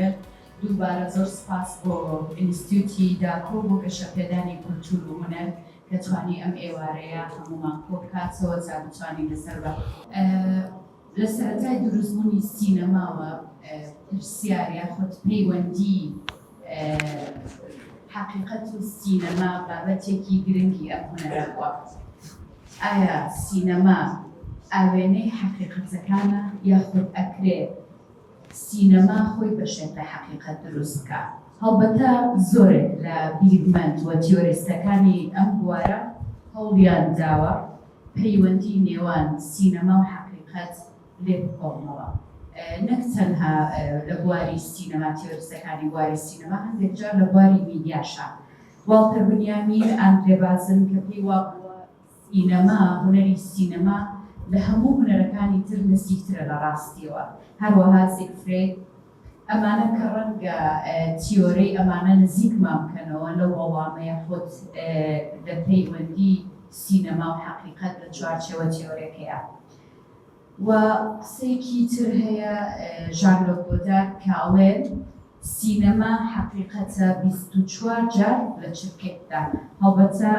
بێت. دووبارە زۆر سپاس بۆ ئینستیوتی داکۆ بۆ گەشەپێدانی کولتوور و هونەر کە توانی ئەم ئێوارەیە هەموومان کۆبکاتەوە تا بتوانین لەسەر بە لە سەرەتای دروستبوونی سینەماوە پرسیار یاخود پەیوەندی حەقیقەت و سینەما بابەتێکی گرنگی ئەم هونەرە بووە. ئایا سینەما ئاوێنەی حەقیقەتەکانە یاخود ئەکرێ سینەما خۆی بەشێک لە حەقیقەت دروست بکا؟ هەڵبەتە زۆرێک لە بیرمەند و تیۆریستەکانی ئەم بوارە هەوڵیان داوە پەیوەندی نێوان سینەما و حەقیقەت لێ بکۆڵنەوە، نەک تەنها لە بواری سینەما، تیۆریستەکانی بواری سینەما، هەندێک جار لە بواری میدیاشا. واڵتەر بنیامین، ئاندرێ بازن کە پێی وابووە سینەما، هونەری سینەما لە هەموو هونەرەکانی تر نزیکترە لە ڕاستییەوە، هەروەها زیگفرێد، ئەمانە کە ڕەنگە تیۆرەی ئەمانە نزیکمان بکەنەوە لەو وەڵامە یاخود لە پەیوەندی سینەما و حەقیقەت لە چوارچێوە تیۆرەکەیا. و قسەیەکی تر هەیە ژان لۆک گۆدار کە ئەڵێ سینەما حەقیقەتە 24 جار لە چرکەیەکدا. هەڵبەتە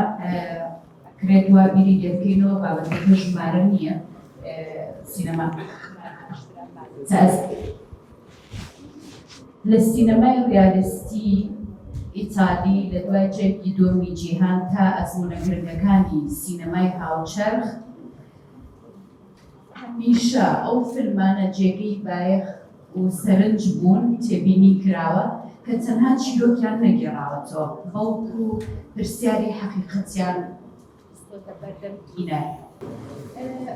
ئەکرێت وا بیری لێ بکەینەوە بابەتەکە ژمارە نییە سینەما لە سینەمای ڕیالیستی ئیتالی لە دوای جەنگی دووەمی جیهان تا ئەزموونە گرنگەکانی سینەمای هاوچەرخ هەمیشە ئەو فیلمانە جێگەی بایەخ و سەرنج بوون، تێبینی کراوە کە تەنها چیرۆکیان نەگێڕاوەتەوە، بەڵکو پرسیاری حەقیقەتیان خستۆتە بەردەم بینەر.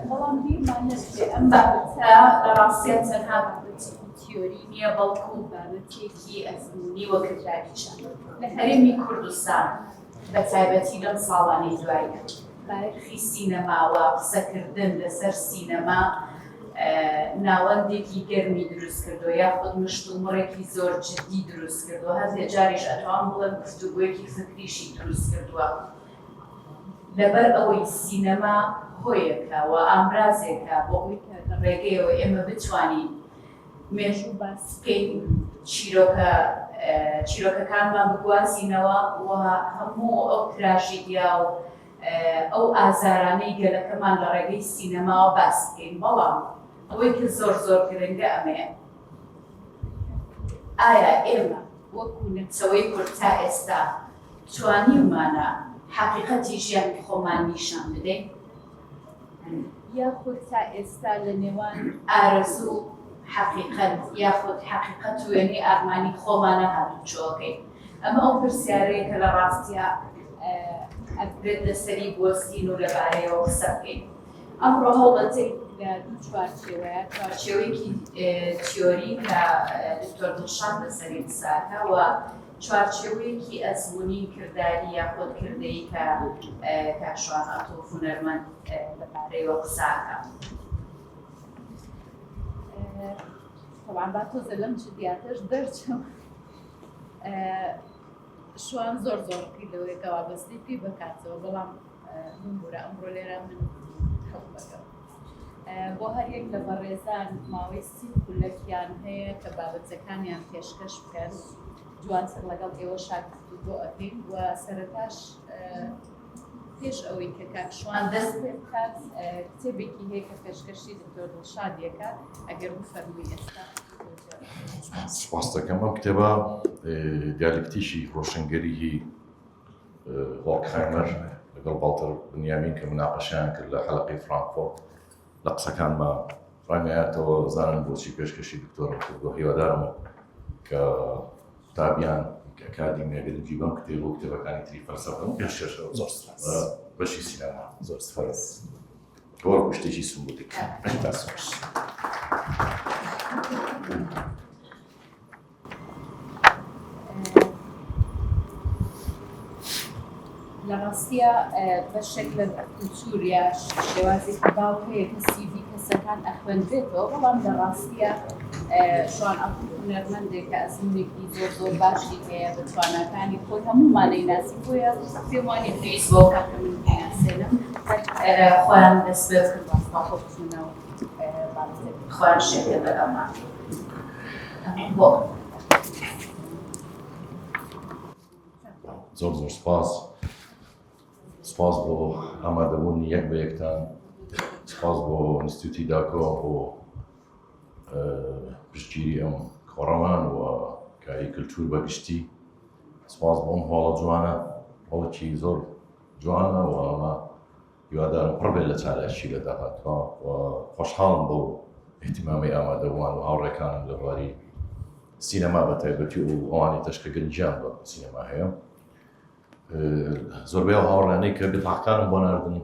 بەڵام بیرمان نەچێ ئەم بابەتە لە ڕاستیا تەنها بابەتێکی تیۆری نییە، بەڵکو بابەتێکی ئەزموونی و کرداریشە. لە هەرێمی کوردستان بە تایبەتی لەم ساڵانەی دواییدا بایەخی سینەما و قسەکردن لەسەر سینەما ناوەندێکی گەرمی دروست کردووە یاخود مشتومڕێکی زۆر جدی دروست کردووە، هەندێ جاریش ئەتوانم بڵێم گفتوگۆیەکی فکریشی دروست کردووە. لەبەر ئەوەی سینەما هۆیەکە و ئامرازێکە بۆ ئەوەی کە لە ڕێگەیەوە ئێمە بتوانین مێژوو باس بکەین، چیرۆکە چیرۆکەکانمان بگوازینەوە و هەموو ئەو تراژیدیا و ئەو ئازارانەی گەلەکەمان لە ڕێگەی سینەماوە باس بکەین. بەڵام ئەوەی کە زۆر زۆر گرنگە ئەمەیە، ئایا ئێمە وەکو نەتەوەی کورد تا ئێستا توانیومانە حەقیقەتی ژیانی خۆمان نیشان بدەین؟ یاخود تا ئێستا لە نێوان ئارەزوو و حەقیقەت یاخود حەقیقەت و وێنەی ئارمانی خۆمانە هاتوچۆکەین؟ ئەمە ئەو پرسیارەیە کە لە ڕاستیا ئەکرێت لەسەری بوەستین و لەبارەیەوە قسە بکەین. ئەمڕۆ هەوڵەتێک لە دوو چوارچێوەیە، چوارچێوەیەکی تیۆری کە دکتۆر دڵشاد لەسەری قسەکە و چوارچێوەیەکی ئەزموونی کرداری یاخود کردەیی کە کاک شوان عەتوف هونەرمەند لەبارەیەوە قسە ئەکا. طبعا با تۆزە لەم جدیاتەش دەرچم. شوان زۆر زۆر ڕقی لەوەیە کە وابەستەی پێی بکاتەوە، بەڵام بمبورە ئەمڕۆ لێرە من حوکمەکەم. بۆ هەر یەک لە بەڕێزان ماوەی 30 خولەکیان هەیە کە بابەتەکانیان پێشکەش بکەن، دواتر لەگەڵ ئێوە گفتوگۆ ئەکەین و سەرەتاش پێش ئەوەی کە کاک شوان دەست پێ بکات کتێبێکی هەیە کە پێشکەشی دکتۆر دڵشاد یەکە، ئەگەر بفەرمووی ئێستا. سپاس دەکەم. ئەم کتێبە دیالکتیکی ڕۆشنگەریی هۆرکهایمەر لەگەڵ واڵتەر بنیامین کە مناقەشەیان کرد لە حەلەقەی فرانکفۆرت لە قسەکانما ڕەنگایەتەوە زانن بۆچی پێشکەشی دکتۆرم کردووە. هیوادارم کە قوتابیان ئەکادیمیا گرنگی بەم کتێب و کتێبەکانی تری فەلسەفە پێشکەشەوە. زۆر سپاس. بەشی سینەما. زۆر سپاس. وەکو شتێکی سمبولیک. دەست خۆش. لە ڕاستیە بەشێک لە کولتوور یا شێوازێکی باو هەیە کە سیڤی کەسەکان ئەخوێندرێتەوە، بەڵام لە ڕاستیە شوان عەتوف هونەرمەندێکە ئەزموونێکی زۆر زۆر باشی هەیە بە تواناکانی خۆی هەموومانەی ناسی، بۆیە پێم وانیە پێویست بەوە کات کە من بیناسێنم، خۆیان دەست پێ بکەن ڕاستەوخۆ بچنەوە بابەتەکەی خۆیان شێر لەگەڵمان بۆ. زۆر زۆر سپاس. سپاس بۆ ئامادەبوونی یەک بە یەکتان. سپاس بۆ ئینستیتوتی داکۆ بۆ پشتگیری ئەم کۆڕەمان و کاری کللتور بە گشتی. سپاس بۆ ئەم هۆڵە جوانە، هۆڵێکی زۆر جوانە و ئەمە هیوادارم پڕ بێت لە چالاکی لە داهاتووە و خۆشحاڵم بەو ئیهتیمامەی ئامادەبووان و هاوڕێکانم لە بواری سینەما بە تایبەتی و ئەوانەی تەش کە گرنگیان بە سینەما هەیە. زۆربەی ئەو هاوڕێیانەی کە بتاقەکانم بۆ ناردن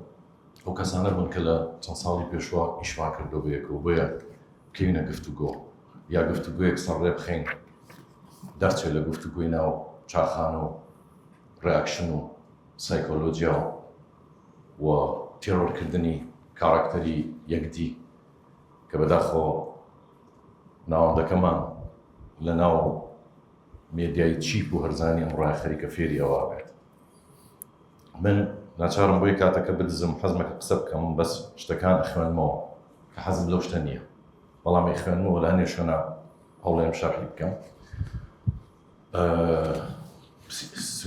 ئەو کەسانە بوون کە لە چەند ساڵی پێشوە ئیشمان کردو بەیەکەوە، بۆیە بکەوینە گفتوگۆ یا گفتوگۆیەک سەر ڕێ بخەین دەرچێت لە گفتوگۆی ناو چاخانە و reaction و سایکۆلۆجیا و تێرۆرکردنی کاراکتەری یەکدی کە بەداخەوە ناوەندەکەمان لە ناو مێدیای cheap و هەرزانی ئەمڕۆیان خەریکە فێری ئەوە بێت. من ناچارم بۆی کاتەکە بدزم، حەزمەکە قسە بکەم بەس شتەکان ئەخوێنمەوە کە حەزم لەو شتە نییە، بەڵام ئەیخوێنمەوە لە هەنێ شوێنە هەوڵێم شەرحی بکەم.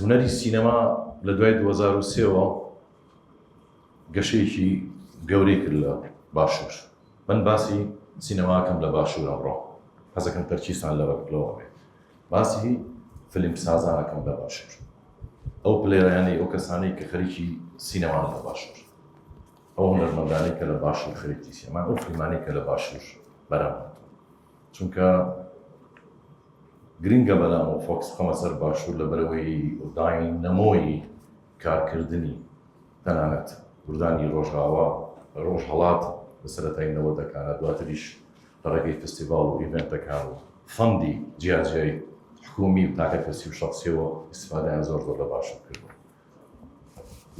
هونەری سینەما لە دوای 2003ەوە گەشەیەکی گەورەی کرد لە باشوور. من باسی سینەماکەم لە باشوور ئەمڕۆ، حەزەکەم تەرکیزتان لەوە بێت. باسی فیلم سازانەکەم لە باشوور، ئەو player انەی، ئەو کەسانەی کە خەریکی سینەمان لە باشوور، ئەو هونەرمەندانەی کە لە باشوور خەریکی سینەمان، ئەو فیلمانەی کە لە باشوور بەرهەم هاتوون. چونکە گرنگە بەلام و focus بخەمە سەر باشوور لەبەرئەوەی داینەمۆی کارکردنی تەنانەت کوردانی ڕۆژاوا ڕۆژهەڵات لە سەرەتای نەوەدەکانە دواتریش لە ڕێگەی فستیڤاڵ و event ەکان و fund ی جیاجیای حکوومی و تاکەکەسی و شەخسیەوە ئیستفادەیان زۆر زۆر لە باشوور کردووە.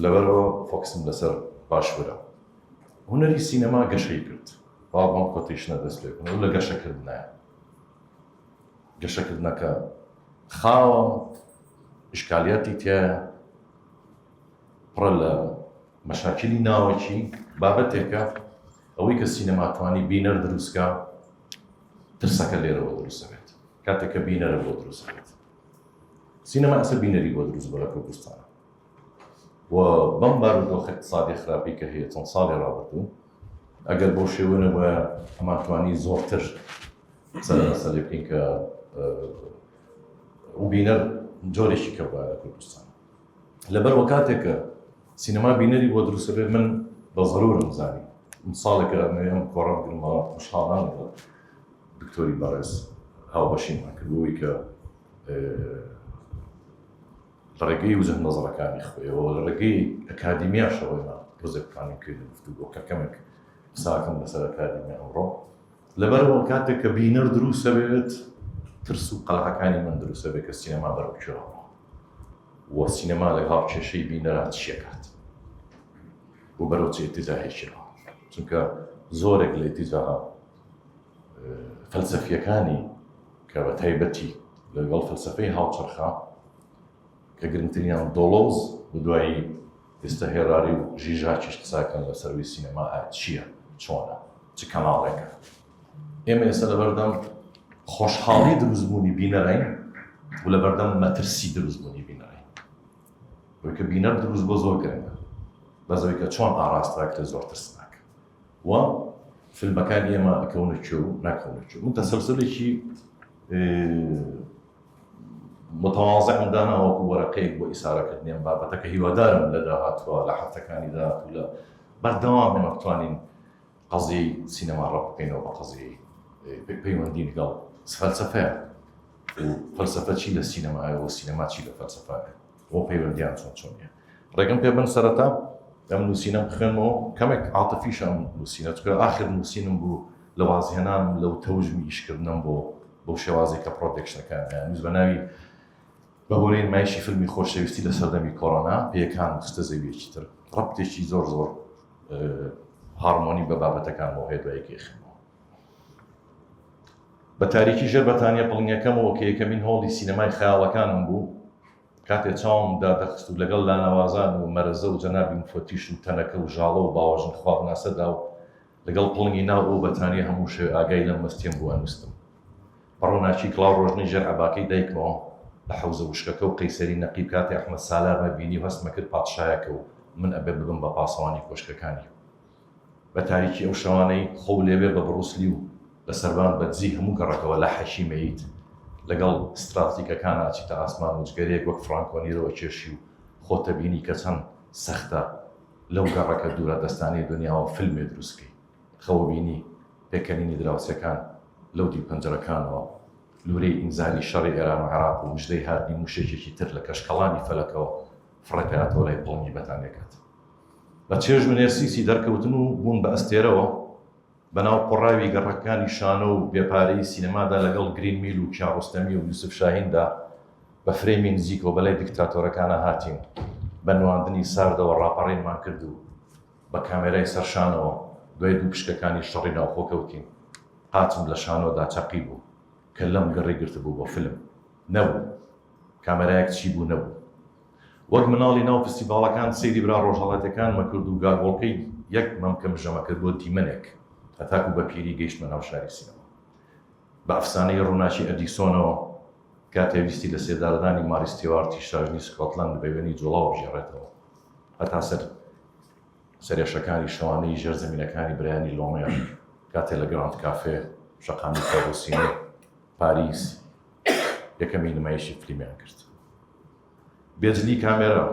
لەبەرئەوە focus م لەسەر باشوورە. هونەری سینەما گەشەی کرد. با بەم quotation ە دەست پێ بکەم. ئەو لە گەشەکردنایە. گەشەکردنەکە خاوە، ئیشکالیاتی تیایە، پڕە لە مەشاکیلی ناوەکی، بابەتێکە ئەوەی کە سینەما توانی بینەر دروستکا، ترسەکە لێرەوە دروست دەبێت. کاتێک کە بینەرە بۆ دروست دەبێت. سینەما ئێستا بینەری بۆ دروست بووە لە کوردستان و بەم بارودۆخە اقتصادی خراپی کە هەیە چەند ساڵی ڕابردوو، ئەگەر بەو شێوە نەبوایە ئەمانتوانی زۆرتر قسە لە مەسەلەی بکەین کە و بینەر جۆرێکی کە بوایە لە کوردستان. لەبەر وە کاتێک کە سینەما بینەری بۆ دروستە بێت، من بە زەرورم زانی من ساڵێکە ئەمەوێ ئەم کۆڕە بگرم، بەڵام خۆشحاڵم لەگەڵ دکتۆری بەڕێز هاوبەشیمان کرد بۆ ئەوەی کە لە ڕێگەی وجه نەزەرەکانی خۆیەوە لە ڕێگەی ئەکادیمیاشەوە ئێمە ڕزێک بتوانین بکەوینە گفتوگۆ کە کەمێک قساکەم لەسەر ئەکادیمیا ئەمڕۆ. لەبەرئەوە کاتێک کە بینەر دروستە بێت، ترس و قەلەقەکانی من دروستە بێت کە سینەما بەرەو کوێ ڕۆ و سینەما لە هاوکێشەی بینەرا چیەکات و بەرەو چ ئیتیجاهێکی ڕۆ، چونکە زۆرێک لە ئیتیجاهە فەلسەفیەکانی کە بە تایبەتی لەگەڵ فەلسەفەی هاوچەرخە کە گرنگترینیان دۆڵۆز و دوایی ئێستا هێراری و ژیژاکیش قساکەن لە سەروی سینەما چییە، چۆنە، چ کەناڵێکە. ئێمە ئێستا لەبەردەم خۆشحاڵی دروستبوونی بینەرین و لەبەردەم مەترسی دروستبوونی بینەرین. بۆی کە بینەر دروست بۆ زۆر گرنگە، بەس ئەوەی کە چۆن ئاراستە زۆر ترسناکە و فیلمەکانی ئێمە ئەکەونە کوێ و ناکەونە کوێ. من تەسەلسولێکی متواضعم دانا وەکو وەرەقەیەک بۆ ئیسارەکردنی ئەم بابەتە کە هیوادارم لە داهاتووە، لە هەفتەکانی داهاتوو لە بەردەوام ئێمە بتوانین قەزیەی سینەما ڕەبت بکەینەوە بە قەزیەی پەیوەندی لەگەڵ فەلسەفەیە و فەلسەفە چی لە سینەمایە و سینەما چی لە فەلسەفەیە و پەیوەندیان چۆن چۆنیە. ڕێگەم پێ بن سەرەتا ئەم نووسینەم بخوێنمەوە، کەمێک عاتفیشە ئەم نووسینە، چونکە ئاخر نووسینم بوو لە وازهێنانم لەو تەوژمی ئیشکردنەم بۆ بەو شێوازەی کە production ەکان ئەیانویست بە ناوی بە بۆنەی نمایشی فیلمی خۆشەویستی لە سەردەمی کۆرۆنا پێیەکانم خستە زەوییەکی تر، ڕەبتێکی زۆر زۆر هارمۆنی بە بابەتەکانمەوە هەیە دوای کە ئەیخوێنمەوە. بە تاریکی ژێر بەتانیە پڵنگەکەمەوە کە یەکەمین هۆڵی سینەمای خەیاڵەکانم بوو، کاتێ چاوم دادەخست و لەگەڵ لانەوازان و مەرەزە و جەنابی مفەتیش و تەنەکە و ژاڵە و باوەژن خوابناسەدا و لەگەڵ پڵنگی ناو ئەو بەتانیە هەموو شەوێ ئاگای لەم مەستیەم بوو ئەنوستم. بە ڕووناکی کڵاو ڕۆژنەی ژێر عەباکەی دایکمەوە. لە حەوزە وشکەکە و قەیسەری نەقیب کاتێ ئەحمەد سالارمە بینی و هەستمە کرد پادشایەکە و من ئەبێ ببم بە پاسەوانی کۆشکەکانی. بە تاریکی ئەو شەوانەی خۆو لێبێ بە بڕوسلی و لە سەربان بە دزی هەموو گەڕەکەوە لە حەکی مەیت لەگەڵ ستراتیکەکانا ئەچیتە ئاسمان و جگەرەیەک وەک فرانکۆ نیرۆ ئەکێشی و خۆتەبینی کە چەند سەختە لەو گەڕەکە دوورە دەستانەی دونیاوە فلمێ دروست کەی. خەوەبینی پێکەنینی دراوسێکان لەو دیو پەنجەرەکانەوە، لوورەی ئینزاری شەڕی ئێران و عێراق و مژدەی هاتنی مووشەکێکی تر لە کەشکەڵانی فەلەکەوە فڕێتەیاتەوە لای پڵنگی بەتانیەکەت. بە چێژ و نێرسیسی دەرکەوتن و بوون بە ئەستێرەوە، بەناو قوڕاوی گەڕەکەکانی شانۆ و بێپارەیی سینەمادا لەگەڵ گرین میل و کیاڕۆستەمی و یوسف شاهیندا بە فرەیمی نزیکەوە بەلای دیکتاتۆرەکانا هاتین، بە نواندنی ساردەوە ڕاپەڕینمان کرد و بە کامێرای سەر شانەوە دوای دووپشکەکانی شەڕی ناوخۆ کەوتین. قاچم لە شانۆدا چەقی بوو. کەللەم گڕی گرتبوو بۆ فیلم. نەبوو. کامێرایەک چی بوو نەبوو. وەک مناڵی ناو فستیڤاڵەکان سەیری برا ڕۆژهەڵاتیەکانمە کرد و گاگۆڵکەی یەک مەمکم ژەمە کرد بۆ دیمەنێک هەتاکو بە پیری گەیشتمە ناو شاری سینەما. بە ئەفسانەی ڕووناکی ئەدیسۆنەوە کاتێ ویستی لە سێدارەدانی ماری ستیوارتی شاژنی سکۆتلەند بە وێنەی جوڵاو بگێڕێتەوە هەتا سەر سەرێشەکانی شەوانەی ژێرزەمینەکانی برایانی لۆمێر کاتێ لە گراند کافێ شەقامی کابوسینێ پاریس یەکەمین نمایشی فلیمیان کرد. بێجلی کامێرا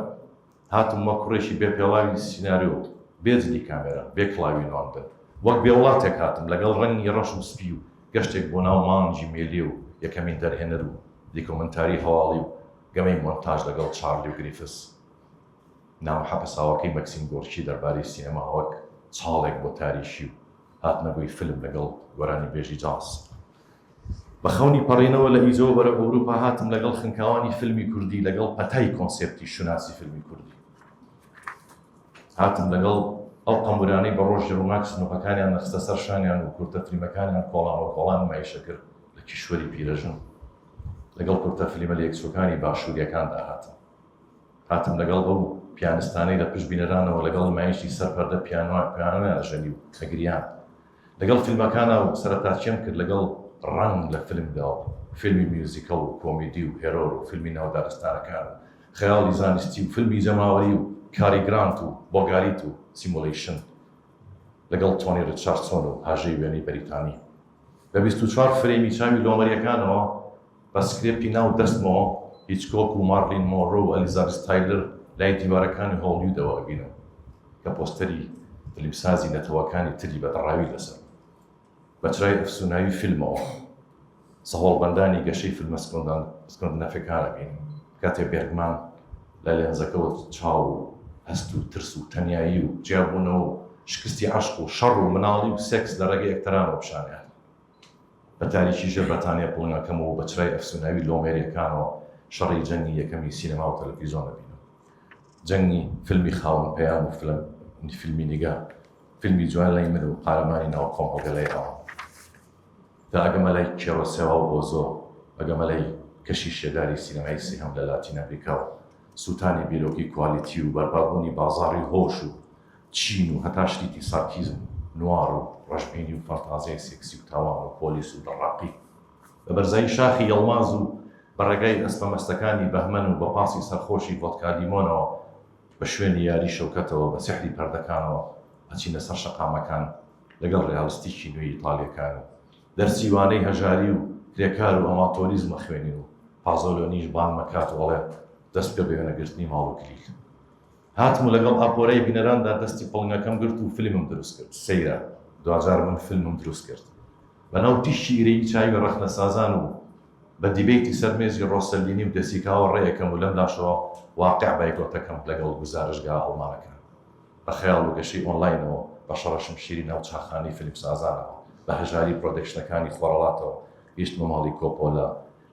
هاتم وەک کوڕێکی بێ پێڵاوی سیناریۆ، بێ جلی کامێرا، بێ کڵاوی نواندن، وەک بێ وڵاتێک هاتم لەگەڵ ڕەنگی ڕەش و سپی و گەشتێک بۆ ناو مانگی مێلیێ و یەکەمین دەرهێنەر و دیکۆمنتاری هەواڵی و گەمەی مۆنتاژ لەگەڵ چارلی و گریفس. نامە حەپەساوەکەی مەکسیم گۆرکی دەربارەی سینەما وەک چاڵێک بۆ تاریکی و هاتنەگۆی فیلم لەگەڵ گۆرانیبێژی جاز. بە خەونی پەڕینەوە لە ئیجەوە بەرەو ئەوروپا هاتم لەگەڵ خنکاوانی فیلمی کوردی لەگەڵ پەتای کۆنسێپتی شوناسی فیلمی کوردی هاتم لەگەڵ ئەو قەمورانەی بە ڕۆژی ڕووناک سنوقەکانیان نەخستە سەر شانیان و کورتە فلیمەکانیان کۆڵان بە کۆڵان نمایشە کرد لە کیشوەری پیرەژن لەگەڵ کورتە فلیمە لەیەکچووەکانی باشووریەکاندا هاتم هاتم لەگەڵ ئەو پیانستانەی لە پشت بینەرانەوە لەگەڵ نمایشی سەر پەردە پیانۆیان ژەنی و ئەگریان لەگەڵ فیلمەکانا و سەرەتاچیەم کرد لەگەڵ ڕەنگ لە فیلمدا و فیلمی میوزیکەڵ و کۆمیدی و هێرۆر و فیلمی ناو دارستانەکان و خەیاڵی زانستی و فیلمی جەماوەری و کاری گرانت و بۆگاریت و سیمۆلەیشن لەگەڵ تۆنی ڕیچاردسۆن و هاژەی وێنەی بەریتانی بە 24 فرەیمی چاوی لۆمەریەکانەوە بە سکرێپتی ناو دەستمەوە هیچکۆک و مارلین مۆنرۆ و ئەلیزابس تایلر لای دیوارەکانی هۆڵیودەوە ئەبینم کە پۆستەری فلیمسازی نەتەوەکانی تری بە دڕاوی لەسەر بوو. بە چرای ئەفسوناوی فیلمەوە سەهۆڵبەندانی گەشەی فیلمە سکۆندنەفەکان ئەبینم کاتێ بێرگمان لە لێنزەکەوە چاو و هەست و ترس و تەنیایی و جیابوونەوە و شکستی عەشق و شەڕ و مناڵی و سێکس لە ڕێگەی ئەکتەرانەوە پیشانیان بە تاریکی ژێر بەتانیە پڵنگەکەمەوە و بە چرای ئەفسوناوی لۆمێریەکانەوە شەڕی جەنگی یەکەمی سینەما و تەلەفیزۆن ئەبینم. جەنگی فیلمی خاوەن پەیام و فیلمی نیگا، فیلمی جوان لای من و قارەمانی ناو کۆمەڵگە لای ئەوان. تا ئەگەمە لای کێرۆسێوا و ئۆزۆ، ئەگەمە لای کەشی شێداری سینەمای سێهەم لە لاتین ئەمریکا و سووتانی بیرۆکەی کوالیتی و بەرپابوونی بازاڕی هۆش و چین و هەتا شریتی سارکیزم و نوار و ڕەشبینی و فانتازیای سێکسی و تاوان و پۆلیس و دەڕاقی بە بەرزایی شاخی یەڵماز و بە ڕێگای ئەسپە مەستەکانی بەهمەن و بە پاسی سەرخۆشی ڤۆدکا لیمۆنەوە بە شوێنی یاری شەوکەتەوە بە سیحری پەردەکانەوە ئەچینە سەر شەقامەکان لەگەڵ ڕیالستیکی نوێی ئیتالیەکان و دەرسی وانەی هەژاری و کرێکار و ئەماتۆریزم ئەخوێنین و پازۆلۆنیش بانگمەکات و ئەڵێ دەست بکە بە وێنەگرتنی ماڵ و کلیل. هاتم و لەگەڵ ئاپۆرای بینەراندا دەستی پڵنگەکەم گرت و فیلمم دروست کرد. سەیرە، دواجار من فیلمم دروست کرد. بەناو تیشکی ئیرەیی چاوی ڕەخنەسازان و بە دیبەیتی سەر مێزی ڕۆسەلینی و دەسیکاوە ڕێیەکەم و لەملاشەوە واقیع بایکۆتەکەم لەگەڵ گوزارشگا ئەڵمانەکان. بە خەیاڵ و گەشەی ئۆنلاینەوە، بە شەڕەشمشیری ناو چاخانەی فیلمسازانەوە، بە هەژاری پرۆدەکشنەکانی خۆرەڵاتەوە گەیشتمە ماڵی کۆپۆلا،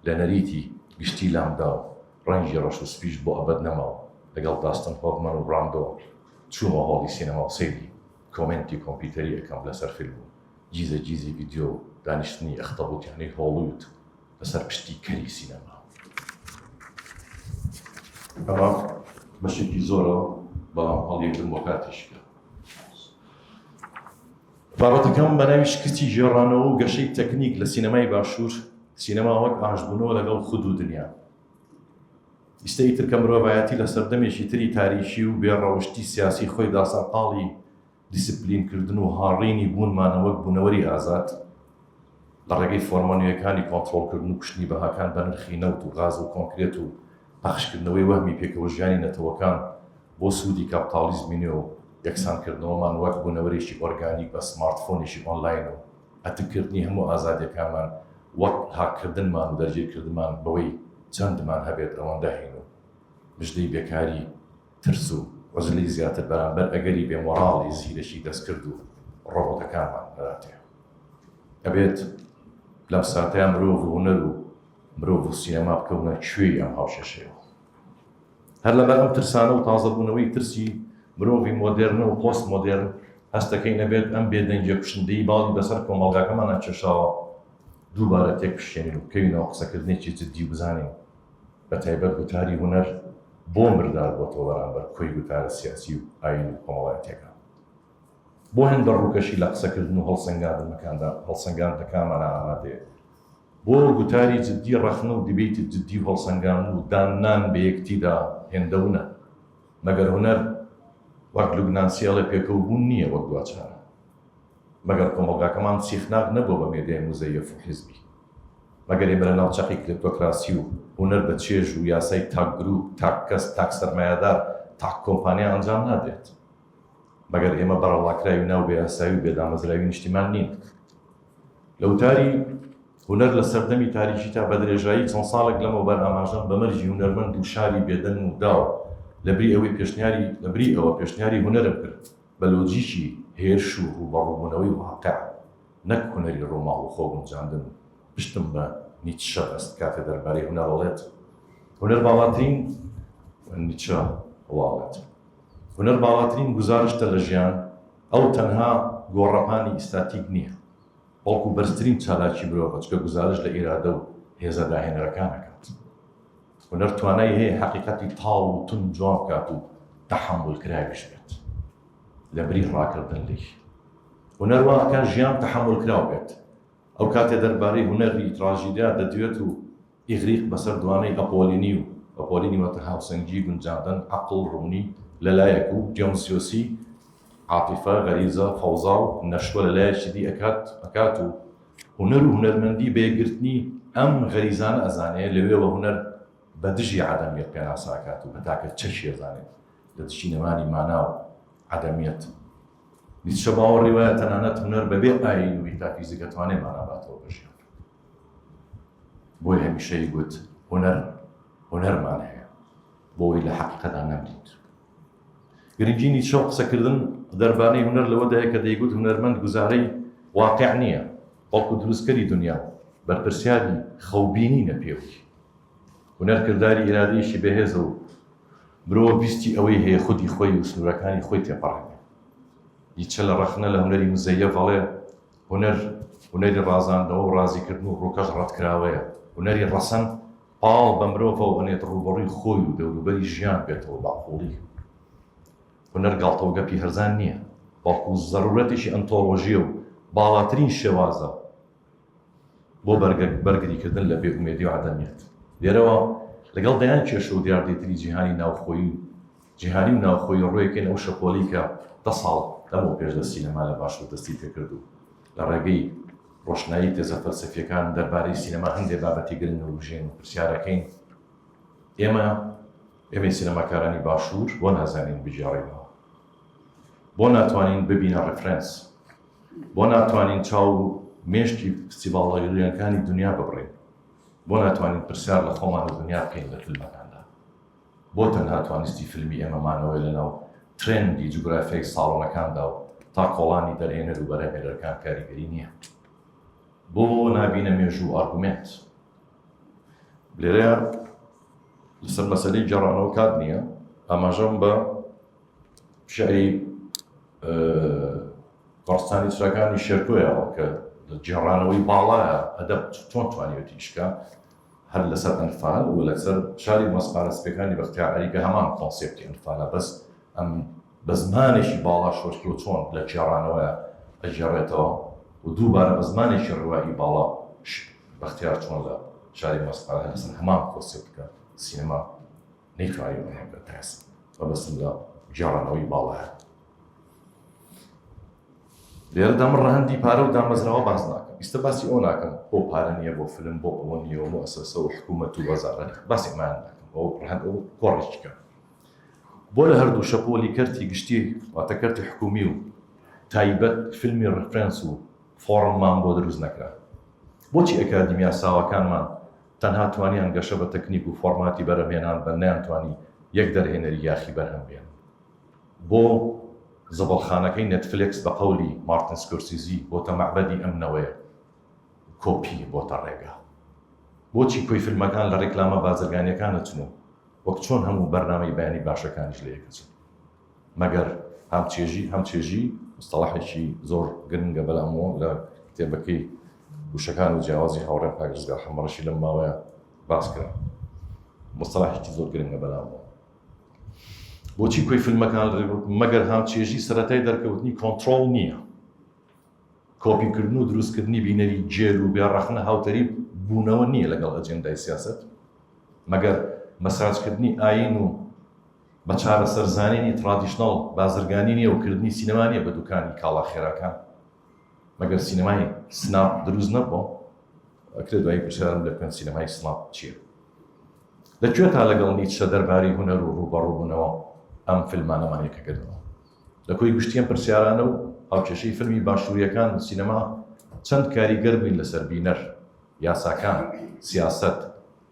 لە نەریتی گشتی لامدا و ڕەنگی ڕەش و سپیش بۆ ئەبەد نەما و لەگەڵ داستن هۆفمەن و براندۆ چوومە هۆڵی سینەما و سەیری کۆمێنتی کۆمپیوتەری ئەکەم لەسەر فیلم و گیزە گیزی ڤیدیۆ و دانیشتنی ئەختەبوتیانەی هۆڵیود لەسەر پشتی کەری سینەما. ئەمە بەشێکی زۆرە بەڵام هەڵیەگرم بۆ کاتیشکە. بابەتەکەم بە ناوی شکستی گێڕانەوە و گەشەی تەکنیک لە سینەمای باشوور، سینەما وەک ئاشتبوونەوە لەگەڵ خود و دنیا. ئیستە ئیتر کە مرۆڤایەتی لە سەردەمێکی تری تاریکی و بێ ڕەوشتی سیاسی خۆیدا سەرقاڵی دیسپلین کردن و هاڕینی بوونمانە وەک بوونەوەری ئازاد لە ڕێگەی فۆرمە نوێکانی کۆنترۆڵکردن و کوشتنی بەهاکان بە نرخی نەوت و غاز و کۆنکرێت و پەخشکردنەوەی وەهمی پێکەوەژیانی نەتەوەکان بۆ سوودی کاپتاڵیزمی نوێ و یەکسانکردنەوەمان وەک بوونەوەرێکی ئۆرگانیک بە سمارتفۆنێکی ئۆنلاین و ئەتککردنی هەموو ئازادیەکانمان وەک هاککردنمان و دەرگیرکردنمان بەوەی چەندمان هەبێت ئەوەندە هەین و مژدەی بێکاری ترس و عوزلەی زیاتر بەرامبەر ئەگەری بێ مۆڕاڵی زیرەکی دەستکرد و ڕۆبۆتەکانمان ئەداتێ. ئەبێت لەم ساتەیا مرۆڤ و هونەر و مرۆڤ و سینەما بکەونە کوێی ئەم هاوکێشەیەوە. هەر لەبەر ئەم ترسانە و تازەبوونەوەی ترسی مرۆڤی مۆدێرنە و پۆست مۆدێرن هەستەکەین ئەبێت ئەم بێدەنگیە کوشندەی باڵی بەسەر کۆمەڵگاکەمانا کێشاوە دووبارە تێکبشکێنین و بکەوینەوە قسەکردنێکی جدی و بزانین بە تایبەت گوتاری هونەر بۆ مردار بۆتەوە بەرامبەر کۆی گوتارە سیاسی و ئایینی و کۆمەڵایەتیەکان؟ بۆ هێندە ڕووکەشی لە قسەکردن و هەڵسەنگاندنەکاندا هەڵسەنگاندنەکانمانا ئامادەیە؟ بۆ گوتاری جدی ڕەخنە و دیبەیتی جدی و هەڵسەنگاندن و داننان بە یەکتیدا هێندە ونە؟ مەگەر هونەر وەک لوک نانسی ئەڵێ پێکەوبوون نییە وەک دواچارە؟ مەگەر کۆمەڵگاکەمان سیخناخ نەبووە بە مێدیای موزەیەف و حیزبی؟ مەگەر ئێمە لەناو چەقی کلێپتۆکراسی و هونەر بە چێژ و یاسای تاک گروپ، تاک کەس، تاک سەرمایەدار، تاک کۆمپانیا ئەنجام نادرێت؟ مەگەر ئێمە بەرەڵاکراوی ناو بێیاسایی و بێدامەزراوی نیشتیمان نین؟ لە وتاری هونەر لە سەردەمی تاریکیتا بە درێژایی چەند ساڵێک لەمەوبەر ئاماژەم بە مەرگی هونەرمەند و شاری بێدەنگ و دا و لەبری ئەوەی پێشنیاری لەبری ئەوە پێشنیاری هونەرم کرد بە لۆجیکی هێرش و ڕووبەڕووبوونەوەی واقع نەک هونەری ڕووماڵ و خۆگونجاندن و پشتم بە نیتشە بەست کاتێ دەربارەی هونەر ئەڵێت هونەر باڵاترین نیتشە وا ئەڵێت هونەر باڵاترین گوزارشتە لە ژیان ئەو تەنها گۆڕەپانی ئیستاتیک نییە بەڵکو بەرزترین چالاکی مرۆڤە چونکە گوزارشت لە ئیرادە و هێزە داهێنەرەکان ئەکات هونەر توانای هەیە حەقیقەتی تاڵ و توند جوان بکات و تەحەمولکراویش بێت لەبری ڕاکردن لێی. هونەر وا ئەکات ژیان تەحەمولکراو بێت. ئەو کاتێ دەربارەی هونەری تراژیدیا دەدوێت و ئیغریق بەسەر دوانەی ئەپۆلینی و ئەپۆلینی واتە هاوسەنگی، گونجاندن، عەقڵ، ڕوونی، لە لایەک و دیۆنسیۆسی، عاتیفە، غەریزە، فەوزا و نەشوە لە لایەکی دی ئەکات ئەکات و هونەر و هونەرمەندی بە یەکگرتنی ئەم غەریزانە ئەزانێ، لەوێوە هونەر بە دژی عەدەمیەت پێناسە ئەکات و بە تاکە چەکی ئەزانێت لە دژی نەمانی مانا و عەدەمیەت. نیتشە باوەڕی وایە تەنانەت هونەر بەبێ ئایین و میتافیزیک ئەتوانێ مانا باتەوە بە ژیان. بۆیە هەمیشە ئەیگوت هونەر هونەرمان هەیە بۆ ئەوەی لە حەقیقەتدا نەمرین. گرنگی نیتشە و قسەکردن دەربارەی هونەر لەوەدایە کە دەیگوت هونەرمەند گوزارەی واقع نییە، بەڵکو دروستکەری دونیا و بەرپرسیاری خەوبینینە پێوەی. هونەر کرداری ئیرادەیەکی بەهێزە و مرۆڤ ویستی ئەوەی هەیە خودی خۆی و سنوورەکانی خۆی تێپەڕێنێ. نیتشە لە ڕەخنە لە هونەری موزەیەف ئەڵێ، هونەر هونەری ڕازاندنەوە و ڕازیکردن و ڕووکەش ڕەتکراوەیە. هونەری ڕەسەن پاڵ بە مرۆڤەوە ئەنێت ڕووبەڕووی خۆی و دەوروبەری ژیان بێتەوە بە قووڵی. هونەر گاڵتە و گەپی هەرزان نییە، بەڵکو زەروورەتێکی ئەنتۆلۆژییە و باڵاترین شێوازە بۆ بەرگریکردن لە بێئومێدی و عەدەمیەت. لێرەوە لەگەڵ دەیان کێشە و دیاردەی تری جیهانی ناوخۆیی و جیهانی و ناوخۆیی ڕوویەکەین ئەو شەپۆلەی کە دە ساڵ لەمەو پێش لە سینەما لە باشوور دەستی پێکرد و لە ڕێگەی ڕۆشنایی تێزە فەلسەفییەکان دەربارەی سینەما هەندێ بابەتی گرنگ ئەوروژێن و پرسیارەکەین ئێمە ئێمەی سینەماکارانی باشوور بۆ نازانین بگێڕینەوە؟ بۆ ناتوانین ببینە ڕێفرێنس؟ بۆ ناتوانین چاو و مێشکی فستیڤاڵەکانی دنیا ببڕین؟ بۆ ناتوانین پرسیار لە خۆمان و دنیا بکەین لە فیلمەکاندا؟ بۆ تەنها توانستی فیلمی ئێمە مانەوەی لەناو ترێندی جوگرافیای ساڵۆنەکاندا و تا کۆڵانی دەرهێنەر و بەرهەمهێنەرەکان کاریگەری نییە؟ بۆ نابینە مێژوو و ئارگومێنت؟ لێرەیا لەسەر مەسەلەی گێڕانەوە کات نییە، ئاماژەم بە شعری گۆڕستانی چراکانی شێرکۆیەوە کە گێڕانەوەی باڵایە ئەدەب چۆن توانیوێتی ئیشکا هەر لەسەر ئەنفال و لەسەر شاری مۆسقارە سپیەکانی بەختیار عەلی کە هەمان کۆنسێپتی ئەنفالە بەس ئەم بە زمانێکی باڵا شۆرکۆ چۆن لە گێڕانەوەیە ئەگێڕێتەوە و دووبارە بە زمانێکی ڕوایی باڵا بەختیار چۆن لە شاری مۆسقارە لەسەر هەمان کۆنسێپت کە سینەما. نەیتوانی ئەمە بکات تا ئێستا. مەبەستم لە گێڕانەوەی باڵایە. لێرەدا من ڕەهەندی پارە و دامەزراوە باس ناکەم. ئیستە باسی ئەوە ناکەم بۆ پارە نییە بۆ فلم، بۆ ئەوە نییە و موئەسەسە و حکوومەت و وەزارەت، باسی ئەمانە ناکەم. ئەوە ڕەهەند ئەو کۆڕێکی کە بۆ لە هەردوو شەپۆلی کەرتی گشتی واتە کەرتی حکوومی و تایبەت فیلمی ڕفرێنس و فۆڕممان بۆ دروست نەکرا؟ بۆچی ئەکادیمیا ساواکانمان تەنها توانیان گەشە بە تەکنیک و فۆڕماتی بەرهەمهێنان بەن نەیانتوانی یەک دەرهێنەری یاخی بەرهەم بێنن؟ بۆ زبڵخانەکەی نێتفلێکس بە قەولی مارتن سکۆرسیزی بۆتە مەعبەدی ئەم نەوەیە کۆپی بۆتە ڕێگا؟ بۆچی کۆی فیلمەکان لە ڕیکلامە بازرگانیەکان ئەچن و وەک چۆن هەموو بەرنامەی بەیانی باشەکانیش لە یەک ئەچن؟ مەگەر هاوچێژی، هاوچێژی مستەڵەحێکی زۆر گرنگە بەلامەوە لە کتێبەکەی وشەکان و جیاوازی هاوڕێم کاک ڕزگار حەمەڕەشی لەم ماوەیە باس کرا. مستەڵەحێکی زۆر گرنگە بەلامەوە. بۆچی کۆی فیلمەکان مەگەر هاوچێژی سەرەتای دەرکەوتنی کۆنترۆڵ نییە؟ کۆپیکردن و دروستکردنی بینەری گێل و بێ ڕەخنە هاوتەریب بوونەوە نییە لەگەڵ ئەجێندای سیاسەت؟ مەگەر مەساجکردنی ئایین و بە چارەسەرزانینی traditional بازرگانی نییە و کردنی سینەما نییە بە دوکانی کاڵا خێراکان؟ مەگەر سینەمای سناپ دروست نەبووە؟ ئەکرێ دوایی پرسیارم لێ بکەن سینەمای سناپ چییە؟ لە کوێتا لەگەڵ نیتشە دەربارەی هونەر و ڕووبەڕووبوونەوە ئەم فیلمانەمان یەکەگرنەوە؟ لە کۆی گشتی ئەم پرسیارانە و هاوکێشەی فیلمی باشوورییەکان و سینەما چەند کاریگەر بووین لەسەر بینەر، یاساکان، سیاسەت،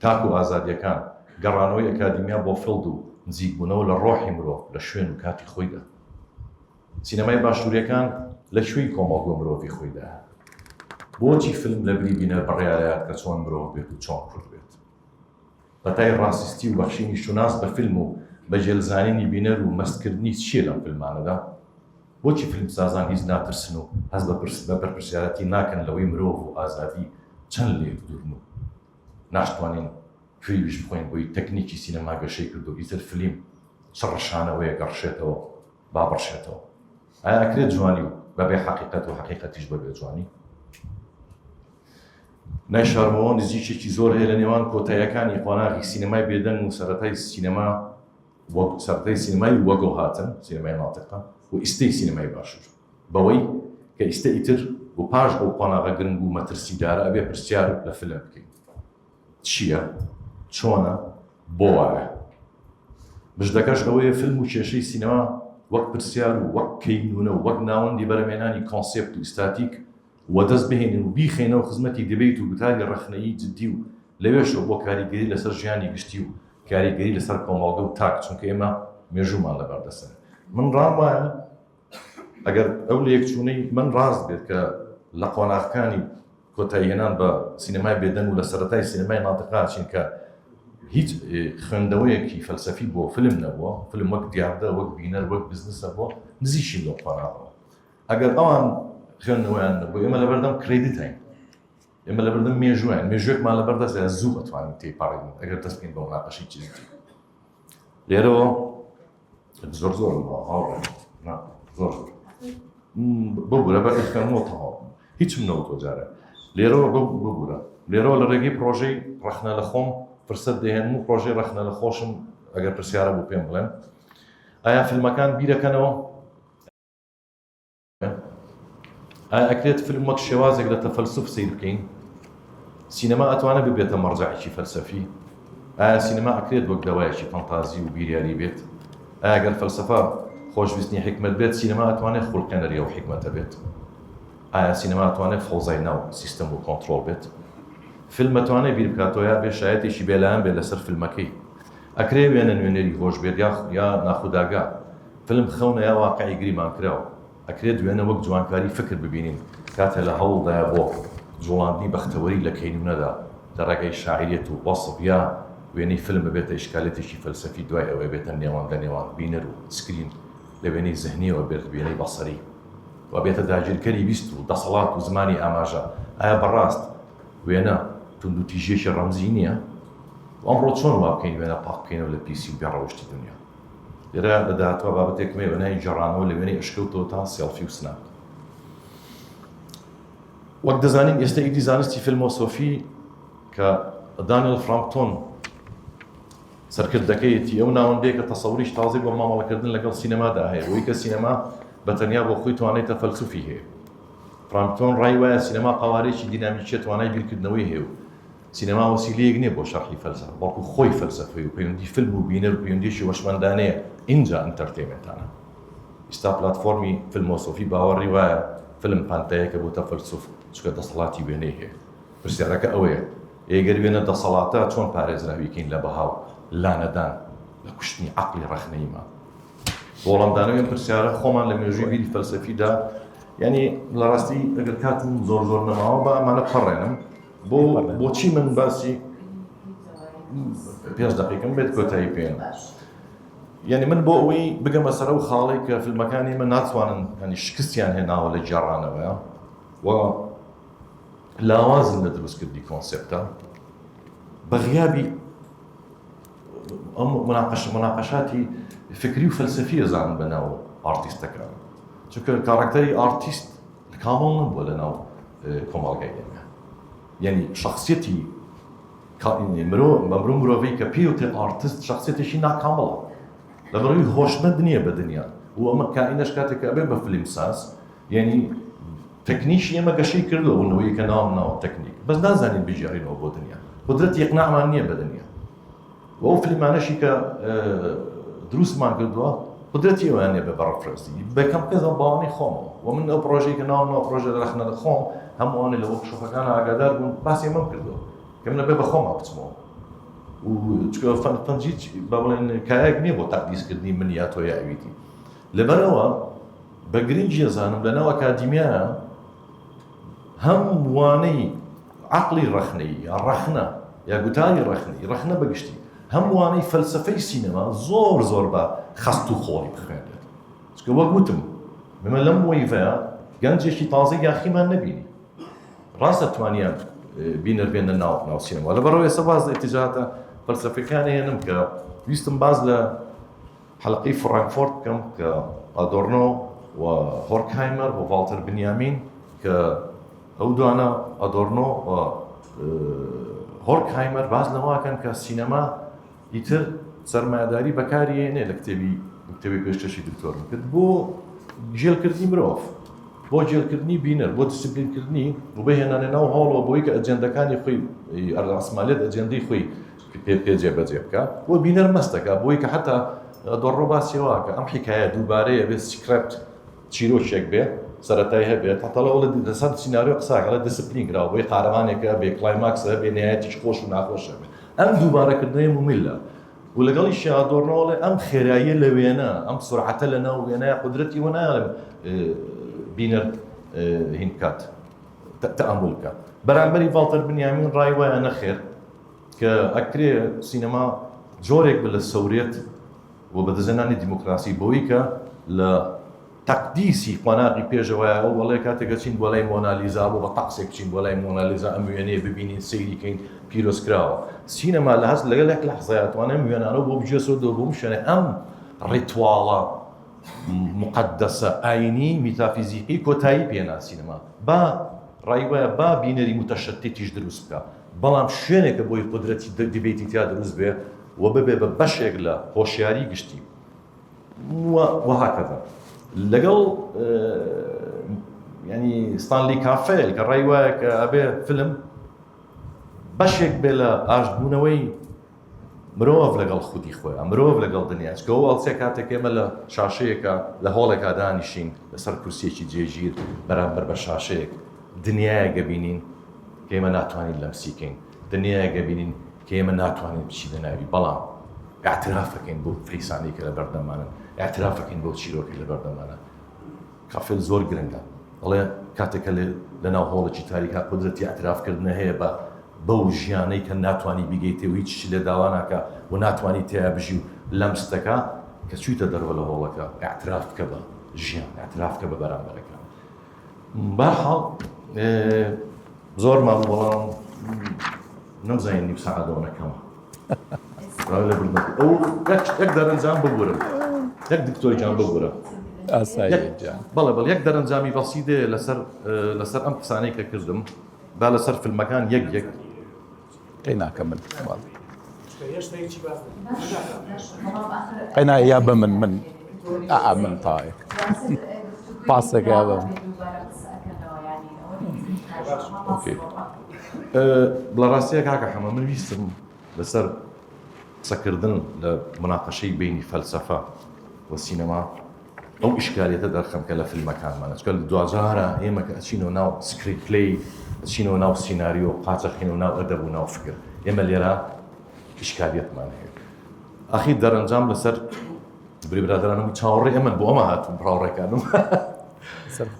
تاک و ئازادییەکان، گەڕانەوەی ئەکادیمیا بۆ field و نزیکبوونەوە لە ڕۆحی مرۆڤ لە شوێن و کاتی خۆیدا. سینەمای باشوورییەکان لە کوێی کۆمەڵگە و مرۆڤی خۆیدایە؟ بۆچی فیلم لەبری بینەر بڕیارەیات کە چۆن مرۆڤ بێت و چۆن کورد بێت؟ پەتای ڕاسیستی و بەخشینی شوناس بە فیلم و بە گێلزانینی بینەر و مەستکردنی چییە لەم فیلمانەدا؟ بۆچی فیلمسازان هیچ ناترسن و هەست بە بە بەرپرسیارەتی ناکەن لەوەی مرۆڤ و ئازادی چەند لەیەک دوورن و ناشتوانین فریویش بخۆین بۆی تەکنیکی سینەما گەشەی کردو ئیتر فلیم چ ڕشانەوەیەک ئەڕشێتەوە با بڕشێتەوە. ئایا ئەکرێت جوانی و بەبێ حەقیقەت و حەقیقەتیش بەبێ جوانی؟ نایشارمەوە نزیکێکی زۆر هەیە لە نێوان کۆتاییەکانی قۆناغی سینەمای بێدەنگ و سەرەتای سینەما وەک سەرەتای سینەمای وەگۆ هاتن سینەمای ناتقە و ئیستەی سینەمای باشوور بەوەی کە ئیستە ئیتر و پاش ئەو قۆناغە گرنگ و مەترسیدارە ئەبێ پرسیار لە فیلم بکەین چییە؟ چۆنە؟ بۆ وایە؟ مژدەکەش ئەوەیە فیلم و کێشەی سینەما وەک پرسیار و وەک کەینونە و وەک ناوەندی بەرەمێنانی کۆنسێپت و ئیستاتیک وەدەست بهێنین و بیخەینەوە خزمەتی debate و گوتاری ڕەخنەیی جدی و لەوێشەوە بۆ کاریگەری لەسەر ژیانی گشتی و کاریگەری لەسەر کۆمەڵگە و تاک چونکە ئێمە مێژوومان لەبەردەستە من ڕام وایە ئەگەر ئەو لەیەکچوونەی من ڕاست بێت کە لە قۆناغەکانی کۆتاییهێنان بە سینەمای بێدەنگ و لە سەرەتای سینەمای ناتقا چین کە هیچ خوێندنەوەیەکی فەلسەفی بۆ فیلم نەبووە، فیلم وەک دیاردە، وەک بینەر، وەک بزنس نەبووە، نزیکین لەو قۆناغەوە. ئەگەر ئەوان خوێندنەوەیان نەبوو، ئێمە لەبەردەم credit ین، ئێمە لەبەردەم مێژووین، مێژووێکمان لەبەردەستە زوو ئەتوانین تێیپەڕێنین ئەگەر دەست بکەین بە مناقەشەی جدی. لێرەوە زۆر زۆر هاوڕێ زۆر زۆر ببورە بە خوێندنەوە تەواو هیچم نەوتۆ جارە لێرەوە ببورە لێرەوە لە ڕێگەی پرۆژەی ڕەخنە لە خۆم فرسەت دەهێنم و پرۆژەی ڕەخنە لە خۆشم ئەگەر پرسیارە بوو پێم بڵێن ئایا فیلمەکان بیرەکەنەوە ئایا ئەکرێت فیلم وەک شێوازێک لە تەفەلسوف سەیر بکەین؟ سینەما ئەتوانێت ببێتە مەرجەعێکی فەلسەفی؟ ئایا سینەما ئەکرێت وەک دەوایەکی فەنتازی و بیریاری بێت؟ ئایا گەر فەلسەفە خۆشویستنی حیکمەت بێت، سینەما ئەتوانێت خولقێنەری ئەو حیکمەتە بێت؟ ئایا سینەما ئەتوانێت فەوزای ناو سیستەم و کۆنترۆڵ بێت؟ فیلم ئەتوانێت بیر بکاتەوە یا بێ شایەتێکی بێلایەن بێت لەسەر فیلمەکەی؟ ئەکرێ وێنە نوێنەری هۆش بێت یا ناخوداگا؟ فیلم خەونە یا واقعی گریمانکراو؟ ئەکرێت وێنە وەک جوانکاری فکر ببینین کاتێ لە هەوڵدایە بۆ جوڵاندنی بەختەوەری لە کەینونەدا لە ڕێگای شاعیریەت و وەسف یا وێنەی فیلم ببێتە ئیشکالیەتێکی فەلسەفی دوای ئەوەی بێتە نێوان لە نێوان بینەر و screen لە وێنەی زهنیەوە بێت وێنەی بەسەری و بێتە داگیرکەری ویست و دەسەڵات و زمانی ئاماژە ئایا بەڕاست وێنە توندوتیژیەکی ڕەمزی نیە؟ و ئەمڕۆ چۆن وابکەین وێنە پاک بکەینەوە لە پیسی و بێڕەوشتی دونیا؟ لێرە لە داهاتووە بابەتێکم هەیە بە ناوی گێڕانەوە لە وێنەی ئەشکەوتەوە تا سێڵفی و سناپ. وەک دەزانین ئێستا ئیدی زانستی فیلمۆسۆفی کە دانیل فرامپتۆن. سەرکردەکەیەتی، ئەو ناوەندەیە کە تەسەوریش تازەی بۆ مامەڵەکردن لەگەڵ سینەمادا هەیە، بۆی کە سینەما بە تەنیا بۆ خۆی توانای تەفەلسوفی هەیە. فرامپتۆن ڕای وایە سینەما قەوارەیەکی دینامیکییە توانای بیرکردنەوەی هەیە و سینەما وەسیلەیەک نییە بۆ شەرحی فەلسەفە، بەڵکو خۆی فەلسەفەیە و پەیوەندی فیلم و بینەر پەیوەندییەکی هۆشمەندانەیە ئینجا entertainment انە. ئیستا پلاتفۆرمی فیلمۆسۆفی باوەڕی وایە فیلم پانتایەکە بۆ تەفەلسوف چونکە دەسەڵاتی وێنەی هەیە. پرسیارەکە ئەوەیە ئێ گەر وێنە دەسەڵاتە چۆن پارێزراوی کەین لە بەها و لانەدان لە کوشتنی عەقڵی ڕەخنەییمان؟ بۆ وەڵامدانەوەی ئەم پرسیارە خۆمان لە مێژووی بیری فەلسەفیدا یانی لە ڕاستی ئەگەر کاتم زۆر زۆر نەماوە با ئەمانە پەڕێنم بۆ بۆچی من باسی پێنج دقیقم بێت کۆتایی پێێن یعنی من بۆ ئەوەی بگەمە سەر ئەو خاڵێک کە فیلمەکانی من ناتوانن ینی شکستیان هێناوە لە گێڕانەوەیە و لاوازن لە دروستکردنی کۆنسێپتە بە غیابی ئەم مناقەشە مناقەشاتی فکری و فەلسەفی ئەزانن بە ناو ئارتیستەکان چونکە کاراکتەری ئارتیست کامڵ نەبووە لە ناو کۆمەڵگای ئێمە یعنی شخصیەتی مرۆ بەمرۆ مرۆڤی کە پێوتێ ئارتست شخصیەتێکی ناکامڵە لە بەڕووی هۆشمەند نییە بە دنیا و ئەمە کائینەش کاتێک کە ئەبێ بە فیلمساز یعنی تەکنیکی ئێمە گەشەی کردووە ئەو نەوەی کە ناوم ناوە تەکنیک بەس نازانین بگێڕینەوە بۆ دنیا قودرەتی ئیقناعمان نییە بە دنیا و ئەو فیلمانەشی کە دروستمان کردووە قودرەتی ئەویان نییە بە reference ی بە کەم پێزە باوانی خۆمەوە و من ئەو پرۆژەی کە ناوم ناو پرۆژە ڕەخنە لە خۆم هەموو ئەوانەی لە workshop ەکان ئاگادار بوون باسی ئەمەم کردووە کە من ئەبێ بە خۆما بچمەوە و چونکە فەن فەن هیچ بە بڵێن کایەک نییە بۆ تەقدیسکردنی من یا تۆ یا ئەویتی لەبەرئەوە بە گرنگی ئەزانم لەناو ئەکادیمیایە هەم وانەی عەقڵی ڕەخنەیی یا ڕەخنە یا گوتاری ڕەخنەیی ڕەخنە بەگشتی هەم وانەی فەلسەفەی سینەما زۆر زۆر بە خەست و خۆڵی بخوێنرێت چونکە وەک وتم ئێمە لەم wave ەیە گەنجێکی تازەی یاخیمان نەبینی ڕاستە توانیان بینەر بێنە ناو ناو سینەما لەبەرئەوە ئێستا باز لە ئیتیجاهاتە فەلسەفیەکان هێنم کە ویستم باز لە حەلقەی فڕانکفۆرت بکەم کە ئادۆرنۆ و هۆرکهایمەر و ڤاڵتەر بنیامین کە ئەو دوانە ئادۆرنۆ و هۆرکهایمەر باس لەوەکەن کە سینەما ئیتر سەرمایەداری بەکاری هێنێ لە کتێبی کتێبی پێشکەشی دکتۆرم کرد بۆ گێلکردنی مرۆڤ بۆ گێلکردنی بینەر بۆ دیسپلینکردنی و بهێنانە ناو هۆڵەوە بۆی کە ئەجێندەکانی خۆی ڕاسمالیەت ئەجێندەی خۆی پێ پێ جێبەجێ بکا بۆ بینەر مەست دەکا بۆی کە حتا ئەدۆرنۆ باسی وا کە ئەم حیکایە دووبارەیە بێ script چیرۆکێک بێ سەرەتای هەبێت حتا لەوە لەسەر سیناریۆ قسە ئەڵێ دیسپلین کراوە بۆی قارەمانێکە بێ climax هەبێ نهایەتیش خۆش و ناخۆش هەبێ ئەم دووبارەکردنەوەی مملە و لەگەڵیشی ئادۆرنۆ ئەڵێ ئەم خێراییە لە وێنە ئەم سرعەتە لە ناو وێنەیە قودرەتی وە نایەڵێ بینەر هین بکات تەئەمول بکات بەرامبەری ڤاڵتەر بنیامین ڕای وایە نەخێر کە ئەکرێ سینەما جۆرێک بێ لە سەورێت و بەدەستهێنانی دیموکراسی بەوەی کە لە تەقدیسی قۆناغی پێشەوەیە ئەو ئەڵێ کاتێک ئەچین بۆ لای مۆنالیزا بۆ بە تەقسێک بچین بۆ لای مۆنالیزا ئەم وێنەیە ببینین سەیری کەین پیرۆز کراوە سینەما لە هەست لەگەڵ یەک لەحزەیا توانێ ئەم وێنانە بۆ بگوێزێتەوە بۆ ئەم شوێنە ئەم ritual ە موقەدەسە ئاینی میتافیزیقی کۆتایی پێنا سینەما با ڕای وایە با بینەری موتەشەتیتیش دروست بکا بەڵام شوێنێکە بۆی قودرەتی debate ی تیا دروست بێ و ببێ بە بەشێک لە هۆشیاری گشتی و وهکذا لەگەڵ ینی ستانلی کافێل کە ڕای وایە کە ئەبێ فیلم بەشێک بێ لە ئاشتبوونەوەی مرۆڤ لەگەڵ خودی خۆیا، مرۆڤ لەگەڵ دنیا، چونکە ئەو ئەڵسێ کاتێک ئێمە لە شاشەیەکا، لە هۆڵێکا دانیشین لەسەر کورسییەکی جێگیر بەرامبەر بە شاشەیەک، دنیایەک ئەبینین کە ئێمە ناتوانین لەمسی کەین، دنیایەک ئەبینین کە ئێمە ناتوانین بچینە ناوی، بەڵام ئیعتراف ئەکەین بەو فەیسانەی کە لەبەردەممانن، ئیعتراف ئەکەین بەو چیرۆکەی لەبەردەممانە. کافێل زۆر گرنگە ئەڵێ کاتێک کە لەناو هۆڵێکی تاریکا قودرەتی ئیعتراف کردنە هەیە بە بەو ژیانەی کە ناتوانی بیگەیتێ و هیچ لێ داوا ناکا و ناتوانی تێیا بژی و لەمس دەکا کە چویتە دەرەوە لە هۆڵەکە ئیعتراف بکە بە ژیان ئیعتراف بکە بە بەرامبەرەکان بەهەرحاڵ زۆر مابوو بەڵام نەمزانی نیو سەعات ئەوەنە کەمە ئەو یەک دەرەنجام ببورم یەک دکتۆر گیان ببورە بەڵێ بەڵێ یەک دەرەنجامی بەسیدێ لەسەر لەسەر ئەم قسانەی کە کردم با لەسەر فیلمەکان یەک یەک قەی ناکەم من. قەینا یا بە من من ئا من تای پاسێک یا بە من. Okay. لە ڕاستیە کاکە حەمە من ویستم لەسەر قسەکردن لە مناقەشەی بینی فەلسەفە و سینەما ئەو ئیشکالیەتە دەرخەم کە لە فیلمەکانمانە چونکە دواجارە ئێمە کە ئەچینەوە ناو screenplay ئەچینەوە ناو سیناریۆ قاچەخینەوە ناو ئەدەب و ناو فکر ئێمە لێرە ئیشکالیەتمان هەیە ئاخیر دەرەنجام لەسەر بری برادرانم چاوەڕێ ئەمن بۆ ئەمە هاتوم ڕاوڕێکانم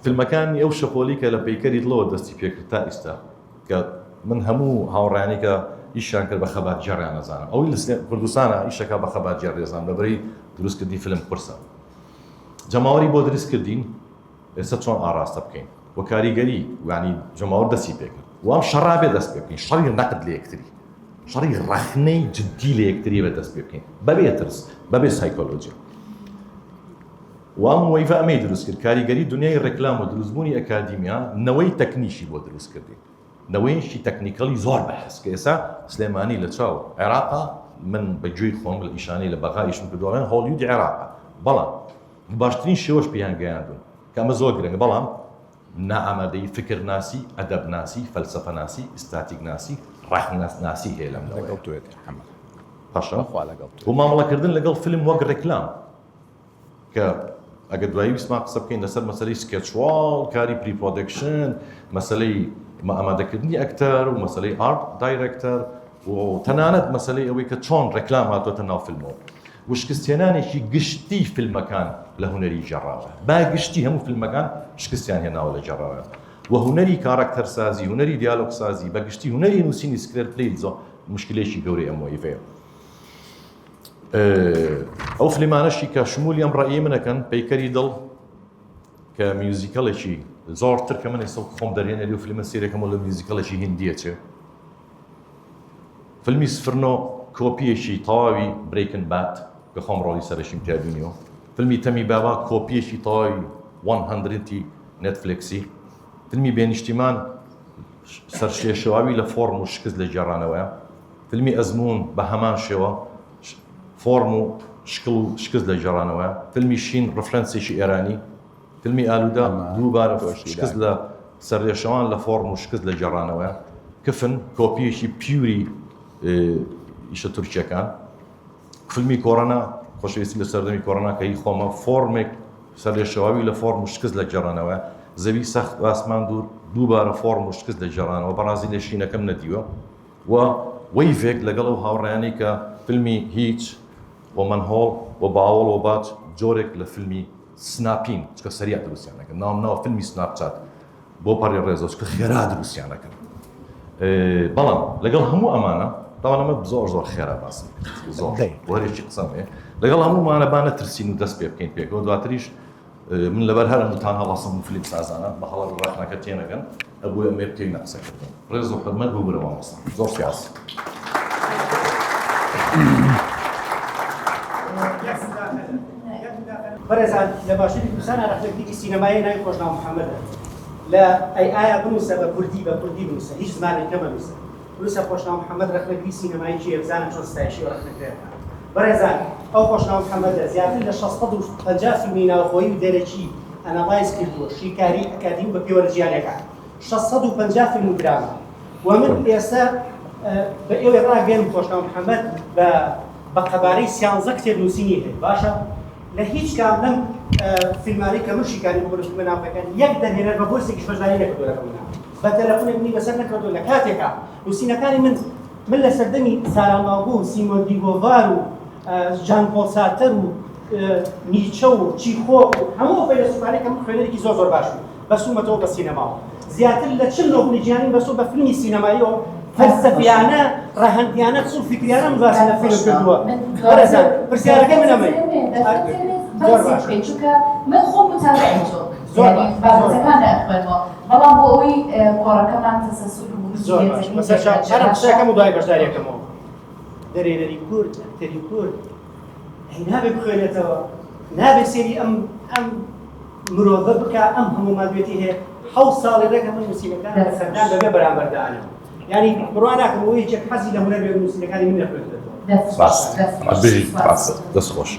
فیلمەکانی ئەو شەپۆلی کە لە پەیکەری دڵەوە دەستی پێکرد تا ئیستا کە من هەموو هاوڕیانی کە ئیشیان کرد بە خەباتگێڕیان ئەزانم ئەوەی لە کوردستانە ئیشەکە بە خەباتگێڕ دەزانم لەبەرەی دروستکردنی فیلم قورسە جەماوەری بۆ دروست کردین ئێستا چۆن ئاڕاستە بکەین و کاریگەری یانی جەماوەر دەستی پێکرد وام شەڕا بێ دەست پێ بکەین شەڕی نەقد لە یەکتری شەڕی ڕەخنەی جدی لە یەکتری بە دەست پێ بکەین بەبێ ترس بەبێ سایکۆلۆژی وام wave ە ئەمەی دروست کرد کاریگەری دنیای ڕێکلام و دروستبوونی ئەکادیمیا نەوەی تەکنیکی بۆ دروست کردین نەوەیەکی technical ی زۆر بەهێز کە ئێستا سلێمانی لە چاو عێراقا من بە گوێی خۆم لە ئیشانەی لە بەغا ئیشم کردووە ئەڵێن هۆڵیودی عێراقە بەڵام باشترین شێوەش پێیان گەیاندون کە ئەمە زۆر گرنگە بەڵام نائامادەیی فکرناسی ئەدەبناسی فەلسەفەناسی ئیستاتیکناسی ڕەخنەناسی هەیە لەم لەگەڵ تۆیەتی حەمە باشە بەخوا لەگەڵ تۆ و مامەڵەکردن لەگەڵ فیلم وەک ڕێکلام کە ئەگەر دوایی ویستمان قسە بکەین لەسەر مەسەلەی schedule، کاری pre-production، مەسەلەی ئامادەکردنی ئەکتەر و مەسەلەی art director و تەنانەت مەسەلەی ئەوەی کە چۆن ڕێکلام هاتۆتە ناو فیلمەوە و شکستهێنانێکی گشتی فیلمەکان لە هونەری گێڕاوە با گشتی هەموو فیلمەکان شکستیان هێناوە لە گێڕاوە و هونەری کاراکتەرسازی هونەری دیالۆگسازی بە گشتی هونەری نووسینی screenplay زۆر مشکلێکی گەورەی ئەم wave ەیە. ئەو فلیمانەشی کە شمولی ئەم ڕەئی منەکەن پەیکەری دڵ کە musical ێکی زۆرتر کە من ئێستا خۆم دەرهێنەری و فیلمە سیرەکەم لە musical ێکی هندیە چێ فیلمی سفرنۆ کۆپیەکی تەواوی Breaking Bad کە خۆم ڕۆڵی سەرەکیم تیا بینیوە فیلمی تەمی بابا کۆپیەکی تەواوی 100 نێتفلێکسی فیلمی بێنیشتیمان سەرشێشەواوی لە فۆرم و شکست لە گێڕانەوەیە فیلمی ئەزموون بە هەمان شێوە فۆرم و شکڵ و شکست لە گێڕانەوەیە. فیلمی شین ڕفرەنسێکی ئێرانی. فیلمی ئالوودە دووبارە شکست لە سەرلێشەوان لە فۆرم و شکست لە گێڕانەوەیە. کفن کۆپییەکی pure ی ئیشە تورکییەکان. فیلمی کۆرۆنا خۆشەویستی لە سەردەمی کۆرۆنا کە هی خۆمە فۆرمێک سەرلێشەواوی لە فۆرم و شکست لە گێڕانەوەیە. زەوی سەخت ئاسمان دوور دووبارە فۆرم و شکست لە گێڕانەوە. بەڕازی لێ شینەکەم نەدیوە. و wave ێک لەگەڵ ئەو هاوڕێیانەی کە فیلمی هیچ و مەنهۆڵ و باوەڵ و باج جۆرێک لە فیلمی سناپین چکە سەریع دروستیان دەکرد ناوم ناوە فیلمی سناپچات بۆ پەڕی ڕێزەوە چکە خێرا دروستیان دەکرد بەڵام لەگەڵ هەموو ئەمانە تاوان ئەمە زۆر زۆر خێرا باسم کرد زۆر وەرێکی قسەم هەیە لەگەڵ هەموومانە با نەترسین و دەست پێ بکەین پێکەوە دواتریش من لەبەر هەر ئەموتان هەڵەسم و فلیم سازانە بە هەڵە ڕەخنەکە تێنەگەن ئەبوو ئەمێ بکەینە قسەکردن ڕێز و حورمەت ببورە مامۆستا زۆر سپاس. بەڕێزان لە باشوری کوردستانا ڕەخنەگرێکی سینەمایی ناوی خۆشناو محەمەدە لە ئەی ئایا بنووسە بە کوردی بە کوردی بنووسە هیچ زمانێک کە مەنووسە بنووسە خۆشناو محەمەد ڕەخنەگری سینەمایی کێیە بزانە چۆن ستایشی ئەو ڕەخنەگرە دەکات بەڕێزان ئەو خۆشناو محەمەدە زیاتر لە 650 فیلمی ناوخۆیی و دەرەکی analyze کردووە شیکاری ئەکادیمی بە پێوەرە جیهانیەکان 650 فیلم و دراما و من ئێستا بە ئێوەی ڕاگەیەنم خۆشناو محەمەد بە بە قەبارەی سیانزە کتێب نووسینی هەیە باشە لە هیچ کام لەم فیلمانەی کە من شیکاری بۆ فیلمە ناوخۆیەکان یەک دەرهێنەر بە voice ێکیش بەشداری نەکردووە لەگەڵ منە بە تەلەفۆنێک منی بەسەر نەکردووە لە کاتێکا نووسینەکانی من من لە سەردەمی ساراماگۆ و سیمۆن دی بۆڤار و ژان پۆڵ سارتەر و نیچە و چیخۆف و هەموو ئەو فەیلەسوفانەی کە من خوێنەرێکی زۆر زۆر باش بوو بەسوومەتەوە بە سینەماوە زیاتر لە 40 نۆبڵی جیهانیم بەسوو بە فیلمی سینەماییەوە فەلسەفیانە ڕەهەندیانە قوڵ فیکریانە من باسم لە فیلم کردووە بەڕێزان پرسیارەکەی من ئەمەیە زۆر باشە چونکە من خۆم متابعی تۆم زۆر باش بابەتەکان ئەخوێنمەوە بەڵام بۆ ئەوەی کۆڕەکەمان تەسەسول و زۆر باش بەسەر چاو هەر قسەکەم و دوای بەشداریەکەمەوە دەرێنەری کورد ئەکتەری کورد ئەی نابێ بخوێنێتەوە نابێ سێری ئەم ئەم مرۆڤە بکا ئەم هەموو مادوێتی هەیە حەوت ساڵی ڕێکە من نووسینەکان لە سەردان بەبێ بەرامبەر دانم یعنی بڕوا ناکەم ئەوە یەکێک حەزی لە هونەر بێ نووسینەکانی من نەخوێندێتەوە. ڕاست بژی ڕاست دەست خۆش.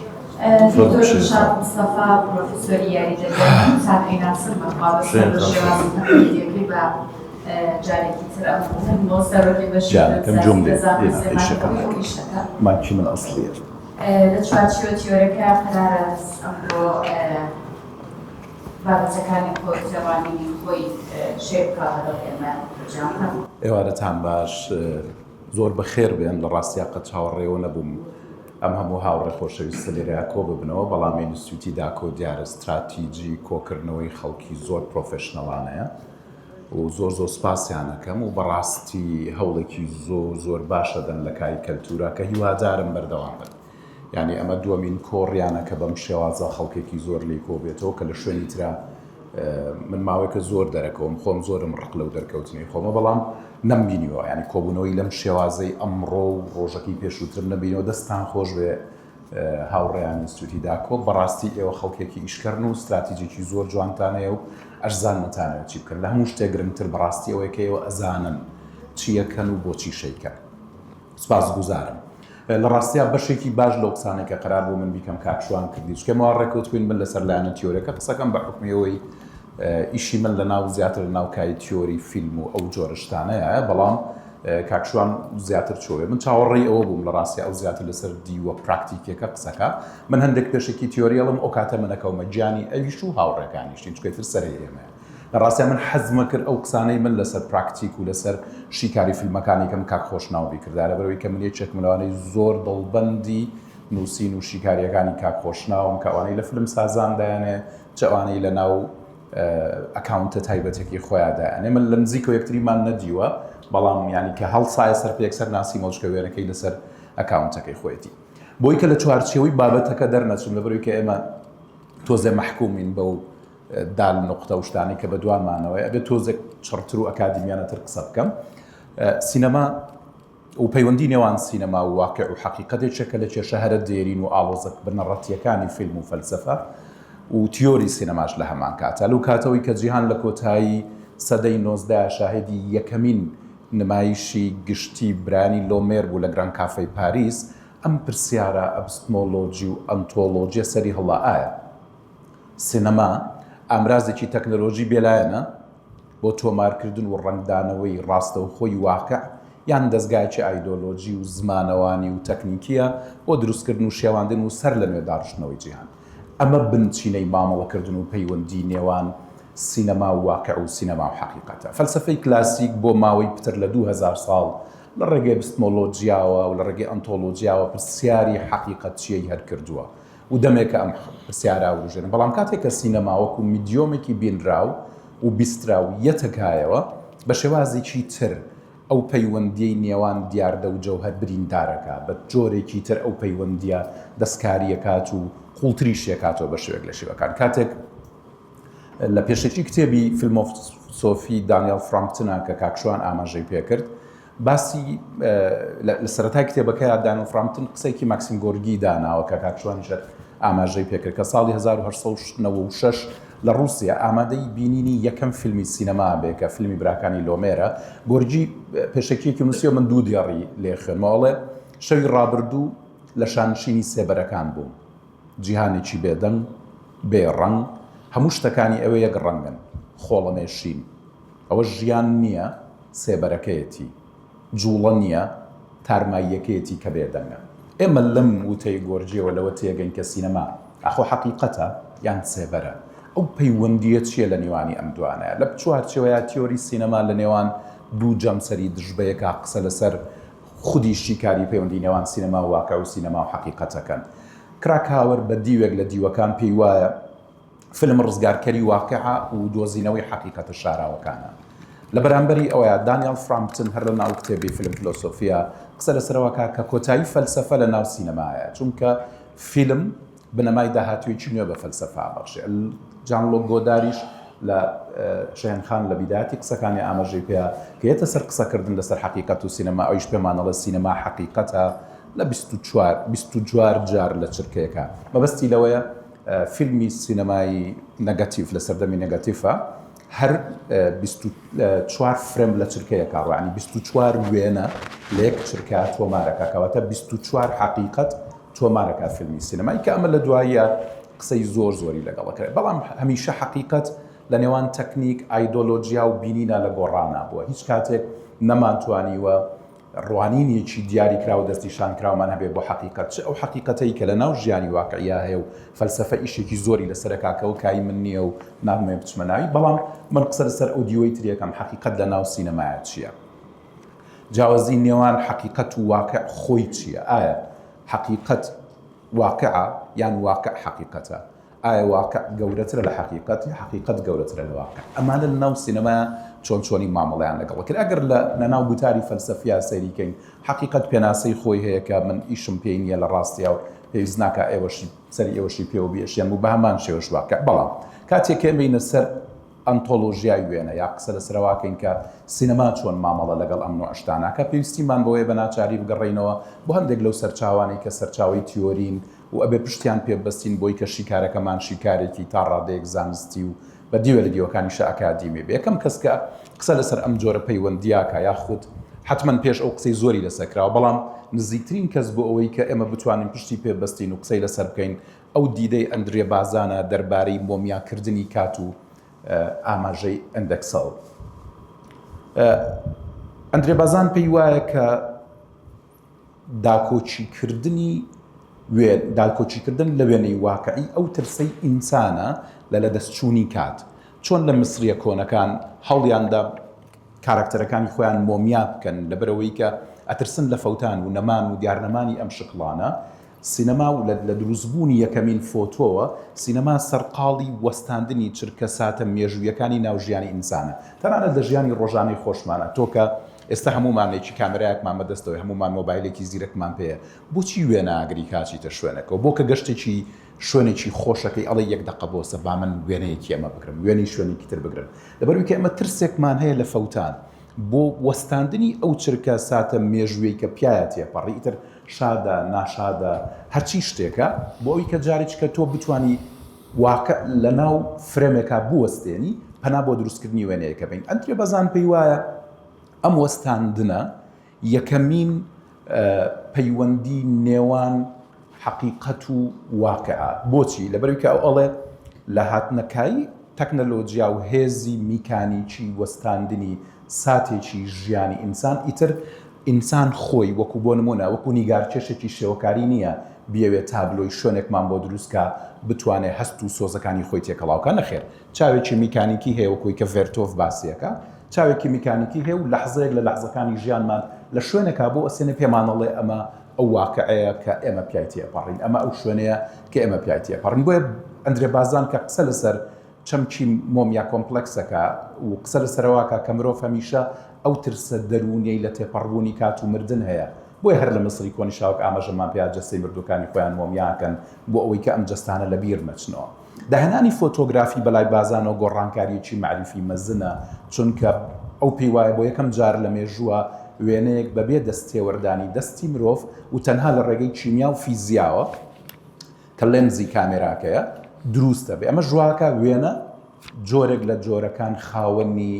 دکتۆر دڵشاد مستەفا پرۆفیسۆری یاریدەدەری ساقی ناسر بەخوا بەسەر بە شێوازی تەقلیدیەکەی بە جارێکی تر ئەم بۆ سەرۆکی بەشی جانەکەم جوم لێ لە زانکۆی سلێمانی ئیشەکەم ئەو ئیشەکە مایکی من ئەسڵیە. لە چوارچێوە تیۆرەکە قەرارە ئەمڕۆ بابەتەکانی خۆی تێڕوانینی خۆی share بکا لەگەڵ ئێمە جان. ئێوارەتان باش. زۆر بەخێر بێن، لە ڕاستیا قەت چاوەڕێوە نەبووم ئەم هەموو هاوڕێ خۆشەویستە لێرەیا کۆ ببنەوە، بەڵام ئینستیتوتی داکۆ دیارە ستراتیجی کۆکردنەوەی خەڵکی زۆر professional انەیە و زۆر زۆر سپاسیان ئەکەم و بەڕاستی هەوڵێکی زۆر زۆر باش ئەدەن لە کاری کەلتورا کە هیوادارم بەردەوام بن. یانی ئەمە دووەمین کۆڕیانە کە بەم شێوازە خەڵکێکی زۆر لێی کۆ بێتەوە کە لە شوێنی ترا من ماوەیەکە زۆر دەرەکەوم خۆم زۆرم ڕق لەو دەرکەوتنەی خۆمە بەڵام نەمبینیوە ینی کۆبوونەوەی لەم شێوازەی ئەمڕۆ و ڕۆژەکەی پێشووترم نەبینەوە دەستان خۆش بێ هاوڕێیان ئینستیتوتی داکۆ بەڕاستی ئێوە خەڵکێکی ئیشکەرن و ستراتیجێکی زۆر جوانتان هەیە و ئەشزاننتانەوە چی بکەن لە هەموو شتێک گرنگتر بەڕاستی ئەوەیە کە ئێوە ئەزانن چیەکەن و بۆچی شەیکەن. سوپاسگوزارم. لە ڕاستیا بەشێکی باش لەو قسانەی کە قەرار بوو من بیکەم کاک شوان کردی چونکە ئێمە وا ڕێکەوتبووین من لەسەر لایەنە تیۆریەکە قسەکەم بە حوکمی ئەوەی ئیشی من لە ناو زیاتر لە ناو کای تیۆری فیلم و ئەو جۆرە شتانەیە بەڵام کاک شوان زیاتر چۆێ من چاوەڕێی ئەوە بووم لە ڕاستیا ئەو زیاتر لەسەر دیوە پراکتیکیەکە قسەکە من هەندێک پێشەکی تیۆری ئەڵم ئەو کاتە منەکەومە گیانی ئەویش و هاوڕێکانیشتین چونکە ئیتر سەرەی ئێمەیە لە ڕاستیا من حەزمەکرد ئەو قسانەی من لەسەر پراکتیک و لەسەر شیکاری فیلمەکانی کەم کاک خۆشناو بیکردایە لەبەرئەوەی کە من یەکێکم لەوانەی زۆر دڵبەندی نووسین و شیکاریەکانی کاک خۆشناوم کە ئەوانەی لە فیلم سازان دایانێ چ ئەوانەی لە ناو ئەکاونتە تایبەتەکەی خۆیان دایانێ من لە نزیکەوە یەکتریمان نەدیوە بەڵام یانی کە هەڵسایە سەر پێ یەکسەر ناسیمەوە چونکە وێنەکەی لەسەر ئەکاونتەکەی خۆیەتی بۆی کە لە چوارچێوەی بابەتەکە دەرنەچم لەبەرئەوەی کە ئێمە تۆزێ مەحکومین بەو دال نوقتە و شتانەی کە بەدوامانەوەیە ئەبێت تۆزێک چڕتر و ئەکادیمیانەتر قسە بکەم. سینەما و پەیوەندی نێوان سینەما و واقع و حەقیقەت یەکێکە لە کێشە هەرە دێرین و ئاڵۆزە بنەڕەتییەکانی فیلم و فەلسەفە و تیۆری سینەماش لە هەمان کاتا. لەو کاتەوەی کە جیهان لە کۆتایی سەدەی 19 شاهێدی یەکەمین نمایشی گشتی برایانی لۆمێر بوو لە گراند کافێی پاریس، ئەم پرسیارە ئەبستمۆلۆجی و ئەنتۆلۆجیە سەری هەڵدا ئایا سینەما ئامرازێکی تەکنەلۆژی بێلایەنە بۆ تۆمارکردن و ڕەنگدانەوەی ڕاستەوخۆی واقع یان دەزگایەکی ئایدۆلۆژی و زمانەوانی و تەکنیکییە بۆ دروستکردن و شێواندن و سەر لە نوێ داڕشتنەوەی جیهان. ئەمە بنچینەی مامەڵەکردن و پەیوەندی نێوان سینەما و واقع و سینەما و حەقیقەتە. فەلسەفەی کلاسیک بۆ ماوەی پتر لە 2000 ساڵ لە ڕێگەی ئەبستمۆلۆژیاوە و لە ڕێگەی ئەنتۆلۆژیاوە پرسیاری حەقیقەت چییەی هەر کردووە. و دەمێکە ئەم پرسیارە ئەوروژێنم، بەڵام کاتێک کە سینەما وەکو میدیۆمێکی بینراو و بیستراو یەتە کایەوە، بە شێوازێکی تر ئەو پەیوەندییەی نێوان دیاردە و جەوهەر بریندارەکا، بە جۆرێکی تر ئەو پەیوەندییە دەستکارییەکات و قووڵتریشیەکاتەوە بە شێوەیەک لە شێوەکان. کاتێک لە پێشەکی کتێبی فیلمۆسۆفی دانیاڵ فرامپتنە کە کاک شوان ئاماژەی پێکرد، باسی لە سەرەتای کتێبەکەیا دانیڵ فرامپتن قسەیەکی ماکسیم گۆرگی داناوە کە کاک شوانیش ئاماژەی پێکرد کە ساڵی 1896 لە ڕووسیا ئامادەی بینینی یەکەم فیلمی سینەما بێ کە فیلمی براکانی لۆمێرە گۆرگی پێشەکیەکی نووسیوە من دوو دێڕی لێ خوێنمەوە ئەڵێ شەوی ڕابردوو لە شانشینی سێبەرەکان بووم جیهانێکی بێدەنگ بێ ڕەنگ هەموو شتەکانی ئەوێ یەک ڕەنگن خۆڵەمێشین ئەوە ژیان نییە، سێبەرەکەیەتی. جووڵە نییە، تارماییەکەیەتی کە بێدەنگە. ئێمە لەم وتەی گۆرجیەوە لەوە تێگەین کە سینەما ئاخۆ حەقیقەتە یان سێبەرە؟ ئەو پەیوەندییە چییە لە نێوانی ئەم دوانەیا؟ لە چوارچێوەیا تیۆری سینەما لە نێوان دوو جەمسەری دژبەیەکا قسە لەسەر خودی شیکاری پەیوەندی نێوان سینەما و واقع و سینەما و حەقیقەت ئەکەن. کراکاوەر بە دیوێک لە دیوەکان پێی وایە، فیلم ڕزگارکەری واقیعە و دۆزینەوەی حەقیقەتە شاراوەکانە. لە بەرامبەری ئەوەیا دانیاڵ فرامپتن هەر لە ناو کتێبی فیلم فلۆسۆفیا قسە لەسەر ئەوە کا کە کۆتایی فەلسەفە لە ناو سینەمایە چونکە فیلم بنەمای داهاتوویەکی نوێ بە فەلسەفە ئەبەخشێ. جان لۆک گۆداریش لە شەهێن خان لە بیدایەتی قسەکانی ئاماژەی پێیا کە یەتە سەر قسەکردن لەسەر حەقیقەت و سینەما ئەویش پێمان ئەڵێ سینەما حەقیقەتە لە 24 24 جار لە چرکەیەکا مەبەستی لەوەیە فیلمی سینەمایی نەگەتیڤ لە سەردەمی نەگەتیڤە. هەر 24 frame لە چرکەیەکا ڕۆ یانی 24 وێنە لە یەک چرکە تۆمارەکە کەواتە 24 حەقیقەت تۆمارەکە فیلمی سینەمایی کە ئەمە لە دواییە قسەی زۆر زۆری لەگەڵ کرێت بەڵام هەمیشە حەقیقەت لە نێوان تەکنیک ئایدۆلۆجیا و بینینا لە گۆڕانا بووە هیچ کاتێک نەمانتوانیوە ڕوانینێکی دیاریکراو و دەستنیشانکراومان هەبێ بۆ حەقیقەت، چ ئەو حەقیقەتەی کە لە ناو ژیانی واقعیا هەیە و فەلسەفە ئیشێکی زۆری لەسەر ئەکا کە ئەو کاری من نییە و نامەوێ بچمە ناوی، بەڵام من قسە لەسەر ئەو دیوەی تری ئەکەم حەقیقەت لە ناو سینەمایا چییە؟ جیاوازی نێوان حەقیقەت و واقع خۆی چییە؟ ئایا حەقیقەت واقعە یان واقع حەقیقەتە؟ ئایا واقع گەورەترە لە حەقیقەت یا حەقیقەت گەورەترە لە واقع؟ ئەمانە لە ناو سینەمایا چۆن چۆنی مامەڵەیان لەگەڵ کرد؟ ئەگەر لە لە ناو گوتاری فەلسەفیا سەیری کەین حەقیقەت پێناسەی خۆی هەیە کە من ئیشم پێی نییە لە ڕاستیا و پێویست ناکا ئێوەشی سەری ئێوەشی پێوە بیەشێنم و بە هەمان شێوەش واقع بەڵام کاتێک کە ئێمە سەر ئەنتۆلۆژیای وێنە یا قسە لەسەر ئەوە کەین کە سینەما چۆن مامەڵە لەگەڵ ئەم نوعە شتانە کە پێویستیمان بەوەیە بە ناچاری بگەڕێینەوە بۆ هەندێک لەو سەرچاوانەی کە سەرچاوەی تیۆرین و ئەبێ پشتیان پێ ببەستین بۆی کە شیکارەکەمان شیکارێکی تا ڕادەیەک زانستی و بە دیوە لە دیوەکانیشا ئەکادیمی بێ. یەکەم کەس کە قسە لەسەر ئەم جۆرە پەیوەندییە کا یاخود حەتمەن پێش ئەو قسەی زۆری لەسەر کراوە بەڵام نزیکترین کەس بۆ ئەوەی کە ئێمە بتوانین پشتی پێ ببەستین و قسەی لەسەر بکەین ئەو دیدەی ئەندرێ بازانە دەربارەی مۆمیاکردنی کات و ئاماژەی ئەندەکسەڵ. ئەندرێ بازان پێی وایە کە داکۆکیکردنی داکۆکیکردن لە وێنەی واقعی ئەو ترسەی ئینسانە لە لەدەستچوونی کات. چۆن لە میسرییە کۆنەکان هەوڵیاندا کاراکتەرەکانی خۆیان مۆمیا بکەن لەبەرئەوەی کە ئەترسن لە فەوتان و نەمان و دیارنەمانی ئەم شکڵانە، سینەما و لە دروستبوونی یەکەمین فۆتۆوە، سینەما سەرقاڵی وەستاندنی چرکەساتە مێژوویەکانی ناو ژیانی ئینسانە. تەنانەت لە ژیانی ڕۆژانەی خۆشمانا، تۆ کە ئێستا هەموومان یەکی کامێرایەکمان بە دەستەوەیە، هەموومان مۆبایلێکی زیرەکمان پێیە، بۆچی وێنە ئەگری کە ئەچیتە شوێنەکەوە؟ بۆ کە گەشتێکی شوێنێکی خۆشەکەی ئەڵێی یەک دەقە بۆسە با من وێنەیەکی ئەمە بگرم، وێنەی شوێنێکی تر بگرن. لەبەرئەوەی کە ئێمە ترسێکمان هەیە لە فەوتان. بۆ وەستاندنی ئەو چرکە ساتە مێژوویەی کە پیایا تێپەڕی، ئیتر شادە، ناشادە، هەرچی شتێکە، بۆ ئەوی کە جارێکیکە تۆ بتوانی واقع لە ناو فرێمێکا بوەستێنی، پەنا بۆ دروستکردنی وێنەیەکە بەین. ئەندرێ بەزان پێی وایە ئەم وەستاندنە یەکەمین پەیوەندی نێوان حەقیقەت و واقعە. بۆچی؟ لەبەرئەوەی کە ئەو ئەڵێ لە هاتنەکایی تەکنەلۆجیا و هێزی میکانیکی وەستاندنی ساتێکی ژیانی ئینسان، ئیتر ئینسان خۆی وەکو بۆ نموونە وەکو نیگارکێشێکی شێوەکاری نییە بیەوێ تابلۆی شوێنێکمان بۆ دروست کا بتوانێ هەست و سۆزەکانی خۆی تێکەڵاو کا، نەخێر چاوێکی میکانیکی هەیە وەکو کە ڤێرتۆڤ باسی ئەکا چاوێکی میکانیکی هەیە و لەحزەیەک لە لەحزەکانی ژیانمان لە شوێنێکا بۆ ئەسێنێ پێمان ئەڵێ ئەمە ئەو واقعەیە کە ئێمە پیای تێئەپەڕین، ئەمە ئەو شوێنەیە کە ئێمە پیای تێئەپەڕین. بۆیە ئەندرێ بازان کە قسە لەسەر چەمکی مۆمیا کۆمپلێکسەکە و قسە لەسەر ئەوە ئەکا کە مرۆڤ هەمیشە ئەو ترسە دەروونیەی لە تێپەڕبوونی کات و مردن هەیە، بۆیە هەر لە میسری کۆنیشا وەک ئاماژەمان پێیا جەستەی مردووەکانی خۆیان مۆمیا ئەکەن بۆ ئەوەی کە ئەم جەستانە لە بیر نەچنەوە. داهێنانی فۆتۆگرافی بەلای بازانەوە گۆڕانکارییەکی مەعریفی مەزنە، چونکە ئەو پێی وایە بۆ یەکەم جار لە مێژووە وێنەیەک بەبێ دەستتێوەردانی دەستی مرۆڤ و تەنها لە ڕێگەی کیمیا و فیزیاوە کە لێنزی کامێراکەیە دروست دەبێ. ئەمەش وا ئەکا وێنە جۆرێک لە جۆرەکان خاوەنی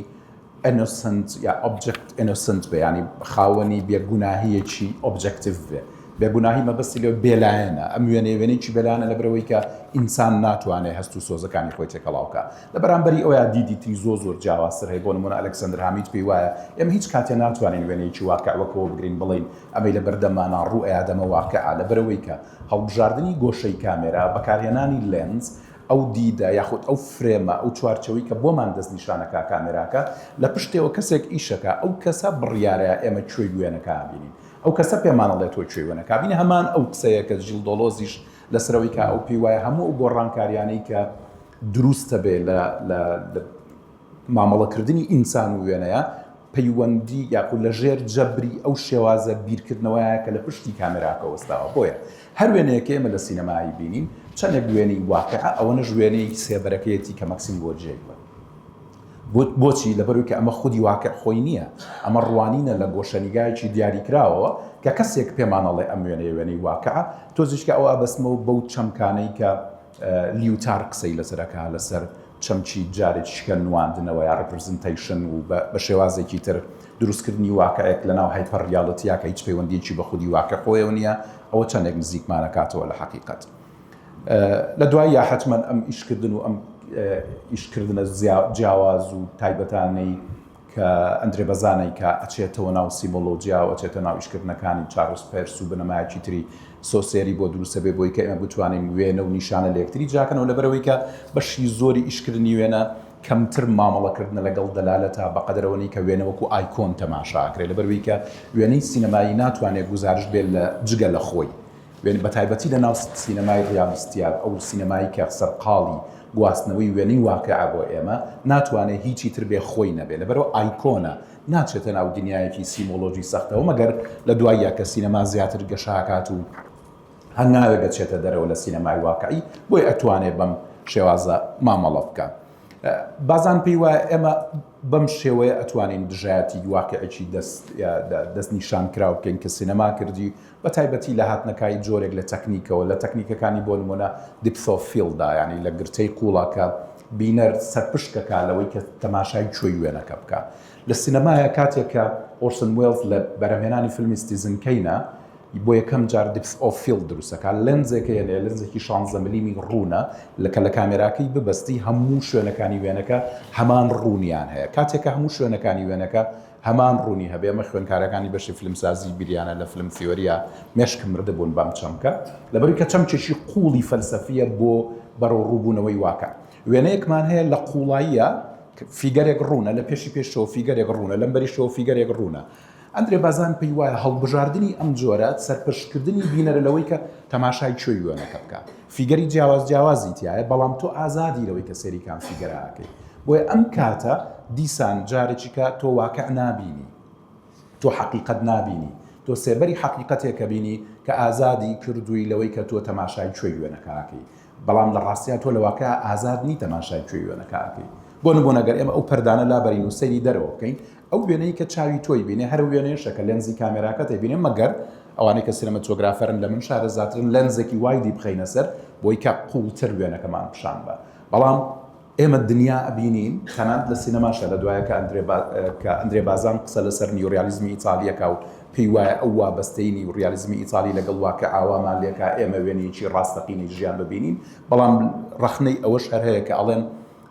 innocent یا object innocent بێ یانی خاوەنی بێگوناهیەکی objective بێ بێگوناهی مەبەستی لێ بێلایەنە ئەم وێنەیە وێنەیەکی بێلایەنە لەبەرئەوەی کە ئینسان ناتوانێ هەست و سۆزەکانی خۆی تێکەڵاو کا لە بەرامبەری ئەویا دیدی تری زۆر زۆر جیاوازتر هەیە بۆ نمونە ئەلکسەندەر هامیت پێی وایە ئێمە هیچ کاتێ ناتوانین وێنەیەکی واقع وەکەوە بگرین بڵێین ئەمەی لە بەردەممانا ڕوو ئەیادەمە واقعە لەبەرئەوەی کە هەڵبژاردنی گۆشەی کامێرا بەکارهێنانی لێنز ئەو دیدە یاخود ئەو فرێمە، ئەو چوارچێوەی کە بۆمان دەستنیشانەکا کامێراکە، لە پشتێوە کەسێک ئیشەکا، ئەو کەسە بڕیارەیە ئێمە کوێی وێنەکە بینین. ئەو کەسە پێمان ئەڵێ تۆ کوێی وێنەکە بینی. هەمان ئەو قسەیە کە ژیل دۆلۆزیش لەسەرەوەی کە ئەو پێی وایە هەموو ئەو گۆڕانکاریانەی کە دروستەبێ لە لە مامەڵەکردنی ئینسان و وێنەیە پەیوەندی یاخود لە ژێر جەبری ئەو شێوازە بیرکردنەوەیە کە لە پشتی کامێراکە وەستاوە. بۆیە هەر وێنەیەک کە ئێمە لە سینەمایی بینین چەندێک وێنەی واقیعە ئەوەنەش وێنەی سێبەرەکەیەتی کە مەکسیم گۆرجیای بووە. بۆچی؟ لەبەرئەوەی کە ئەمە خودی واقیع خۆی نییە، ئەمە ڕوانینە لە گۆشەنیگایەکی دیاریکراوەوە کە کەسێک پێمان ئەڵێ ئەم وێنەیە وێنەی واقیعە. تۆزیشکە ئەوە ئەبەستمەوە بەو چەمکانەی کە لیوتار قسەی لەسەر ئەکا لەسەر. چەمکی جارێکیشکە نواندنەوە یا representation و بە شێوازێکی تر دروستکردنی واقعێک لەناو hyper reality یا کە هیچ پەیوەندیەکی بە خودی واقع خۆیەوە نییە، ئەوە چەندێک نزیکمانەکاتەوە لە حەقیقەت. لە دواییا حەتمەن ئەم ئیشکردن و ئەم ئیشکردنە جیاواز و تایبەتانەی کە ئەندرێ بەزانەی کە ئەچێتەوە ناو سیمۆلۆجیا و ئەچێتە ناو ئیشکردنەکانی چارلز پێرس و بنەمایەکی تری سۆسێری بۆ دروستە بێ بۆی کە ئێمە بتوانین وێنە و نیشانە لە یەکتری جیاکەنەوە لەبەرئەوەی کە بەشی زۆری ئیشکردنی وێنە کەمتر مامەڵەکردنە لەگەڵ دەلالەتا بەقەدەر ئەوەنەی کە وێنە وەکو ئایکۆن تەماشا ئەکرێ لەبەرئەوەی کە وێنەی سینەمایی ناتوانێ گوزارشت بێت لە جگە لە خۆی وێنە بەتایبەتی لە ناو سینەمای ڕیالیستیا ئەو سینەمای کە سەرقاڵی گواستنەوەی وێنەی واقیعە بۆ ئێمە ناتوانێ هیچی تر بێ خۆی نەبێ لەبەرئەوە ئایکۆنە ناچێتە ناو دنیایەکی سیمۆلۆژی سەختەوە مەگەر لە دواییا کە سینەما زیاتر گەشە ئەکات و هەنگاوێک ئەچێتە دەرەوە لە سینەمای واقعی بۆیە ئەتوانێ بەم شێوازە مامەڵە بکا. بازان پێی وایە ئێمە بەم شێوەیە ئەتوانین دژایەتی واقعێکی دەستنیشان کراو بکەین کە سینەما کردی بە تایبەتی لە هاتنەکای جۆرێک لە تەکنیکەوە لە تەکنیکەکانی بۆ نمونە depth of field دا یانی لە گرتەی قوڵا کە بینەر سەرپشکەکە لەوەی کە تەماشای کوێی وێنەکە بکە لە سینەمایە کاتێک کە ئۆرسن وێڵز لە بەرهەمهێنانی فیلمی Citizen Kane ە بۆ یەکەم جار depth of field دروستەکە لەنزێکە یەنێ لەنزێکی 16 ملیمی ڕوونە لە کە لە کامێراکەی ببەستی هەموو شوێنەکانی وێنەکە هەمان ڕوونیان هەیە کاتێک کە هەموو شوێنەکانی وێنەکە هەمان ڕوونی هەبێ ئەمە خوێندکارەکانی بەشی فیلمسازی بیریانە لە film theory یا مێشک مردبوون بەم چەمکە لەبەری کە چەمکێکی قوڵی فەلسەفیە بۆ بەرەو ڕووبوونەوەی واقع وێنەیەکمان هەیە لە قوڵاییە فیگەرێک ڕوونە لە پێشی پێشەوە فیگەرێک ڕوونە لەم بەریشەوە فیگەرێک ڕوونە ئەندرێ بازان پێی وایە هەڵبژاردنی ئەم جۆرە سەرپەرشتکردنی بینەرە لەوەی کە تەماشای کوێی وێنەکە بکات. فیگەری جیاواز جیاوازی تیایە، بەڵام تۆ ئازادی لەوەی کە سەیری کام فیگەرە ئەکەی. بۆیە ئەم کاتە دیسان جارێکیکە تۆ واقع نابینی، تۆ حەقیقەت نابینی، تۆ سێبەری حەقیقەتێک ئەبینی کە ئازادی کردووی لەوەی کە تۆ تەماشای کوێی وێنەکە ئەکەی. بەڵام لە ڕاستیا تۆ لە واقع ئازاد نی تەماشای کوێی وێنەکە ئەکەی. بۆ نموونە گەر ئێمە ئەو پەردانە لابەرین و سەیری دەرەوە بکەین، ئەو وێنەی کە چاوی تۆی بینێ هەر ئەو وێنەیەشە کە لێنزی کامێراکەت ئەیبینێ مەگەر ئەوانەی کە سینەمەتۆگرافەرن لە من شارەزاترن لێنزێکی wide ی بخەینە سەر بۆی کە قووڵتر وێنەکەمان پیشان بە بەڵام ئێمە دنیا ئەبینین تەنانەت لە سینەماشە لە دوایە کە ئەندرێ با کە ئەندرێ بازان قسە لەسەر نیوڕیالیزمی ئیتالیەکە و پێی وایە ئەو وابەستەی نیوڕیالیزمی ئیتالی لەگەڵ واقع ئاوامان لێکا ئێمە وێنەیەکی ڕاستەقینەی ژیان ببینین بەڵام ڕەخنەی ئەوەش هەر هەیە کە ئەڵێن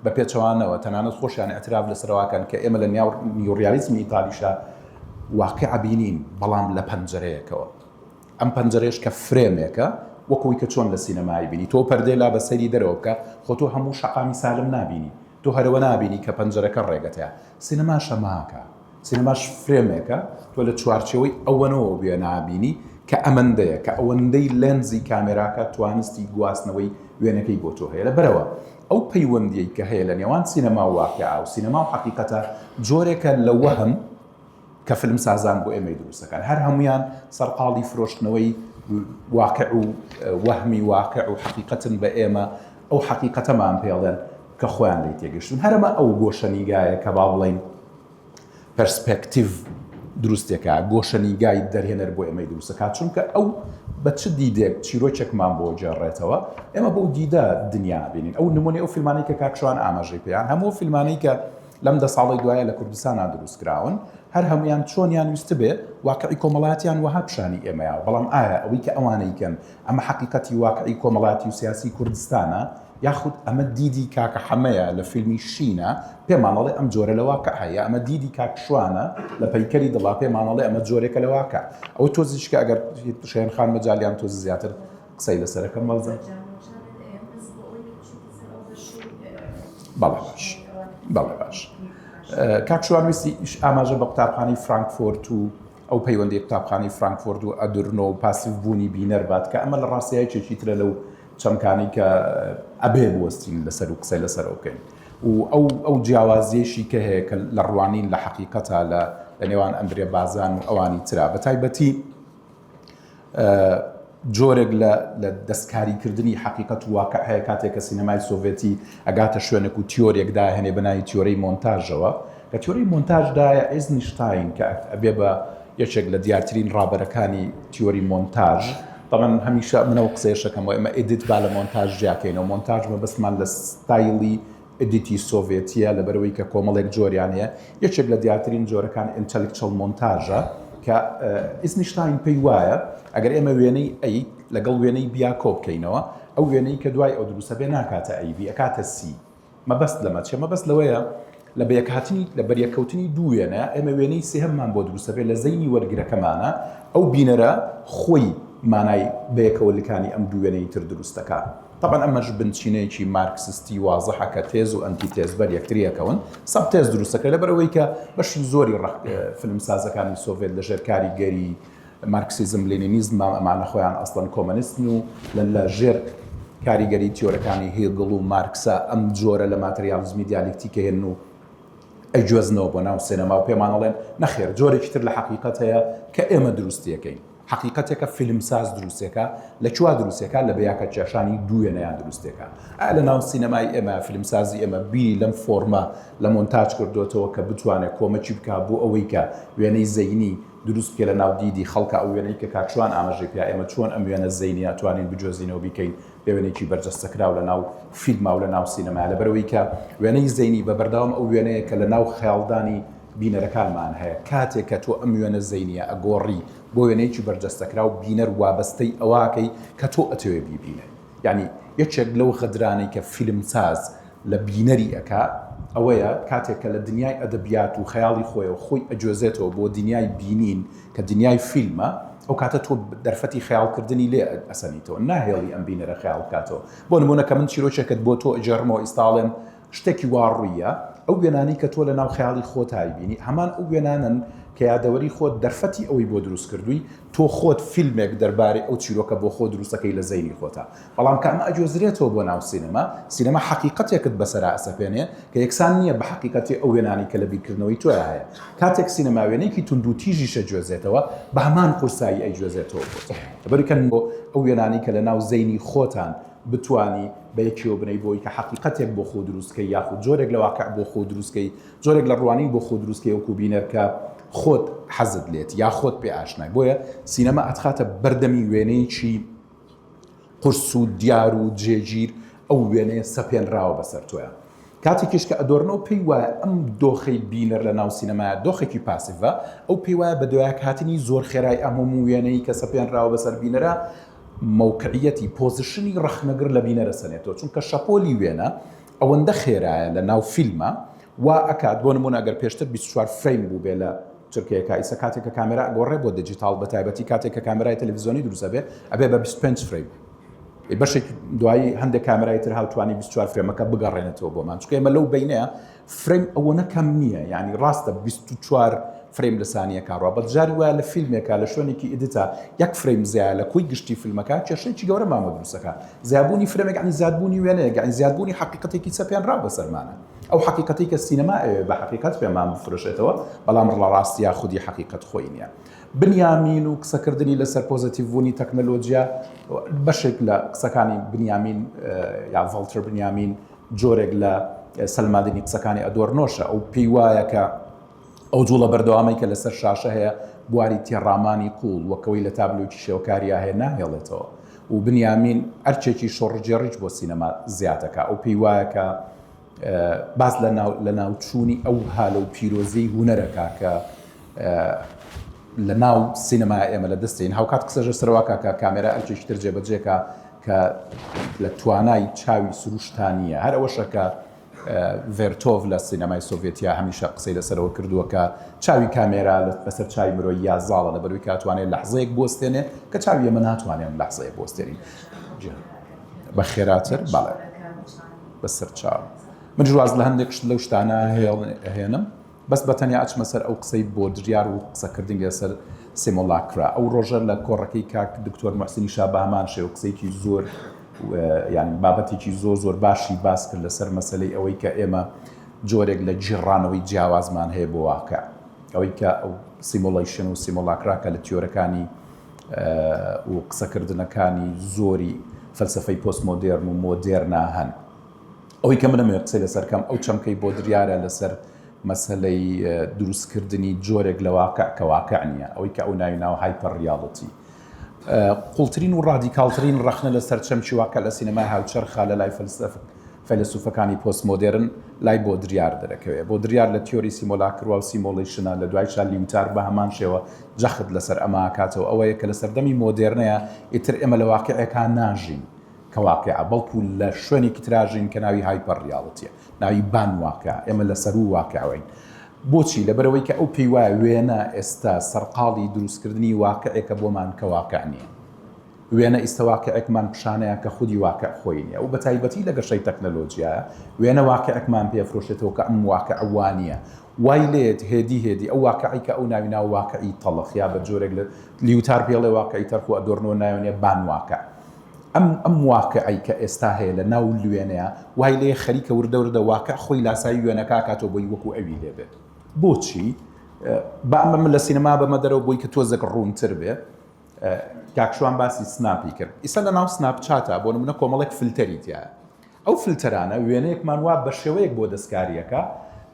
بە پێچەوانەوە تەنانەت خۆشیان ئیعتراف لەسەر ئەوەکەن کە ئێمە لە نێو نیوڕیالیزمی ئیتالیشا واقع بینین بەڵام لە پەنجەرەیەکەوە. ئەم پەنجەرەیەش کە فرێمێکە وەک ئەوەی کە چۆن لە سینەمایی بینی تۆ پەردەی لا بە سەیری دەرەوە بکە خۆ تۆ هەموو شەقامی سالم نابینی تۆ هەرەوە نابینی کە پەنجەرەکە ڕێگەتەیە سینەماش ئەماکە سینەماش فرێمێکە تۆ لە چوارچێوەی ئەوەنەوە وێنە ئەبینی کە ئەمەندەیە کە ئەوەندەی لێنزی کامێراکە توانستی گواستنەوەی وێنەکەی بۆ تۆ هەیە لەبەرئەوە ئەو پەیوەندیەی کە هەیە لە نێوان سینەما و واقیع و سینەما و حەقیقەتە جۆرێکە لە وەهم کە فیلمسازان بۆ ئێمەی دروست دەکەن هەر هەمویان سەرقاڵی فرۆشتنەوەی واقع و وەهمی واقع و حەقیقەتن بە ئێمە ئەو حەقیقەتەمان پێڵێن کە خۆیان لی تێگەشتون هەرەمە ئەو گۆشەنیگایە کە با بڵین پەرسپێکتیڤ دروستێکە، گۆشەنیگای دەرهێنەر بۆ ئێمەی دروستەکات، چونکە ئەو بە چ دیدێک چیرۆکێکمان بۆ گێڕێتەوە، ئێمە بەو دیدە دنیا بینین. ئەو نمونەی ئەو فیلمانەی کە کاک شوان ئاماژەی پێیان، هەموو فیلمانەی کە لەم دە ساڵەی دوایە لە کوردستانا دروست کراون، هەر هەموویان چۆنیان ویستبێ واقعی کۆمەڵایەتیان وەها پیشانی ئێمەیاوە، بەڵام ئایا ئەوەی کە ئەوانەی کەن ئەمە حەقیقەتی واقعی کۆمەڵایەتی و سیاسی کوردستانە؟ یاخود ئەمە دیدی کاکە حەمەیە لە فیلمی شینە پێمان ئەڵێ ئەم جۆرە لە واقع هەیە، ئەمە دیدی کاک شوانە لە پەیکەری دڵا پێمان ئەڵێ ئەمە جۆرێکە لە واقع. ئەوە تۆزیشکە ئەگەر شێن خان مەجالیان تۆزی زیاتر قسەی لەسەرەکەم مەڵزە. بەڵێ باش بەڵێ باش کاک شوان ویستی ئاماژە بە قوتابخانەی فرانکفۆرت و ئەو پەیوەندی قوتابخانەی فرانکفۆرت و ئەدورنۆ و پاسیڤ بوونی بینەر بات کە ئەمە لە ڕاستیا یەکێکی ترە لەو چەمکانەی کە ئەبێ بوەستین لەسەر و قسەی لەسەرەوە بکەین و ئەو ئەو جیاوازیەشی کە هەیە کە لە ڕوانین لە حەقیقەتا لە لە نێوان ئەندرێ بازان و ئەوانی ترا بە تایبەتی جۆرێک لە لە دەستکاریکردنی حەقیقەت و واقع هەیە کاتێک کە سینەمای سۆڤێتی ئەگاتە شوێنێک و تیۆرێک داهێنێ بە ناوی تیۆرەی مۆنتاژەوە لە تیۆری مۆنتاژدایە ئێزنیشتاین کە ئەبێ بە یەکێک لە دیارترین ڕابەرەکانی تیۆری مۆنتاژ تەبعەن هەمیشە من ئەو قسەیەش ئەکەم ئێمە edit با لە مۆنتاژ جیاکەینەوە مۆنتاژ مەبەستمان لە ستایلی. edit ی سۆڤێتییە، لەبەرئەوەی کە کۆمەڵێک جۆریان هەیە، یەکێک لە دیارترین جۆرەکان intellectual montage ە کە ئیزنشتاین پێی وایە ئەگەر ئێمە وێنەی A لەگەڵ وێنەی B یا کۆ بکەینەوە، ئەو وێنەی کە دوای ئەو دروستە بێ ناکاتە A B ئەکاتە C. مەبەست لەمە چیە؟ مەبەست لەوەیە لە بەیەکهاتنی لە بەریەککەوتنی دوو وێنە ئێمە وێنەی سێهەممان بۆ دروستە بێت لە زەینی وەرگرەکەمانە ئەو بینەرە خۆی مانای بەیەکەوە لکانی ئەم دوو وێنەی تر دروست دەکات. تەبعەن ئەمەش بنچینەیەکی مارکسستی وازحە کە تێز و ئەنتی تێز بەر یەکتری ئەکەون sub تێز دروست دەکرێت لەبەرئەوەی کە بەشی زۆری ڕەخ فیلمسازەکانی سۆڤێت لەژێر کاریگەری مارکسیزم لینینیزم ئەمانە خۆیان ئەسڵەن کۆمەنیستن و لە لە ژێر کاریگەری تیۆرەکانی هیگڵ و مارکسا ئەم جۆرە لە ماتریالیزمی دیالیکتیک هێن و ئەیگوێزنەوە بۆ ناو سێنەما و پێمان ئەڵێن نەخێر جۆرێکی تر لە حەقیقەت هەیە کە ئێمە دروستیەکەین. حەقیقەتێکە فیلمساز دروستێکا، لە کوێ دروستێکا؟ لە بەیاکە کێشانی دوو وێنەیان دروستێکا. ئایا لە ناو سینەمای ئێمە فیلمسازی ئێمە بیری لەم فۆرمە لە مۆنتاج کردۆتەوە کە بتوانێ کۆمەکی بکا بۆ ئەوەی کە وێنەی زەینی دروست بکەێ لە ناو دیدی خەڵکا ئەو وێنەی کە کاک شوان ئاماژەی پیا ئێمە چۆن ئەم وێنە زەینیە توانین بگوێزینەوە بیکەین بە وێنەیەکی بەرجەستەکراو لە ناو فیلما و لە ناو سینەمایا لەبەرئەوەی کە وێنەی زەینی بە بەردەوام ئەو وێنەیە کە لە ناو خەیاڵدانی بینەرەکانمان هەیە کاتێک کە تۆ ئەم وێنە زەینیە ئەگۆڕی بۆ وێنەیەکی بەرجەستەکراو بینەر وابەستەی ئەوەکەی کە تۆ ئەتەوێ بیبینێ یانی یەکێک لەو غەدرانەی کە فیلمساز لە بینەری ئەکا ئەوەیە کاتێک کە لە دنیای ئەدەبیات و خەیاڵی خۆیەوە خۆی ئەگوێزێتەوە بۆ دنیای بینین کە دنیای فیلمە ئەو کاتە تۆ دەرفەتی خەیاڵکردنی لێ ئەسەنیتەوە ناهێڵی ئەم بینەرە خەیاڵ بکاتەوە بۆ نمونە کە من چیرۆکێکت بۆ تۆ ئەگێڕمەوە ئیستا ئەڵێم شتێکی وا ڕوویە، ئەو وێنانەی کە تۆ لە ناو خەیاڵی خۆتا ئەیبینی، هەمان ئەو وێنانەن کە یادەوەری خۆت دەرفەتی ئەوەی بۆ دروست کردووی، تۆ خۆت فیلمێک دەربارەی ئەو چیرۆکە بۆ خۆت دروست ئەکەی لە زەینی خۆتا. بەڵام کە ئەمە ئەگوێزرێتەوە بۆ ناو سینەما، سینەما حەقیقەتێکت بەسەرا ئەسەپێنێ کە یەکسان نییە بە حەقیقەتی ئەو وێنانەی کە لە بیرکردنەوەی تۆیا هەیە. کاتێک سینەما وێنەیەکی توندوتیژیش ئەگوێزێتەوە، بە هەمان قورسایی ئەیگوێزێتەوە بۆ تۆ. لەبەرئەوەی کە ئەو وێنانەی کە لە ناو زەینی خۆتان بتوانی بە یەکیەوە بنێی بۆی کە حەقیقەتێک بۆ خۆو دروست کەی یاخود جۆرێک لە واقع بۆ خۆو دروست کەی جۆرێک لە ڕوانین بۆ خۆو دروست کەی وەکو بینەر کە خۆت حەزت لێت یا خۆت پێ ئاشنای بۆیە سینەما ئەتخاتە بەردەمی وێنەیەکی قورس و دیار و جێگیر ئەو وێنەیە سەپێنراوە بەسەر تۆیا کاتێکیش کە ئەدۆرنۆ پێی وایە ئەم دۆخەی بینەر لە ناو سینەمایە دۆخێکی passive ە ئەو پێی وایە بە دوایەکهاتنی زۆر خێرای ئەم هەموو وێنەی کە سەپێنراوە بەسەر بینەرە مەوقعیەتی، position ی ڕەخنەگر لە بینەر ئەسەنێتەوە، چونکە شەپۆلی وێنە ئەوەندە خێرایە لە ناو فیلما وا ئەکات بۆ نموونە ئەگەر پێشتر 24 frame بووبێ لە چرکەیەکا ئیسە کاتێک کە کامێرا ئەگۆڕێ بۆ دیجیتاڵ بە تایبەتی کاتێک کە کامێرای تەلەڤیزیۆنی دروست ئەبێ ئەبێ بە 25 frame بەشێک دوایی هەندێک کامێرای تر هاوتوانی 24 frame ەکە بگەڕێنێتەوە بۆمان چونکە ئێمە لەو بینەیە frame ئەوەنە کەم نییە یانی ڕاستە 24 frame لە سانیەکە ڕا بەس جاری وایە لە فیلمێکا لە شوێنێکی edit ا یەک frame زیایە لە کۆی گشتی فیلمەکە کێشەیەکی گەورە مامە دروستەکە زیابوونی frame ێک یانی زیادبوونی وێنەیەک یانی زیادبوونی حەقیقەتێکی چەپێنراو بەسەرمانە ئەو حەقیقەتەی کە سینەما ئەوێ بە حەقیقەت پێمان بفرۆشێتەوە بەڵام لە ڕاستیا خودی حەقیقەت خۆی نییە بنیامین و قسەکردنی لەسەر پۆزەتیڤبوونی تەکنەلۆجیا بەشێک لە قسەکانی بنیامین یا ڤاڵتەر بنیامین جۆرێک لە سەلماندنی قسەکانی ئەدۆرنۆشە، ئەو پێی وایە کە ئەو جوڵە بەردەوامەی کە لەسەر شاشە هەیە بواری تێڕامانی قووڵ وەک ئەوەی لە تابلۆیەکی شێوەکاریا هەیە ناهێڵێتەوە و بنیامین ئەرکێکی شۆڕشگێڕیش بۆ سینەما زیاد دەکا. ئەو پێی وایە کە باس لە لەناوچوونی ئەو هالە و پیرۆزیەی هونەرەکە کە لە ناو سینەمای ئێمە لە دەستین هاوکات قسەش لەسەر وا کە کامێرا ئەرکێکی تر جێبەجێکا کە لە توانای چاوی سروشتا نییە هەر ئەوەشە کە ڤێرتۆڤ لە سینەمای سۆڤێتیا هەمیشە قسەی لەسەرەوە کردووە کە چاوی کامێرا بەسەر چاوی مرۆییا زاڵە لەبەروی کاتوانێت لەحزەیەک بوەستێنێ کە چاوی ئێمە ناتوانێت ئەم لەحزەیە بوەستێنین بە خێراتر بەڵێ بەسەر چاو منیش واز لە هەندێک شت لەو شتانە هێنم بەس بە تەنیا ئەچمە سەر ئەو قسەی بۆدریار و قسەکردنی لەسەر simulacra. ئەو ڕۆژە لە کۆڕەکەی کاک دکتۆر موحسینی شا بە هەمان شێوە قسەیەکی زۆر یان بابەتێکی زۆر زۆر باشی باس کرد لەسەر مەسەلەی ئەوەی کە ئێمە جۆرێک لە گێڕانەوەی جیاوازمان هەیە بۆ واقع. ئەوەی کە ئەو simulation و simulacra کە لە تیۆرەکانی و قسەکردنەکانی زۆری فەلسەفەی پۆستمۆدێرن و مۆدێرنا هەن. ئەوەی کە من ئەمەوێت قسەی لەسەر کەم ئەو چەمکەی بۆدریارە لەسەر مەسەلەی دروستکردنی جۆرێک لە واقع کە واقع نییە ئەوەی کە ئەو ناوی ناو hyper reality قوڵترین و ڕادیکاڵترین ڕەخنە لەسەر چەمکی واقع لە سینەمای هاوچەرخا لە لای فەلسەف. فەیلەسوفەکانی پۆست مۆدێرن لای بۆدریار دەرەکەوێ. بۆدریار لە تیۆری سیمۆلاکروا و simulation ە، لە دوایشا لیوتار بە هەمان شێوە جەخت لەسەر ئەمە ئەکاتەوە، ئەوەیە کە لە سەردەمی مۆدێرنەیا ئیتر ئێمە لە واقیعێکا ناژین کە واقیعە، بەڵکو لە شوێنێکی ترا ژین کە ناوی hyper reality یە، ناوی بان واقیعە، ئێمە لە سەروو واقیعەوەین. بۆچی؟ لەبەرئەوەی کە ئەو پێی وایە وێنە ئێستا سەرقاڵی دروستکردنی واقیعێکە بۆمان کە واقیع نییە. وێنە ئیستە واقیعێکمان پیشانەیە کە خودی واقیع خۆی نیە و بەتایبەتی لە گەشەی تەکنەلۆجیایە وێنە واقیعێکمان پێ فرۆشێتەوە کە ئەم واقیعە وا نیە وای لێت هێدی هێدی ئەو واقیعەی کە ئەو ناوی ناوە واقیعی تەڵخ یا بە جۆرێک لە لیوتار پێڵێ واقیعی تەرخ و ئەدۆرنۆ ناوێنێ بان واقیع ئەم ئەم واقیعەی کە ئێستا هەیە لە ناو لوێنەیە وای لێ خەریکە وردە وردە واقیع خۆی لاسایی وێنەکە ئەکاتەوە بۆی وەکو ئەوی لێ بێت بۆچی با ئەمە من لە سینەما بەمە دەرەوە بۆی کە تۆزێک ڕوونتر بێ کاک شوان باسی سناپی کرد ئیستا لە ناو سناپ چاتا بۆ نمونە کۆمەڵێک فلتەری تایە ئەو فلتەرانە وێنەیەکمان وا بە شێوەیەک بۆ دەستکاریەکە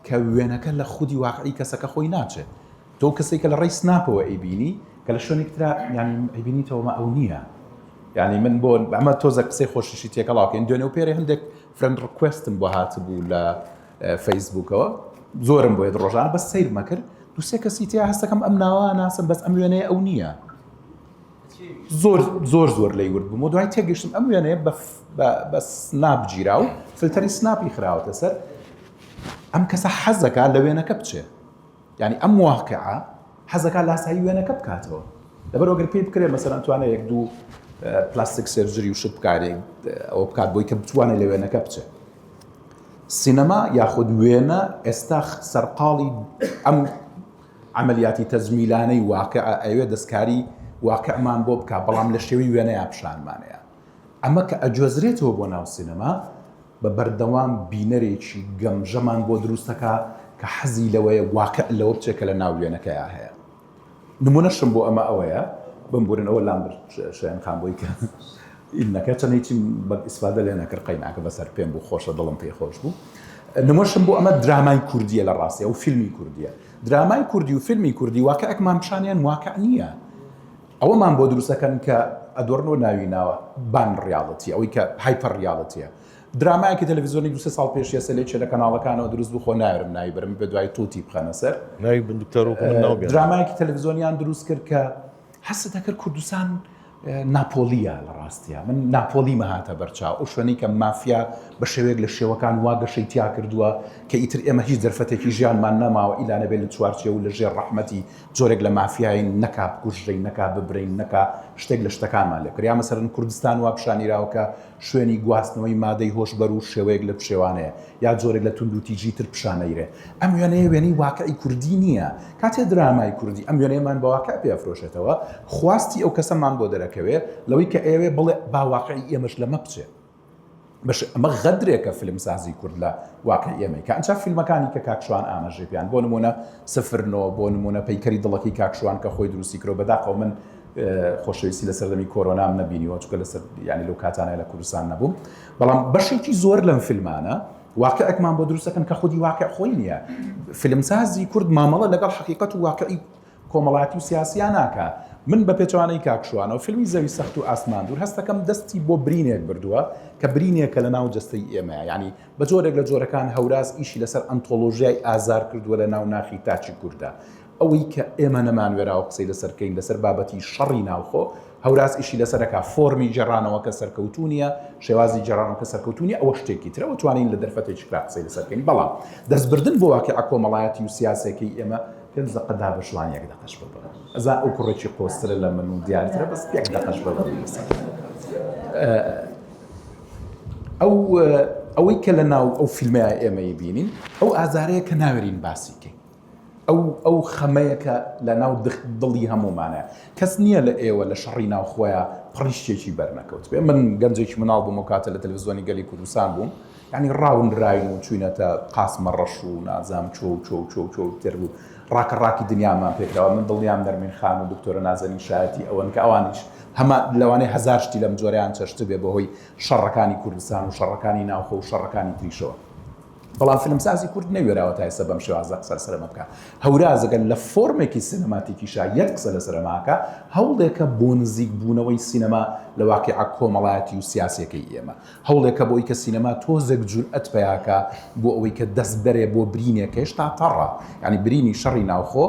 کە وێنەکە لە خودی واقعی کەسەکە خۆی ناچێت تۆ کەسێک کە لە ڕێی سناپەوە ئەیبینی کە لە شوێنێک ترا ینی ئەیبینیتەوە مە ئەو نییە یعنی من بۆ ئەمە تۆزە قسەی خۆشیشی تێکەڵاوکەین دوێنێ و پێرێ هەندێک friend request م بۆ هاتبوو لە فەیسبوکەوە زۆرم بۆیە ڕۆژانە بەس سەیرمە کرد دوسێ کەسی تیا هەستەکەم ئەم ناوە ناسم بەس ئەم وێنەیە ئەو نییە زۆر زۆر زۆر لی ورد بووم و دوای تێگەشتم ئەم وێنەیە بە سناپ گیرا و فلتەری سناپی خراوەتە سەر ئەم کەسە حەزەکە لە وێنەکە بچێ یعنی ئەم واقعە حەزەکە لاسایی وێنەکە بکاتەوە لەبەر ئەگەر پێی بکرێت مەسەرەن توانێت یەک دوو plastic surgery و شت بکارێک ئەوە بکات بۆی کە بتوانێت لە وێنەکە بچێت سینەما یاخود وێنە ئێستا سەرقاڵی ئەم عەمەلیاتی تەجمیلانەی واقعە ئەیەوێ دەستکاری واقعمان بۆ بکا بەڵام لە شێوەی وێنەیا پیشانمانەیە ئەمە کە ئەگوێزرێتەوە بۆ ناو سینەما بە بەردەوام بینەرێکی گەمژەمان بۆ دروستەکە کە حەزی لەوەیە واقع لەوە بچێت کە لە ناو وێنەکەیا هەیە نمونەشم بۆ ئەمە ئەوەیە بمبورن ئەوە لام برد شایان خان بۆی کە ئیلنەکە چەند هیچیم بە ئیسفادە لێ نەکرد قەیناکە بەسەر پێم بوو خۆشە دڵم پێی خۆش بوو نمونەشم بۆ ئەمە درامای کوردیە لە ڕاستی ئەو فیلمی کوردیە درامای کوردی و فیلمی کوردی واقعێکمان پیشانیان واقع نییە ئەوەمان بۆ دروستەکەن کە ئەدۆرنۆ ناوی ناوە بان reality ئەوەی کە hyper reality یە درامایەکی تەلەفزیۆنی دوو سێ ساڵ پێش ئێستا لە یەکێ لە کەناڵەکانەوە دروست بوو خۆ نایەرم ناوی بەرم بێ دوای توتی بخەنە سەر. ناوی بن دکتۆر وەکو من ناو بێنە. درامایەکی تەلەفزیۆنیان دروست کرد کە هەستت دەکرد کوردستان ناپۆلیە لە ڕاستیا من ناپۆلیمە هاتە بەرچاو ئەو شوێنەی کە مافیا بە شێوەیەک لە شێوەکان وا گەشەی تیا کردووە کە ئیتر ئێمە هیچ دەرفەتێکی ژیانمان نەماوە ئیلا نەبێت لە چوارچێوە و لە ژێر ڕەحمەتی جۆرێک لە مافیاین نەکا بکوژرێین نەکا ببرێین نەکا شتێک لە شتەکانمان لێ بکرێ یا مەسەلەن کوردستان وا پیشانیراوە کە شوێنی گواستنەوەی مادەی هۆشبەر و شێوەیەک لە پشێوانەیە یا جۆرێک لە توندوتیژی تر پیشانەیرێ. ئەم وێنەیە وێنەی واقعی کوردی نییە. کاتێ درامای کوردی ئەم وێنەیەمان بە واقع پێ ئەفرۆشێتەوە، خواستی ئەو کەسەمان بۆ دەرەکەوێ لەوەی کە ئەیەوێ بڵێ با واقعی ئێمەش لەمە بچێ. بەش ئەمە غەدرێکە فیلمسازی کورد لە واقعی ئێمەی کە ئەنجا فیلمەکانی کە کاک شوان ئاماژەی پێیان بۆ نموونە 09 بۆ نموونە پەیکەری دڵەکەی کاک شوان کە خۆی دروستی کرد بەداخەوە من خۆشەویستی لە سەردەمی کۆرۆنام نەبینیوە چونکە لەسەر ینی لەو کاتانە لە کوردستان نەبووم بەڵام بەشێکی زۆر لەم فیلمانە واقعێکمان بۆ دروستەکەن کە خودی واقع خۆی نییە فیلمسازی کورد مامەڵە لەگەڵ حقیقەت و واقعی کۆمەڵاتی و سیاسیان ناکە من بە پێچوانەی کاکشوانەوە فیلمی زەوی سەخت و ئاسمان دوور هەستەکەم دەستی بۆ برینێک بردووە کە برینێکە لە ناو جەستەی ئێمەیە ینی بە جۆرێک لە جۆرەکان هەوراز ئیشی لەسەر ئەنتۆلۆژیای ئازار کردووە لە ناو ناخی تاکی کووردا ئەوەی کە ئێمە نەمانوێراوە قسەی لەسەر بکەین لەسەر بابەتی شەڕی ناوخۆ، هەوراز ئیشی لەسەر ئەکا، فۆرمی گێڕانەوەکە سەرکەوتوو نییە، شێوازی گێڕانەوەکە سەرکەوتوو نییە، ئەوە شتێکی ترە و توانین لە دەرفەتێکی ترا قسەی لەسەر بکەین، بەڵام دەستبردن بۆ واقیعە کۆمەڵایەتی و سیاسیەکەی ئێمە پێنج دەقە دا بە شوان یەک دەقەش ببڕن. ئەزا ئەو کوڕێکی قۆزترە لە من و دیارترە بەس یەک دەقەش ببڕن لەسەر. ئەو ئەوەی کە لە ناو ئەو فیلمەیە ئێمەی بینین ئەو ئازارەیە کە ناوێرین باسی کەین. ئەو ئەو خەمەیە کە لە ناو دڵی هەموومانە. کەس نییە لە ئێوە لە شەڕی ناوخۆیا پڕیشکێکی بەر نەکەوتبێ. من گەنجێکی مناڵ بووم ئەو کاتە لە تەلەفزیۆنی گەلی کوردستان بووم. یانی ڕاونراوین و چووینەتە قاسمە ڕەش و نازانم چۆ و چۆ و چۆ و چۆ و تر و ڕاکە ڕاکی دنیامان پێکراوە. من دڵنیام نەرمین خان و دکتۆرە نازەنین شایەتی ئەوەن کە ئەوانیش هەمان لەوانەیە هەزار شتی لەم جۆرەیان چەشتبێ بەهۆی شەڕەکانی کوردستان و شەڕەکانی ناوخۆ و شەڕەکانی تریشەوە. بەڵام فیلمسازی کورد نەوێراوە تا ئێستا بەم شێوازە قسە لەسەر ئەمە بکا. هەوراز ئەگەر لە فۆرمێکی سینەماتیکیشا یەک قسە لەسەر ئەمە ئەکا، هەوڵێکە بۆ نزیکبوونەوەی سینەما لە واقیعە کۆمەڵایەتی و سیاسییەکەی ئێمە. هەوڵێکە بۆ ئەوی کە سینەما تۆزێک جورئەت پەیا کا بۆ ئەوەی کە دەست بەرێ بۆ برینێک کە هێشتا تەڕە. یانی برینی شەڕی ناوخۆ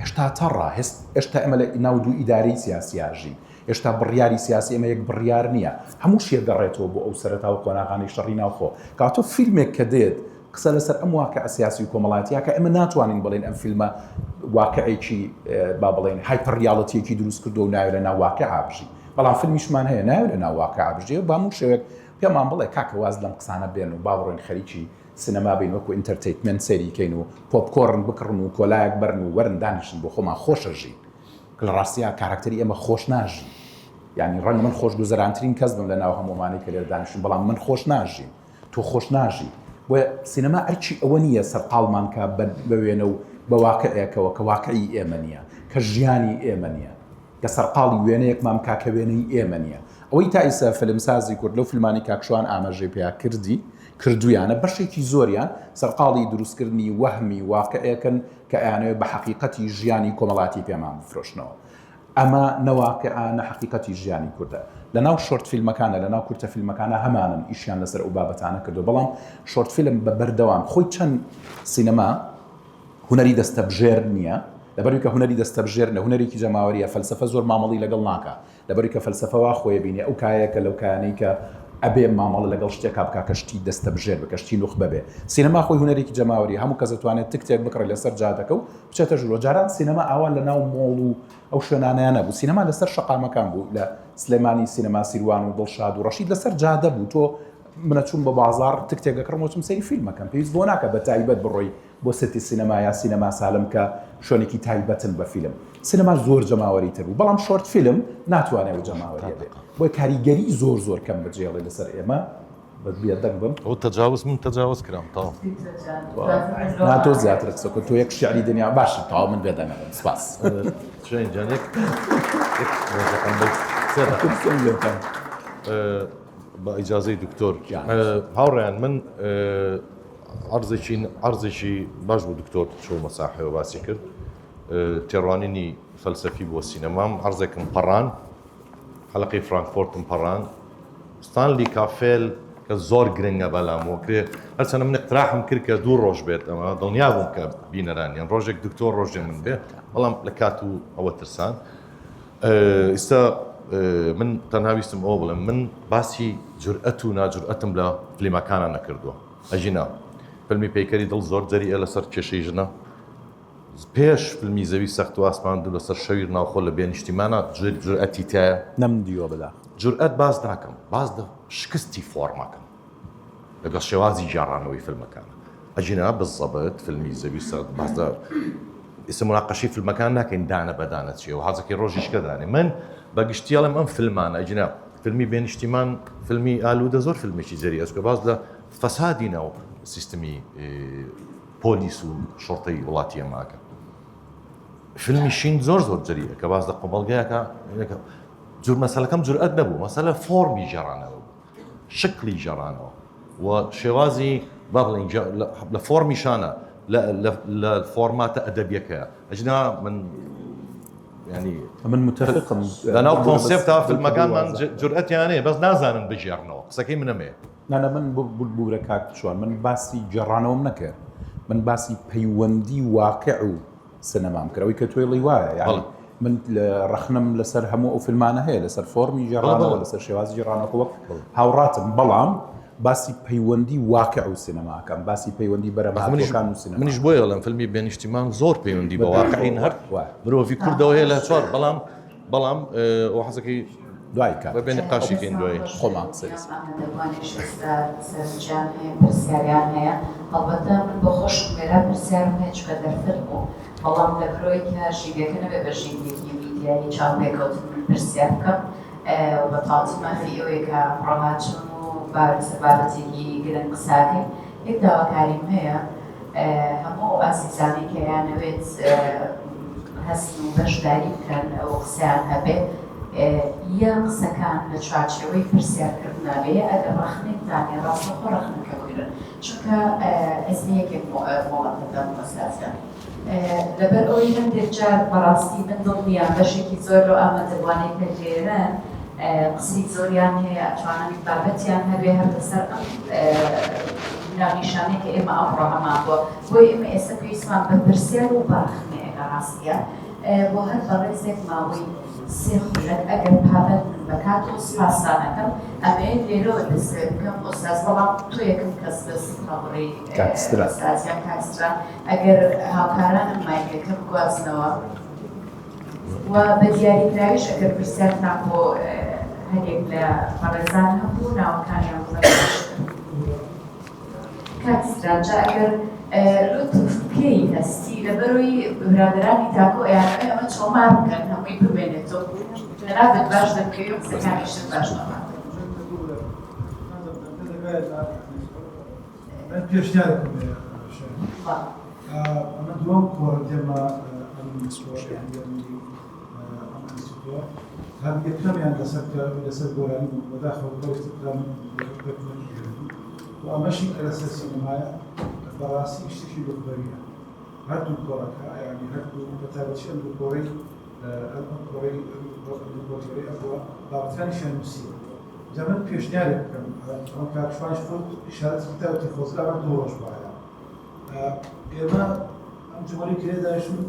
هێشتا تەڕە. هێشتا ئێمە لە ناو دوو ئیدارەی سیاسیا ژین. هێشتا بڕیاری سیاسی ئێمە یەک بڕیار نییە. هەمووشی ئەگەڕێتەوە بۆ ئەو سەرەتا و قۆناغانەی شەڕی ناوخۆ. کەواتە فیلمێک کە دێت قسە لەسەر ئەم واقیعە سیاسی و کۆمەڵایەتییە کە ئێمە ناتوانین بڵێین ئەم فیلمە واقیعێکی با بڵێین hyper reality یەکی دروست کردووە و ناوێ لەناو واقیعا بژی. بەڵام فیلمیشمان هەیە ناوێ لەناو واقیعا بژی و بە هەموو شێوەیەک پێمان بڵێ کاکە واز لەم قسانە بێن و با بڕۆین خەریکی سینەما بین وەکو entertainment سەیری کەین و پۆپکۆڕن بکڕن و کۆلایەک بەرن و وەرن دانیشن بۆ خۆمان خۆشە ژین. لە ڕاستیا کاراکتەری ئێمە خۆش ناژی یانی ڕەنگە من خۆشگوزەرانترین کەس بم لە ناو هەموومانەی کە لێرە دانیشتوین بەڵام من خۆش ناژیم تۆ خۆش ناژی بۆیە سینەما ئەرکی ئەوە نییە سەرقاڵمان کا بە وێنە و بە واقعێکەوە کە واقعی ئێمە نییە کە ژیانی ئێمە نییە کە سەرقاڵی وێنەیەکمان بکا کە وێنەی ئێمە نییە ئەوەی تا ئیسە فیلمسازی کورد لەو فیلمانی کاک شوان ئاماژەی پیا کردی کردویانە بەشێکی زۆریان سەرقاڵی دروستکردنی وەهمی واقعێکن کە ئەیانەوێت بە حەقیقەتی ژیانی کۆمەڵاتی پێمان بفرۆشنەوە. ئەمە نە واقیعە نە حەقیقەتی ژیانی کوردە. لە ناو شۆرت فیلمەکانە، لە ناو کورتە فیلمەکانە هەمانن ئیشیان لەسەر ئەو بابەتانە کردووە، بەڵام شۆرت فیلم بە بەردەوام خۆی چەند سینەما هونەری دەستەبژێر نییە، لەبەروی کە هونەری دەستەبژێر نە هونەرێکی جەماوەریە، فەلسەفە زۆر مامەڵی لەگەڵ ناکا. لەبەروی کە فەلسەفە وا خۆی بینێ ئەو کایەیەکە لەو کایانەی کە ئەبێ مامەڵە لەگەڵ شتێکا بکا کە شتی دەستەبژێر بێ کە شتی نوخبە بێ. سینەما خۆی هونەرێکی جەماوەریە هەموو کەس ئەتوانێ تکتێک بکڕێ لەسەر جادەکە و بچێتە ژوورەوە. جاران سینەما ئاوا لە ناو مۆڵ و ئەو شوێنانەیا نەبوو. سینەما لەسەر شەقامەکان بوو. لە سلێمانی سینەما سیروان و دڵشاد و ڕەشید لەسەر جادە بوو. تۆ من ئەچووم بە بازاڕ تکتێک ئەکڕم و ئەچم سەیری فیلم ئەکەم. پێویست بەوە ناکا بە تایبەت بڕۆی بۆ سێتی سینەما یا سینەما سالم کە شوێنێکی تایبەتن بە فیلم. سینەما زۆر جەماوەری تر بوو، بەڵام شۆرت فیلم ناتوانێ ئەو جەماوەریە بێ، بۆیە کاریگەری زۆر زۆر کەم بەجێڵێ لەسەر ئێمە. بەس بێدەنگ بم. ئەوە تەجاوز من تەجاوز کرام تەواو. نا تۆ زیاتر قسە کە تۆ یەک شعری دنیا باشە تەواو من بێدەنگ ئەبم سپاس. شاهین جان یەک یەک ڕێزەکەم بەس سێ دەقە. بە ئیجازەی دکتۆر هاوڕێیان من عەرزێکی عەرزێکی باش بوو دکتۆر چوومە ساحەوە باسی کرد تێڕوانینی فەلسەفی بۆ سینەمام عەرزێکم پەڕان حەلقەی فرانکفۆرتم پەڕان ستانلی کافێل کە زۆر گرنگە بەلام وەکرێ هەرچەنە من اقتراحم کرد کە دوو ڕۆژ بێت ئەمە دڵنیا بووم کە بینەرانیان ڕۆژێک دکتۆر ڕۆژێ من بێ بەڵام لە کات و ئەوە ترسان ئیستا من تەنها ویستم ئەوە بڵێم من باسی جورئەت و ناجورئەتم لە فلیمەکانە نەکردووە ئەژینا فیلمی پەیکەری دڵ زۆر جەریئە لەسەر کێشەی ژنە پێش فیلمی زەوی سەخت و ئاسمان دوو لەسەر شەویر ناوخۆ لە بێنیشتیمانە جورئەتی تایە نەم دیوە بەداخ جورئەت باس ناکەم باس لە شکستی فۆرمەکەم لەگەڵ شێوازی گێڕانەوەی فیلمەکانە ئەگینا بزەبت فیلمی زەوی سەخت باس لە ئێستا مناقەشەی فیلمەکان ناکەین دانە بە دانە چیە و حەزەکەی ڕۆژیش کە دانێ من بە گشتی ئەڵێم ئەم فیلمانە ئەگینا فیلمی بێنیشتیمان فیلمی ئالوودە زۆر فیلمێکی جەری ئەچکە باس لە فەسادی ناو سیستمی پۆلیس و شۆڕتەی وڵاتی ئەماکە فیلمی شین زۆر زۆر جەریە کە باس لە کۆمەڵگایەکە جور مەسەلەکەم جورئەت نەبوو مەسەلە فۆرمی گێڕانەوە بوو شکڵی گێڕانەوە و شێوازی با بڵێین لە فۆرمیشانە لە فۆرماتە ئەدەبیەکەیە ئەجنا من ینی من متفقم لەناو کۆنسێپتا فیلمەکانمان جورئەتیان هەیە بەس نازانن بگێڕنەوە قسەکەی منەمێ نانا من ببورە کاک چوان من باسی گێڕانەوەم نەکرد من باسی پەیوەندی واقع و سنەمام کرد ئەوەی کە تۆی ڵی وایە یعنی من ڕەخنەم لەسەر هەموو ئەو فیلمانە هەیە لەسەر فۆرمی گێڕانەوە لەسەر شێوازی گێڕانەوە وەک هاوڕاتم بەڵام باسی پەیوەندی واقع و سینەماکەم باسی پەیوەندی بەرەمانەکان و سینەما منیش بۆیە ئەڵێم فیلمی بێنیشتیمان زۆر پەیوەندی بە واقعین هەر مرۆڤی کوردەوە هەیە لە چوار بەڵام بەڵام ئەو حەزەکەی دوای کات بەبێ نقاشی کەین دوایی خۆمان قسەی لەسەر. ئامادەبووانیش ئێستا سەرنجیان هەیە پرسیاریان هەیە هەڵبەتە من بۆ خۆشم لێرە پرسیارم هەیە چونکە دەرفەت بوو بەڵام لەبەرئەوەی کە ژینگەکە نەبێ بە ژینگەیەکی میدیایی چاوپێکەوتن من پرسیار بکەم و بە تەواوەتی مافی ئێوەیە کە ئەمڕۆ هاتوون و لەسەر بابەتێکی گرنگ قسەکەین یەک داواکاریم هەیە هەموو ئەو ئازیزانەی کە ئەیانەوێت هەستن و بەشداری بکەن و قسەیان هەبێ. یا قسەکان لە چوارچێوەی پرسیارکردنا بێ یا ئەگەر ڕەخنەیەکتان هەیە ڕاستەوخۆ ڕەخنەکە بگرن چونکە ئێستا یەکێک مۆڵەت دەدەم ئوستاز لەبەر ئەوەی هەندێک جار بەڕاستی من دڵنیام بەشێکی زۆر لەو ئامادەبووانەی کە لێرەن قسەی زۆریان هەیە ئەتوانن بابەتیان هەبێ هەر لەسەر ئەم ناونیشانەی کە ئێمە ئەمڕۆ هەمان بووە بۆیە ئێمە ئێستا پێویستمان بە پرسیار و بە ڕەخنەیە لە ڕاستیا بۆ هەر بەڕێزێک ماوەی سێ خولەک ئەگەر پابەند بن بە کات و سوپاستان ئەکەم ئەمەوێت لێرەوە دەست پێ بکەم ئوستاز بەڵام تۆ یەکەم کەس دەستت هەڵبڕی کاک ستران. ئوستاز یان کاک ستران ئەگەر هاوکارانم مایکەکە بگوازنەوە و بە دیاریکراویش ئەگەر پرسیارتان بۆ هەریەک لە بەڕێزان هەبوو ناوەکانیان بڵێن باشتر. کاک ستران جا ئەگەر لوتف بکەی هەستی لەبەرەوەی برادەرانی تاکۆ ئەیانەوێ ئەمە تۆمار بکەن هەمووی بمێنێتەوە جەنابت باش دەرکەوی و قسەکانیشت باش تۆمار من پێشنیارێکم هەیە ئەمە دووەم کۆڕە دێمە ئەم ئەم ئەنستیتۆ هەم یەکەمیان لەسەر لەسەر گۆرانی بوو بەداخەوە کۆڕی تر من و ئەمەشی کە لەسەر سینەمایە بەڕاستی شتێکی نوخبەویە هەردوو کۆڕەکە یانی هەردوو بەتایبەتی ئەم دوو کۆڕەی ئەم کۆڕەی ئەم دوو کۆڕەی ئەمڕۆ بابەتەکانیشیان نووسیوە جا من پێشنیارێک بکەم ئەمە کاک شوانیش خۆی ئیشارەتی کرد وتی خۆزگا ئەمە دوو ڕۆژ بوایە ئێمە ئەم جمهوری کرێ دانیشتون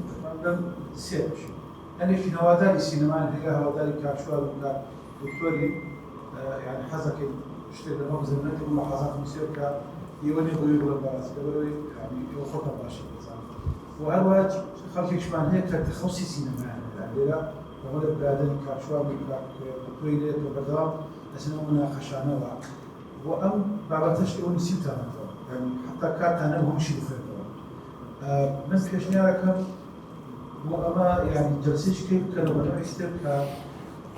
لەم سێ بەشین هەندێکی هەواداری سینەمان هەیە هەواداری کاک شوان و کاک دکتۆری یانی حەزەکەین شتێک لەمە بزانین نەتێک ملاحەزات نووسێ بکە ئێوە نێ بۆی بڵێن بەڕاستی لەبەرئەوەی یانی ئێوە خۆتان باشی دەزانن و هەروەها خەڵکێکیشمان هەیە کە تەخەوسی سینەمایان هەیە لێرە کۆمەڵێک برادەری کاک شوان و کاک دکتۆری لێرە کە بەردەوام ئەچن ئەو مناقەشانەوە و ئەم بابەتەش ئێوە نووسیوتانەتەوە یانی حەتا کاتتان نەبوو هەمووشی بخوێننەوە من پێشنیارەکەم بۆ ئەمە یانی جەلسەیەکی کەی بکەنەوە بە نەوعێکی تر کە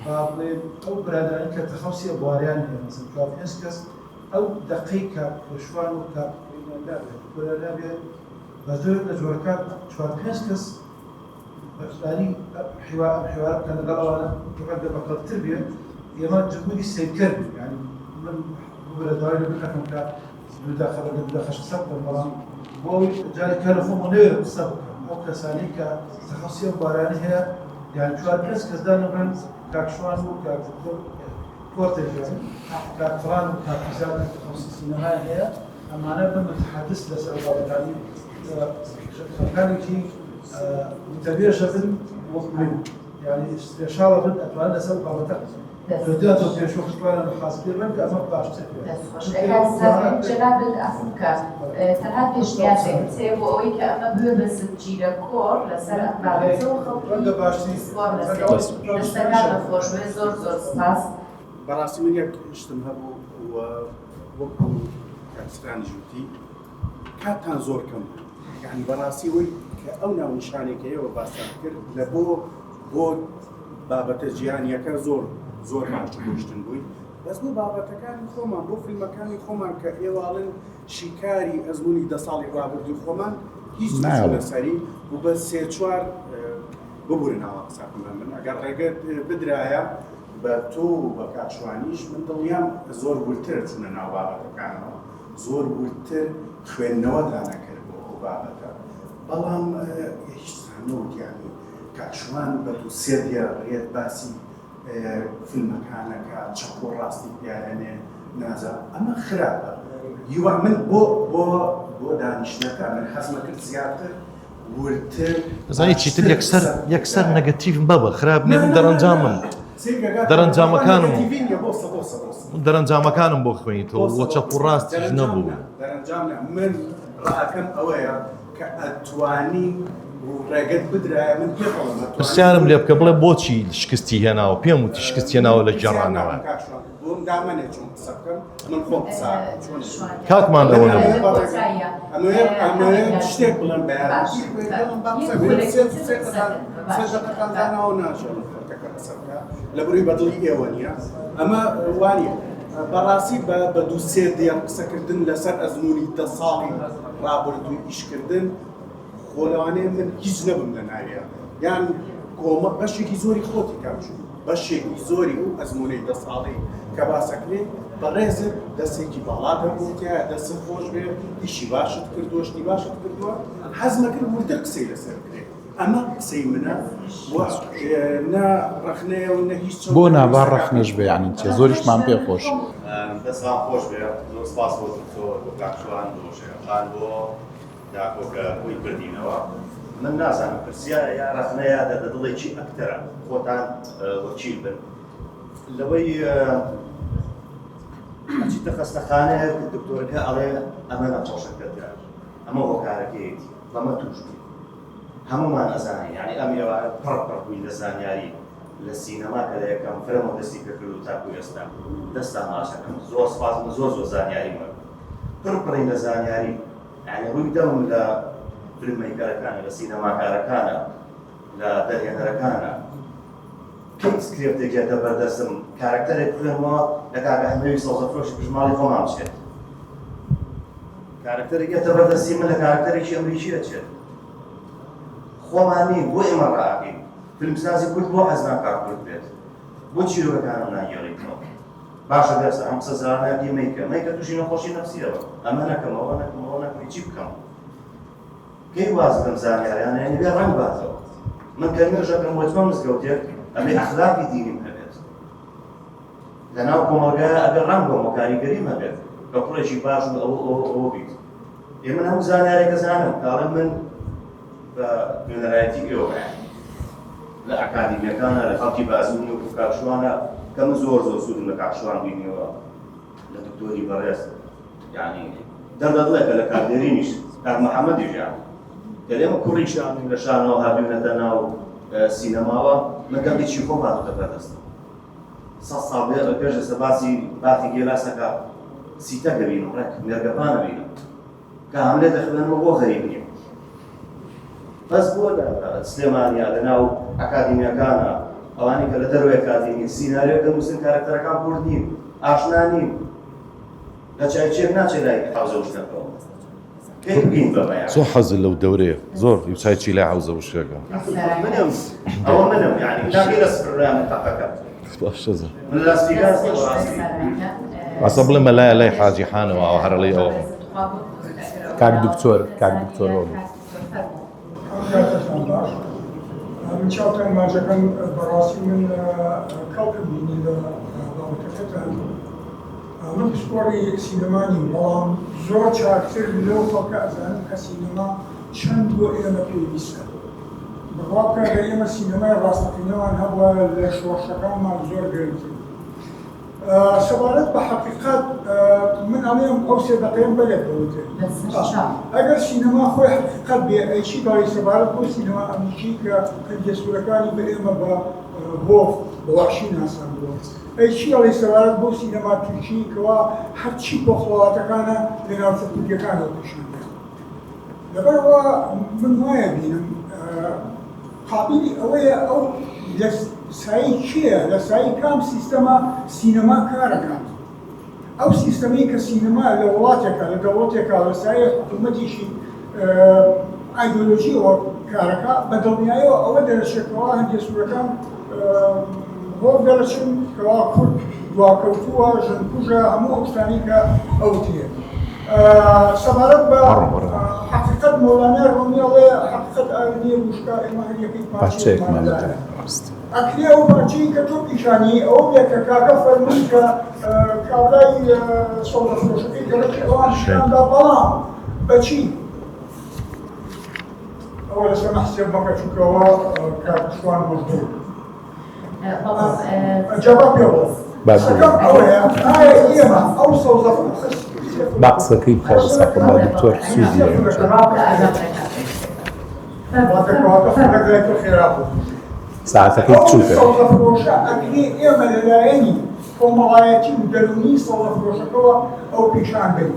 با بڵێن ئەو برادەرانەی کە تەخەوسی ئەو بواریان هەیە مەسەن چوار پێنج کەس ئەو دەقەی کاک شوان و کاک نابێت دکتۆرە نابێت بە جۆرێک لە جۆرەکان چوار پێنج کەس بەشداری حیوار ئەم حیوارە بکەن لەگەڵ ئەوانە ڕەنگە بەکەڵکتر بێت ئێمە جمهوری سەیرکەر بین یانی من ببرە داوای لێ بنەکەم کە دوو دەقە ڕەنگە دوو دەقەش قسە بکەم بەڵام بۆ ئەوەی جارێک کە لە خۆمەوە نەوێرم قسە بکەم ئەو کەسانەی کە تەخەسوسی ئەم بوارانە هەیە یان چوار پێنج کەس دانبڕێن کاک شوان و کاک دکتۆر کۆرتێک کاک فڵان و کاک فیزاد کە تەخەسوسی سینەمایان هەیە ئەمانە بن متحدث لەسەر ئەو بابەتانەی خەڵکانێکی وتەبێژە بن وەک من یعنی سپێشاڵە بن ئەتوانن لەسەر ئەو بابەتە قسە جەنابت عەفوو بکە تەنها پێشنیازێکت هەیە بۆ ئەوەی کە ئەمە ببێ بە زنجیرە کۆڕ لەسەر ئەم بابەتە و خەڵکی پسپۆڕ لەسەری دەستەکانت خۆش بێ زۆر زۆر سوپاس. بەڕاستی من یەک شتم هەبوو و وەکو کاک سترانیش وتی کاتتان زۆر کەم بوو یعنی بەڕاستی وەی کە ئەو ناونیشانێک کە ئێوە باستان کرد لە بۆ بۆ بابەتە جیهانیەکە زۆر زۆر باش گۆشتن بووی بەس بۆ بابەتەکانی خۆمان بۆ فیلمەکانی خۆمان کە ئێواڵن شیکاری ئەزمموی دە ساڵی ڕابردووی خۆمان هیچ لەسەری و بە سێ چوار ببورن ئاوا قسەکەم من ئەگەر ڕێگەت بدرایە بە تۆ و بە کاکشوانیش من دڵنیام زۆر وردتر چوونە ناو بابەتەکانەوە زۆر وردتر خوێندنەوەتان ئەکرد بۆ ئەو بابەتە بەڵام هیچتان نەوت یانی کاک شوان بە دوو سێ دێڕ یەت باسی فیلمەکان ئەکا چەپ و ڕاستی پیاهێنێ نازا ئەمە خراپە هیوا من بۆ بۆ بۆ دانیشتنەکە من حەزمە کرد زیاتر وردتر ئەزانی چیتر یەکسەر یەکسەر نەگەتیڤ مەبە خراپ نییە من دەرەنجامم دەرەنجامەکانم دەرەنجامەکانم بۆ خوێنیتەوە وە چەپ و ڕاستیش نەبوو دەرەنجام من ڕاکەم ئەوەیە کە ئەتوانی و ڕێگەت بدرایە من پێت ئەڵێم ئەتوانی پرسیارم لێ بکە بڵێ بۆچی شکستی هێناوە پێم وتی شکستی هێناوە لە گێڕانەوە. کاک شوان بۆم دامەنێ چۆن قسە بکەم من خۆم قسە ئەکەم چۆن کاتمان ئەوە نەبوو. ئەمەوێ ئەمەوێ شتێک بڵێم بە یارمەتی بڵێم با قسە بکەم سێ سێ دەقەتان سێ دەقەتان داناوە ناژێڵم خەڵکەکە قسە بکا لە بڕی بە دڵی ئێوە نییە ئەمە وانییە بەڕاستی بە بە دوو سێ دێڕ قسەکردن لەسەر ئەزموونی دە ساڵی ڕابردووی ئیشکردن خۆ لەوانەیە من هیچ نەبم لە ناویا یان کۆمە بەشێکی زۆری خۆتی کاک چوو. بەشێکی زۆری ئەو ئەزموونەی دە ساڵەی کە باسەکرێ بەڕێزت دەستێکی باڵات هەبوو تیایا دەستت خۆش بێ ئیشی باشت کردووە شتی باشت کردووە حەزمەکرد وردتر قسەی لەسەر بکرێ ئەمە قسەی منە و نە ڕەخنەیە و نە هیچ بۆ نا با ڕەخنەش بێ یانی چیە زۆریشمان پێ خۆش. دەستان خۆش بێ زۆر سپاس بۆ دکتۆر بۆ کاک شوان بۆ شێخان بۆ داکۆ کە بۆی بردینەوە من نازانم پرسیارە یا ڕەخنەیە دەردە دڵێکی ئەکتەرە خۆتان وەکیل بن لەوەی ئەچیتە خەستەخانەیەک دکتۆرەکە ئەڵێ ئەمە نەخۆشەکەتە ئەمە هۆکارەکەیەتی بەمە توش بووی هەمومان ئەزانین یعنی ئەم ئێوارە پڕ پڕ بووین لە زانیاری لە سینەما کە لە یەکەم فرەمەوە دەستی پێکرد و تاکو ئێستا دەستان ماچەکەم زۆر سپاس من زۆر زۆر زانیاریم وەرگرت پڕ پڕین لە زانیاری یعنی ڕووی دەمم لە فیلم مەیکەرەکانە لە سینەماکارەکانە لە دەرهێنەرەکانە کەی سکرێپتێک یەتە بەردەستم کارەکتەرێک بخوێنمەوە لە کاکە حەمەوی سەوزەفرۆشی پشت ماڵی خۆمان بچێت کارەکتەرێک یەتە بەردەستی من لە کارەکتەرێکی ئەمریکی ئەچێت خۆمان نین بۆ ئێمە ڕاکەین فیلمسازی کورد بۆ حەز ناکات کورد بێت بۆ چیرۆکەکانم ناگێڕیتەوە باشە بێسە ئەم قسە زانایەتی مەیکە مەیکە تووشی نەخۆشی نەفسیەوە ئەمە نەکەمەوە نەکەمەوە نەکەم چی بکەم کەی واز لەم زانیاریانە یانی بێ ڕەنگ باتەوە من کە نوێژەکەم وەچمە مزگەوتێک ئەبێ ئەخلاقی دینیم هەبێت لەناو کۆمەڵگایە ئەبێ ڕەنگ بۆمە کاریگەریم هەبێت کە کوڕێکی باش و ئەوە ئەوە ئەوە بیت ئێ من هەموو زانیارێکە زانم کاڵێ من بە نوێنەرایەتی ئێوە لە ئەکادیمیەکانە لە خەڵکی بازمون و کاکشوانە کە من زۆر زۆر سوودم لە کاکشوان بینیەوە لە دکتۆری بەڕێز یانی دەردە دڵێکە لە کاک دێرینیش کاک محەممەدیش یان گەر ئێمە کوڕی شانین لە شانەوە هاتوینەتە ناو سینەماوە من دەقی چی خۆم هاتوتە بەردەستم سە ساڵ بێ پێش ئێستا باسی باخی گێلاسەکە سیتە دەبینم ڕێک مێرگەپان دەبینم کە هەملێ دەخوێنمەوە بۆ غەریب نیم بەس بۆ لە سلێمانیا لە ناو ئەکادیمیەکانە ئەوانەی کە لە دەرەوەی ئەکادیمی سیناریۆ دەنووسن کارەکتەرەکان کورد نین ئاشنا نین لە چایچیەک ناچێ لای حەوزە وشکەکەوە کەی بگەین بەمە یان زۆر حەزت لەو دەورەیە زۆر چایچی لای حەوزە وشکەکە منم ئەوە منم یعنی تاقی لە سفر لای من تەقەکە باشە زۆر من لاس فیگاس نیە بەڕاستی ئەسا بڵێ مەلایە لای حاجی حانەوە ئەوە هەرەڵی ئەوە کاک دکتۆر کاک دکتۆر ئەوە بوو. ئەم کاتەتان باش من چاوتان ماجەکەم بەڕاستی من کەڵکم بینی لە بابەتەکەتان من پسپۆڕی سینەما نیم بەڵام زۆر چاکتر لەو خەڵکە ئەزانم کە سینەما چەند بۆ ئێمە پێویستە بڕوا بکە گەر ئێمە سینەمای ڕاستەقینەمان هەبوایە لە شۆڕشەکانمان زۆر گرنگتر بوو سەبارەت بە حەقیقەت من ئەڵێم ئەو سێ دەقەیەم بەلێک بەوتر ئەگەر سینەما خۆی حەقیقەت بێ ئەی چی دەڵێی سەبارەت بەو سینەما ئەمریکی کە پەنجە سوورەکانی بە ئێمە بە هۆف بە وەحشی ناساندووە ئەی چی ئەڵێی سەبارەت بەو سینەما تورکی کەوا هەرچی پۆخڵەواتەکانە لە ناوچە کوردیەکانەوە پیشان دەدات لەبەرئەوە من وایە بینم قابیلی ئەوەیە ئەو لە سایەی کێیە، لە سایەی کام سیستەمە سینەما کارەکات؟ ئەو سیستەمەی کە سینەما لە وڵاتێکا، لە دەوڵەتێکا، لە سایەی حکوومەتێکی ئایدۆلۆژییەوە کارەکا، بە دڵنیایەوە ئەوە دەرەچێت کەوا هەندێ سوورەکان هۆڤ دەرەچن کەوا کورد دواکەوتووە، ژنکوژە، هەموو ئەو شتانەی کە ئەوترێت. سەبارەت بە حەقیقەت مەولانای ڕۆمی ئەڵێ حەقیقەت ئاوێنەیەک وشکە ئێمە هەر یەکەی پارچەیەکمان لەلایە ئەکرێ ئەو پارچەی کە تۆ پیشانی ئەوە بێ کە کاکە فەرمووی کە کابرای سەوزە فرۆشەکەی گەڕەکی ئەوان پیشاندا بەڵام بەچی ئەوە لەسەر مەحسێب مەکە چونکە ئەوە کاک شوان مەشغوڵ با قسەکەی بکا بەس حەقم با دکتۆر سوودی هەیە. ساعتەکەی بچووکە. ئێمە لەلایەنی کۆمەڵایەتی و دەروونی سەوزەفرۆشەکەوە ئەو پیشان بەین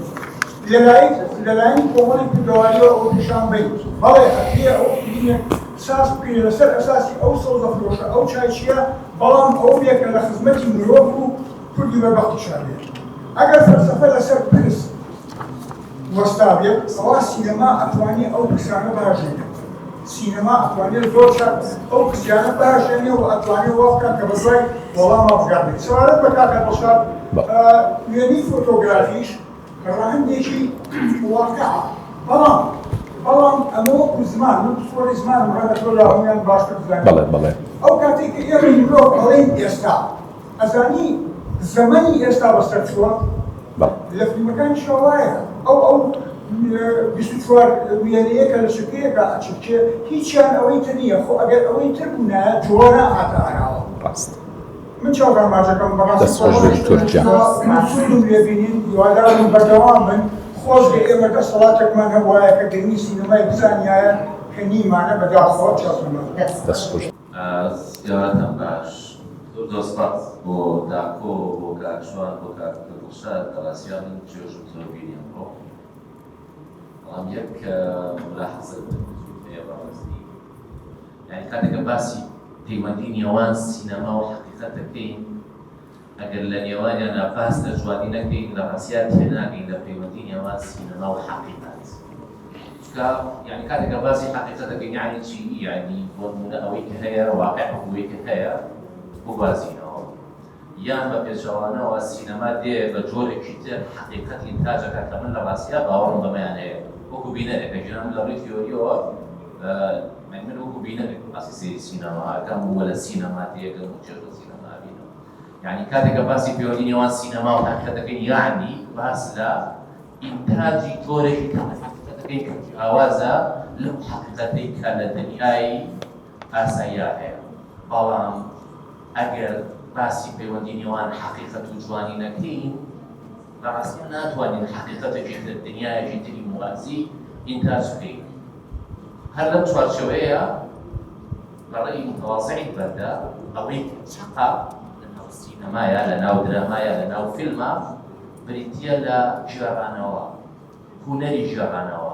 لەلایەنی کۆمەڵی کوردەواریەوە ئەو پیشان بەین بەڵێ ئەکرێ ئەو فیلمێک ساز بکرێ لەسەر ئەساسی ئەو سەوزە فرۆشە ئەو چایچیە بەڵام ئەوە بێ کە لە خزمەتی مرۆڤ و کوردی بەربەختیشا بێ ئەگەر فەلسەفە لەسەر پرس وەستا بێت ئەوا سینەما ئەتوانێ ئەو پرسانە باش بێت. سینەما ئەتوانێت زۆر چاک ئەو کزیانە بهەژێنێ و ئەتوانێ وا بکات کە بەدوای وەڵاما بگەڕێت. سەبارەت بە کاکە دڵشاد، وێنەی فۆتۆگرافیش ڕەهەندێکی واقعە، بەڵام بەڵام ئەمە وەکو زمان، من پسپۆڕی زمانم ڕەنگە تۆ لە هەموویان باشتر بزانی. بەڵێ بەڵێ. ئەو کاتەی کە ئێمەی مرۆڤ ئەڵێین ئێستا، ئەزانی زەمەنی ئێستا بەسەر چووە؟ بەڵێ. لە فیلمەکانیشا وایە، ئەو ئەو 24 وێنەیە کە لە چرکەیەکا ئەچرکێ هیچیان ئەوەی تر نییە، خۆ ئەگەر ئەوەی تر بوونایە جوڵە نائەهاتە ئاراوە. ڕاست. من چاوتان ماچەکەم بەڕاستی دەست خۆش بێت دکتۆر گیان. من سوودم لێ بینین هیوادارم بەردەوام بن خۆزگە ئێمە دەسەڵاتێکمان هەبوایە کە گرنگی سینەمای بزانیایە کە نیمانە بەداخەوە چاوتان ماچ. دەست خۆش. ئێوارەتان باش زۆر زۆر سپاس بۆ داکۆ بۆ کاک شوان بۆ کاک دڵشاد بەڕاستیا من چێژم زۆر بینی ئەمڕۆ بەڵام یەک ملاحەزە هەیە بەڕاستی یانی کاتێک کە باسی پەیوەندی نێوان سینەما و حەقیقەت دەکەین ئەگەر لە نێوانیانە باس لە جوانی نەکەین لە ڕاستیا تێناگەین لە پەیوەندی نێوان سینەما و حەقیقەت چونکە یانی کاتێک کە باسی حەقیقەت دەکەین یانی چی یانی بۆ نموونە ئەوەی کە هەیە واقع ئەوەی کە هەیە بگوازینەوە یان بە پێچەوانەوە سینەما دێ بە جۆرێکی تر حەقیقەت ئینتاج ئەکات کە من لە ڕاستیا باوەڕم بەمەیان هەیە وەکو بینەرێک ئەگینا من لە ڕووی تیۆریەوە یانی من وەکو بینەرێک باسی سەیری سینەما ئەکەم و لە سینەما تێگەم و چێژ لە سینەما ئەبینم یانی کاتێک کە باسی پەیوەندی نێوان سینەما و حەقیقەت دەکەین یانی باس لە ئینتاجی جۆرێکی تر لە حەقیقەت دەکەین کە جیاوازە لەو حەقیقەتەی کە لە دنیای ئاساییا هەیە بەڵام ئەگەر باسی پەیوەندی نێوان حەقیقەت و جوانی نەکەین لە ڕاستیا ناتوانین حەقیقەتێکی تر دنیایەکی تری موازی ئینتاج بکەین هەر لەم چوارچێوەیە بە ڕەئی متواضعی بەندە ئەوەی کە چەقە لە ناو سینەمایە لە ناو درامایە لە ناو فیلمە بریتییە لە گێڕانەوە هونەری گێڕانەوە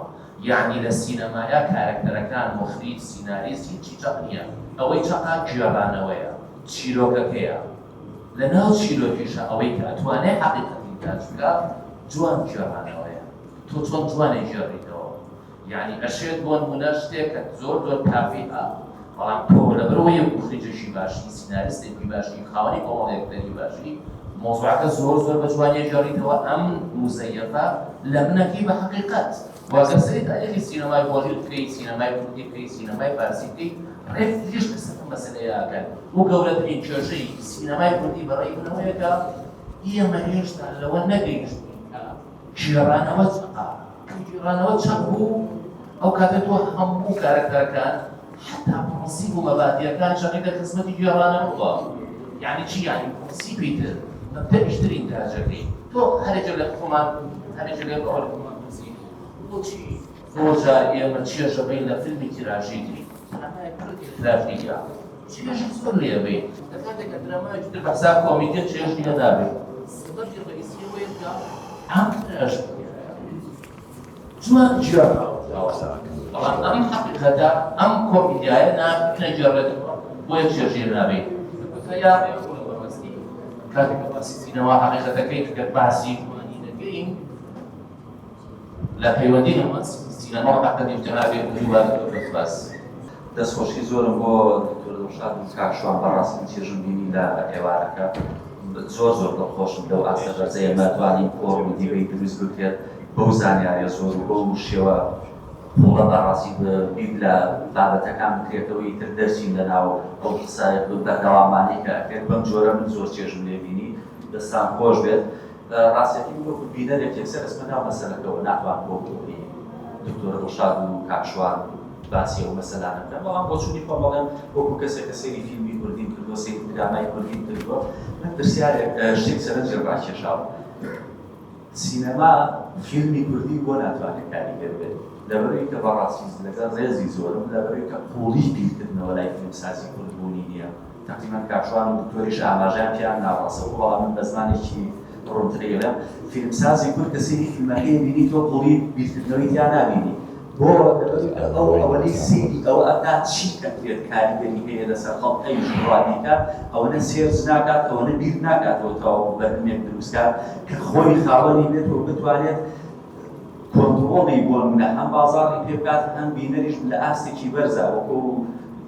یەعنی لە سینەمایا کارەکتەرەکان موخریج سیناریست هیچی چەق نییە ئەوەی چەقە گێڕانەوەیە چیرۆکەکەیە لە ناو چیرۆکیشا ئەوەی کە ئەتوانێ حەقیقەت ئینتاج بکا جوان گێڕانەوەیە تۆ چۆن جوان ئەیگێڕیتەوە یەعنی ئەشێت بۆ نموونە شتێک کە زۆر زۆر تافیهە بەڵام تۆ لەبەرئەوەی موخریجێکی باشی سیناریستێکی باشی خاوەنی کۆمەڵێک ئەکتەری باشی مەوزوعەکە زۆر زۆر بە جوانی ئەگێڕیتەوە ئەم موزەیەفە لە منەکەی بە حەقیقەت وە گەر سەیری تاریخی سینەمای هۆلیود بکەی سینەمای کوردی بکەی سینەمای فارسی بکەی ڕێک تریش لەسەر ئەم مەسەلەیە ئەکەن و گەورەترین کێشەی سینەمای کوردی بە ڕەئی من ئەوەیە کە ئێمە هێشتا لەوە نەگەیشتوین کە گێڕانەوە چەقە کە گێڕانەوە چەق بوو ئەو کاتە تۆ هەموو کارەکتەرەکان حەتا پڕنسیپ و مەبادیەکان چەقیتە خزمەتی گێڕانەوە یعنی چی یعنی پڕنسیپی تر مەبدەئیش تر ئینتاجەکەی تۆ هەرێکێک لە خۆمان هەرێکێک لە ئەوە لە خۆمان پرسی بۆچی زۆر جار ئێمە چێژە بین لە فیلمی تراژیدی درامای کوردی تراژیدیا چێژی زۆر لێ بین لە کاتێک کە درامایەکی تر بە حساب کۆمیدیا چێژی لێ نابێت سەبەبی ڕئیسی ئەوەیە کە ئەم تراژیدیایە جوان گێڕاوەتەوە بەڵام ئەم حەقیقەتە ئەم کۆمیدیایە نەگێڕێتەوە بۆیە چێژی لێ نابین لە کۆتاییا بەڕاستی کاتێک کە باسی سینەما حەقیقەتەکەی ئەگەر باسی جوانی نەکەین لە پەیوەندی نێوان سینەما و حەقیقەتی جەنابی دووبارە زۆر سوپاس. دەستخۆشی زۆرم بۆ دکتۆر دڵشاد و کاک شوان بەڕاستی من چێژم بینی لە ئێوارەکە زۆر زۆر دڵخۆشم لەو ئاستە بەرزەی ئێمە توانین کۆڕ و دیبەیت دروست بکرێت بەو زانیاریە زۆر و بەو شێوە قوڵە بەڕاستی بیر لە بابەتەکان بکرێتەوە ئیتر دەرچین لە ناو ئەو قسە بەردەوامانەی کە ئەکرێت بەم جۆرە من زۆر چێژم لێ بینی دەستان خۆش بێت ڕاستەکەی من وەکو بینەرێک یەکسەر ئەچمە ناو مەسەلەکەوە ناتوانم وەکو دکتۆر دڵشاد و کاک شوان باسی ئەو مەسەلانە بکەم بەڵام بۆچوونی خۆم ئەڵێم وەکو کەسێک کە سەیری فیلمی کوردیم کردووە سەیری درامای کوردیم کردووە من پرسیارێک شتێک سەرنجم ڕاکێشاوە سینەما فیلمی کوردی بۆ ناتوانێت کاریگەر بێت لەبەرەوەی کە بەڕاستی لەگەڵ ڕێزی زۆرم لەبەرەوەی کە قوڵی بیرکردنەوە لای فیلمسازی کورد بوونی نییە تەقریبەن کاک شوان و دکتۆریش ئاماژەیان پێیان نا ڕاستەوخۆ بەڵام من بە زمانێکی ڕوونتر ئەیڵێم فیلمسازی کورد کە سەیری فیلمەکەی ئەبینی تۆ قوڵی بیرکردنەوەی تیا نابینی بۆ لەبەرئەوەی کە ئەو ئەوەنەی سەیری ئەوە ئەکات چی ئەکرێت کاریگەری هەیە لەسەر خەڵک ئەویش بڕوا بیکات ئەوەنە search ناکات ئەوەنە بیر ناکاتەوە تاوەکو بەرهەمێک دروست کات کە خۆی خاوەنی بێت و بتوانێت. کۆنتڕۆڵی بۆ نمونە هەم بازاڕی پێ بکات هەم بینەریش لە ئاستێکی بەرزا وەکو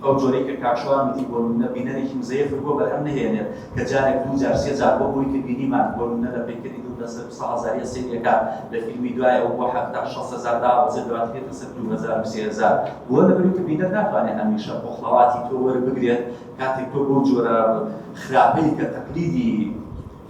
ئەو جۆرەی کە کاک شوان وتی بۆ نمونە بینەرێکی مزەیەفت بۆ بەرهەم نەهێنێت کە جارێک دوو جار سێ جار وەک ئەوی کە بینیمان بۆ نمونە لە پەیکەری دڵ لەسەر 200 هەزاریە سەیری ئەکات لە فیلمی دوای ئەو بۆ 70 60 هەزار دابەزێت دواتر دێتە سەر 2000 و 3000 بۆ لەبەرئەوەی کە بینەر ناتوانێت هەمیشە پۆخڵەواتی تۆ وەربگرێت کاتێک تۆ بەو جۆرە خراپەی کە تەقلیدی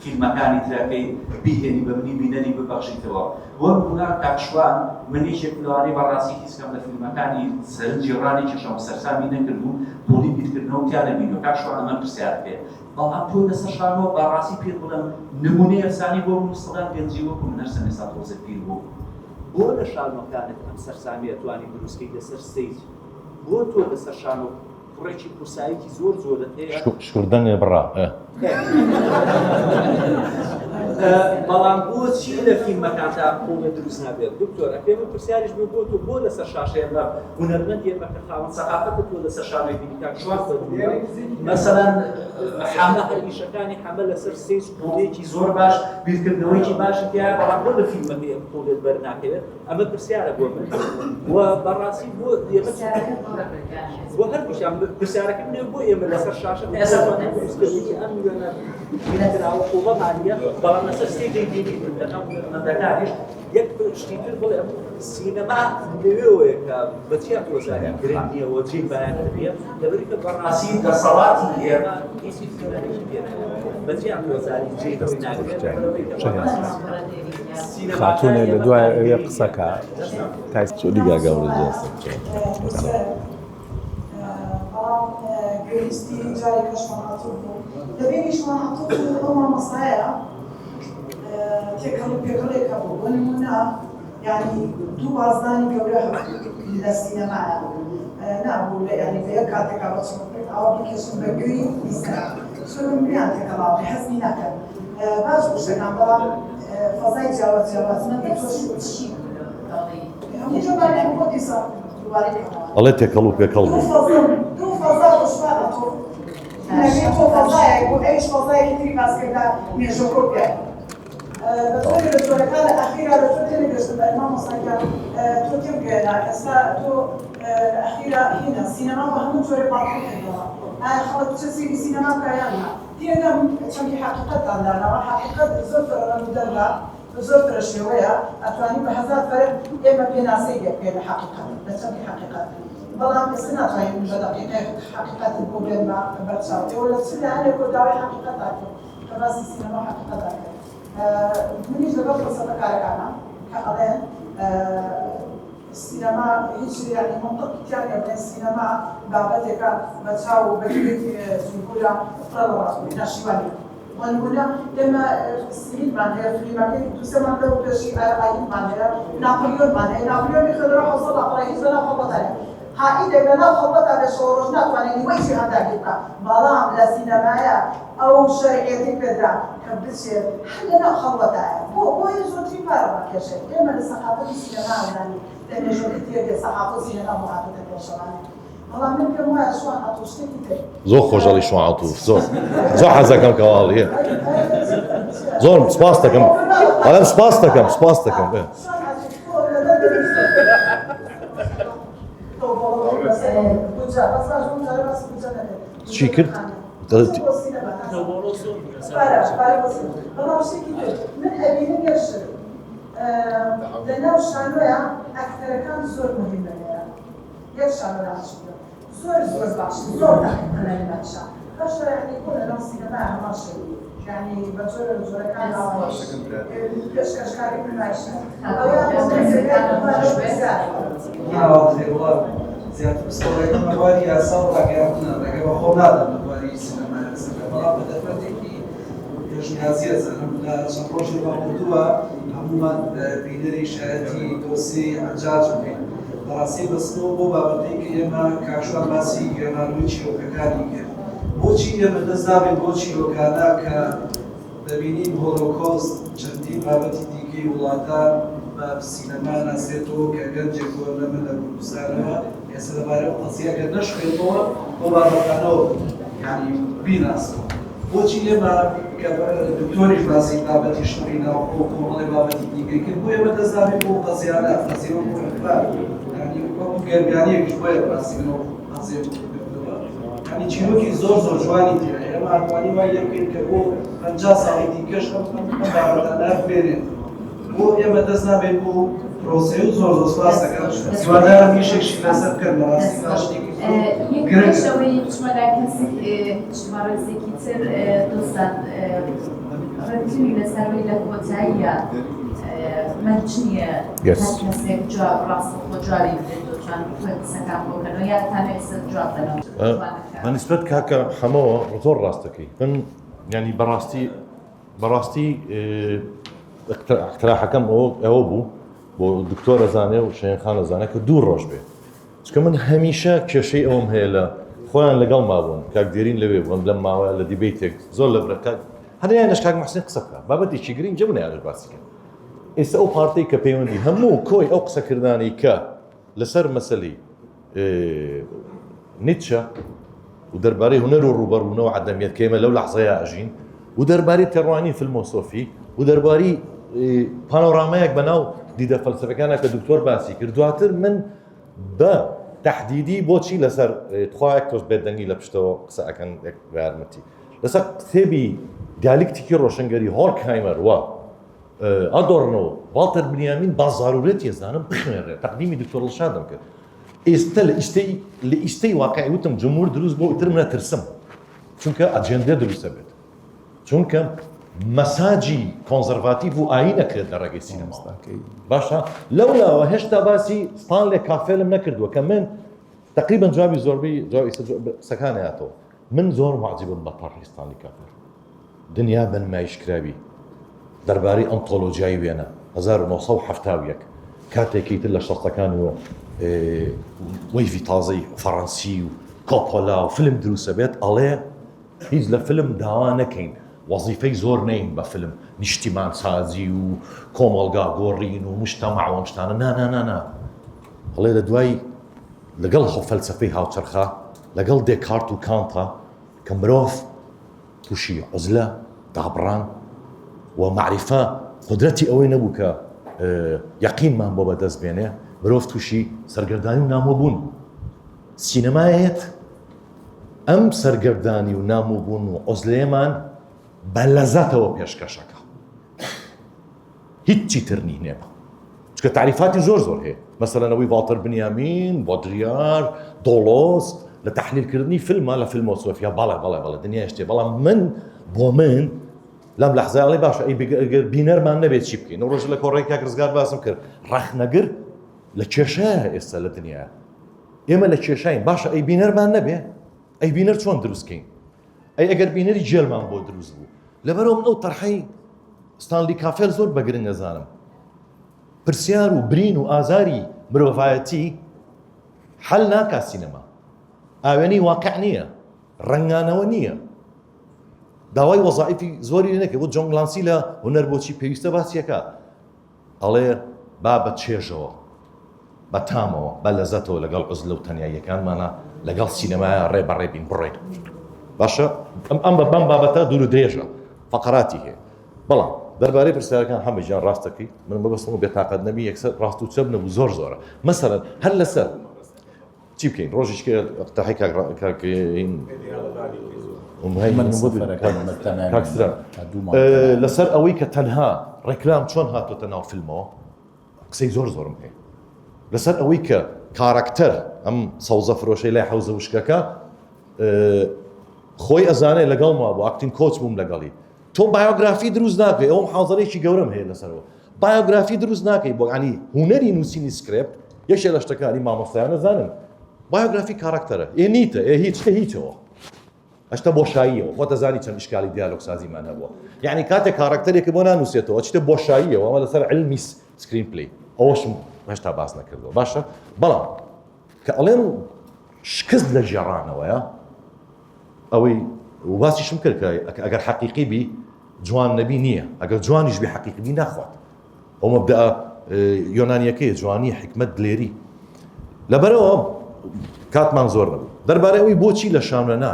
فیلمەکانی ترەکەی بیهێنی بە منی بینەری ببەخشیتەوە. بۆ نموونە کاک شوان من یەکێکم لەوانەی بە ڕاستی هیچ کام لە فیلمەکانی سەرنجی ڕانەکێشام و سەرسامی نەکردووم، قووڵی بیرکردنەوەم تیا نەبینیوە. کاک شوان ئەمە پرسیارت هەیە. بەڵام تۆ لەسەر شانۆ بە ڕاستی پێت بڵێم نموونەی ئەفسانەی بۆ من و سەدان گەنجی وەکو من هەرچەند ئێستا تۆزێ پیر بووم. بۆ لە شانۆکانت ئەم سەرسامیە توانی دروست کەی لەسەر stage؟ بۆ تۆ لەسەر شانۆ کوڕێکی قورساییکی زۆر زۆرت هەیە. شکور دەنگێ بڕا ئێ. بەڵام بۆچی لە فیلمەکانتا قوڵێ دروست نابێت دکتۆر ئەکرێ من پرسیاریش بێ بۆ تۆ بۆ لەسەر شاشە ئێمە هونەرمەند ئێمە کە خاوەن سەقافەتە تۆ لەسەر شانۆی بینی کاک شوان مەسەلەن حەمە هەر ئیشەکانی حەمە لەسەر stage قوڵێکی زۆر باش بیرکردنەوەیکی باشی تیایە بەڵام بۆ لە فیلمەکەی ئەم قوڵێت بەرناکەوێت ئەمە پرسیارە بۆ من و بەڕاستی بۆ ئێمە بۆ هەردووکیان پرسیارەکەم لێ بۆ ئێمە لەسەر شاشە دروستکردنی ئەم وێنە بیرکراوە قوڵەمان نییە بەڵام لەسەر stage ی بینی لەناو هونەرمەندەکانیش یەک شتی تر بڵێم سینەما لەوێوەیە کە بە چیا تۆزانی گرنگ نییە و جێی بایەخ نییە لەبەرئەوەی کە بەڕاستی دەسەڵاتی ئێمە هیچ ئیهتیمامێکی پێ نایە بە چیا تۆزانی جێی خۆی ناگرێت لەبەرئەوەی کە بەڕاستی خاتونێ لە دوای ئەوێ قسەکە تای چۆلی گاگاورە جاسە بەڵام گوێبیستی جارێکە شوان عەتوف بوو لە بینی شوان عەتوف و ئەو مامۆستایە تێکەڵ و پێکەڵێک هەبوو بۆ نموونە یعنی دوو بازدانی گەورە هەبوو لە سینەمایە نابوو لە یعنی بە یەک کاتێکا بە چڕ ئاوا بکێشن بە گوێی بیسەرا چۆن میان تێکەڵاوە حەزمی ناکەن باش بوو شتەکان بەڵام فەزای جیاواز جیاواز چی هەموو جۆبارەی بۆ دیسان دووبارەی کەمەوە ئەڵێ تێکەڵ و پێکەڵ دوو بوو. فەزا دوو فەزا بۆ شوان ئەتۆ نەبێ تۆ فەزایەک بوو ئەویش فەزایەکی تری باس کرد لە مێژۆکۆپیای بە جۆرێ لە جۆرەکان لە ئەخیرا لە تۆ تێنەگەشتم بەرێ مامۆستا گیان تۆ تێبگەیەنە ئێستا تۆ لە ئەخیرا هینە سینەما بە هەموو جۆرێ باتڵ کردەوە ئایا خەڵک بچێ سەیری سینەما بکا یان نا تێنەم چەمکی حەقیقەتتان داناوە حەقیقەت زۆر فرە ڕەنگ و دەنگە زۆر فرە شێوەیە ئەتوانی بە هەزار فەرق ئێمە پێناسەی لێ بکەین لە حەقیقەت لە چەمکی حەقیقەت بەڵام ئێستا ناتوانین من بە دەقیقەی حەقیقەتت بۆ بێنمە بەرچاو ئێوە لە چ لایەنێکەوە داوای حەقیقەتتان کرد کە باسی سینەما و حەقیقەتتان کرد منیش لەگەڵ فەلسەفەکارەکانم کە ئەڵێن سینەما هیچ یانی مەنتقی تیا نیە بڵێن سینەما بابەتێکە بە چاو و بە گوێی جمهورە پڕە لە ڕاستگۆیی نا شتی وا نیە بۆ نموونە ئێمە سویدمان هەیە فلیمەکەی دوو سێ مانگ لەوە پێشی ئایدمان هەیە ناپلیۆنمان هەیە ناپلیۆن بیخوێنەرەوە 700 لاپەڕەیە هیچ لەناو خەڵبەتا نیە قائیدێک لەناو خەڵبەتا بێ شەو ڕۆژ ناتوانێ نیوەی جیهان داگیر بکا بەڵام لە سینەمایە ئەو شەرعیەتەی پێدرا کە بچێت هەر لەناو خەڵوەتایە بۆ بۆیە زۆرترین پارە ڕاکێشێت ئێمە لە سەقافەتی سینەما ئەزانین لە مێژوەکەی تێگە سەقافە و سینەما بۆ هاتۆتە پێشەوانێ بەڵام من پێم وایە شوان عەتوف شتێکی تر زۆر خۆشەڵی شوان عەتوف زۆر زۆر حەزەکەم کە واڵی زۆر سپاس دەکەم بەڵام سپاس دەکەم سپاس دەکەم شوان عەتوف تۆ لەبەر چی کرد؟ من ئەبینم یەک شت لەناو شانۆیە ئەکتەرەکان زۆر مهمە لێرە یەک شانۆ ناچیە زۆر زۆر باش زۆر دەقیقە باشە باشە یعنی بۆ لەناو سینەما هەمان شت یعنی بە جۆرە لە جۆرەکان پێشکەشکاری نمایشە زیاتر پسپۆڕەکەم لە بواری یاسا و ڕاگەیاندنە، ڕێگە بە خۆم نادەم لە بواری سینەمای قسە بکەم، بەڵام بە دەرفەتێکی پێشنیازی ئەزانم لە چەند ڕۆژی ڕابردووە هەموومان بینەری شایەتی دۆسیەی عەجاج بووین. بەڕاستی بەستنەوە بۆ بابەتەی کە ئێمە کاک شوان باسی گێڕانەوەی چیرۆکەکانی کرد، بۆچی ئێمە دەست نابەین بەو چیرۆکانە کە دەبینین هۆلۆکۆست چەندین بابەتی دیکەی وڵاتان بە سینەما ناسرێتەوە کە گەنجێک بۆ نمونە لە کوردستانەوە ئێستا لەبارەی ئەو قەزیە گەر نەشخوێنمەوە بەو بابەتانەوە یانی بیناسەوە بۆچی ئێمە کە دکتۆریش باسی بابەتی شەڕی ناوخۆ و کۆمەڵی بابەتی دیکەی. گفتوگۆی کرد بۆ ئێمە دەست نابێت بۆ قەزیانە قەزیە وەکو ئیقبال یعنی وەکو گەرمیانیەکیش بۆیە بەڕاستی من ئەو قەزیەم کردەوە یعنی چیرۆکی زۆر زۆر جوانی تێدایە ئێمە ئەتوانین وای لێ بکەین کە بۆ 50 ساڵی دیکەش ئەم ئەم بابەتانە بمێنێتەوە بۆ ئێمە دەست نابێت بۆ پرۆسەیە و زۆر زۆر سپاس دەکەم هیوادارم ئیشێکشی لەسەر بکەن بەڕاستی شتێکی زۆر گرنگە. پێش ئەوەی بچمە لای کەسێک بچمە ڕێزێکی تر دۆستان ڕێکتری لەسەروی لە کۆتاییە مەرج نییە هەر کەسێک جواب ڕاستەوخۆ جوابی بدرێتەوە چوان خۆی قسەکان بۆ کەنەوە یا تا ئێستا جواب بەنەوە بە نسبەت کاکە حەمەوە زۆر ڕاست دەکەی من یعنی بەڕاستی بەڕاستی اقتراحەکەم ئەوە بوو بۆ دکتۆر ئەزانێ و شەهێن خان ئەزانێ کە دوو ڕۆژ بێ چکە من هەمیشە کێشەی ئەوم هەیە لە خۆیان لەگەڵ مابوون کاک دێرین لەوێ بووم لەم ماوە لە دیبەیتێک زۆر لە برا کاک هەریانش کاک محسن قسە بکە بابەتێکی گرنگە بوو نەیانش باسی کرد ئێستا ئەو پارتەی کە پەیوەندی هەموو کۆی ئەو قسەکردانی کە لەسەر مەسەلەی نیتچە و دەربارەی هونەر و ڕووبەڕوونەوە عەدەمیەت کە ئێمە لەو لەحزەیە ئەژین و دەربارەی تێڕوانینی فیلمۆسۆفی و دەربارەی پانۆرامایەک بەناو دیدە فەلسەفەکانە کە دکتۆر باسی کرد دواتر من بە تهدیدی بۆچی لەسەر تخوایەک تۆز بێدەنگی لە پشتەوە قسە ئەکەن یارمەتی لەسەر کتێبی دیالکتیکی ڕۆشنگەری هۆرکهایمەر وە ئادۆرنۆ واڵتەر بنیامین با زارورەتی ئەزانم بخوێنرێ تەقدیمی دکتۆر ڵشادم کرد ئێستا لە ئیستەی لە ئیستەی واقعی وتم جمهور دروست بۆ ئیتر منە ترسم چونکە ئەجێندە دروستە بێت چونکە مەساجی کۆنزەرڤاتیڤ و ئاین نەکرێت لە ڕێگەی سینەما باشە لەولاوە هێشتا باسی ستانلێ کافێلم نەکردووە کە من تقریبا جوابی زۆربەی جوابی قسەکان هاتەوە من زۆر معجبم بە تەڕحی ستانلی کافێل دنیا بە نمایشکراوی دەربارەی ئەنتۆلۆجیای وێنە، 1971، کاتێکی تر لە شەستەکان و وەیڤی تازەی فەڕەنسی و کۆپۆلا و فیلم دروستە بێت ئەڵێ هیچ لە فیلم داوا نەکەین وەزیفەی زۆر نەین بە فیلم نیشتیمانسازی و کۆمەڵگا گۆڕین و مجتەمع و ئەم شتانە نا نا نا نا ئەڵێ لە دوای لەگەڵ فەلسەفەی هاوچەرخا لەگەڵ دێکارت و کانتا کە مرۆڤ تووشی عوزلە، دابڕان، و مەعریفە قودرەتی ئەوەی نەبوو کە یەقینمان بۆ بەدەست بێنێ، مرۆڤ تووشی سەرگەردانی و نامۆبوون بوو. سینەمایەت ئەم سەرگەردانی و نامۆبوون و عوزلەیەمان بە لەزەتەوە پێشکەشەکە. هیچی تر نینێ چونکە تاریفاتی زۆر زۆر هەیە مەسەلەن ئەوەی واڵتەر بنیامین بۆدریار دۆڵۆس لە تحلیلکردنی فیلمە لە فیلمۆسۆفیا بەڵێ بەڵێ بەڵێ دنیا شتێ بەڵام من بۆ من لەم لەحزایڵی باشە ئەی گەر بینەرمان نەبێت چی بکەین ڕۆژ لە کۆڕێک کاک ڕزگار باسم کرد ڕەخنەگر لە کێشەیە ئێستا لە دنیا ئێمە لە کێشین باشە ئەی بینەرمان نەبێ ئەی بینەر چۆن دروستکەین ئەی ئەگەر بینەری جێلمان بۆ دروست بوو لەبەرەوە من ئەو تەرحەی ستانلی کافێل زۆر بە گرنگ ئەزانم پرسیار و برین و ئازاری مرۆڤایەتی حەل ناکا سینەما ئاوێنەی واقع نییە ڕەنگانەوە نییە داوای وەزائفی زۆری نەکە بۆ جۆنگلانسی لە هونەر بۆچی پێویستە باسیەکە ئەڵێ با بە چێژەوە، بە تامەوە، بە لەزەتەوە لەگەڵ عوزلە و تەنیاییەکانمانا لەگەڵ سینەمایا ڕێ بە ڕێ بین بڕۆین. باشە ئەم ئەم بە بەم بابەتە دوور و درێژە فەقەراتی هەیە. بەڵام دەربارەی پرسیارەکان حەمە گیان ڕاست دەکەی من مەبەستم بێتاقەت نەبی یەکسەر ڕاست و چەپ نەبوو زۆر زۆرە مەسەلەن هەر لەسەر چی بکەین ڕۆژیش کە اقتراحی کاک کاک لەسەر ئەوەی کە تەنها ڕێکلام چۆن هاتۆتە ناو فیلمەوە قسەی زۆر زۆرم هەیە لەسەر ئەوەی کە کارەکتەر ئەم سەوزە فرۆشەی لای حەوزە وشکەکە خۆی ئەزانێ لەگەڵ ما بوو acting coach بووم لەگەڵی تۆ بایۆگرافی دروست ناکەی ئەوم حاضرێکی گەورەم هەیە لەسەرەوە بایۆگرافی دروست ناکەی بۆ ینی هوەری نووسینی سکرێپت یەکێ لە شتەکانی مامۆستایانە زانن بایۆگرافی کاراکتەرە ئێ نیتە ئێ هیچ هیچەوە ئەشتە بۆشاییەوە خۆتە زانی چەند ئشکالی دیالۆگ سازیمان هەبووە یعنی کاتێک کاراکتەرێکی بۆ نانووسێتەوە چیتە بۆشاییەوە ئەمە لەسەر علمی screenplay ئەوەشم هێشتا باس نەکردەوە باشە بەڵام کە ئەڵێم شکست لە گێڕانەوەیە ئەوەی وباسیشم کرد کە ئەگەر حەقیقی بی جوان نەبی نییە ئەگەر جوانیش بی حەقیقی بی ناخوات ئەو مەبدەئە یۆنانیەکەی جوانی حکمت دلێری لەبەرەوە کاتمان زۆر نەبوو دەربارەی ئەوەی بۆچی لە شانۆ نا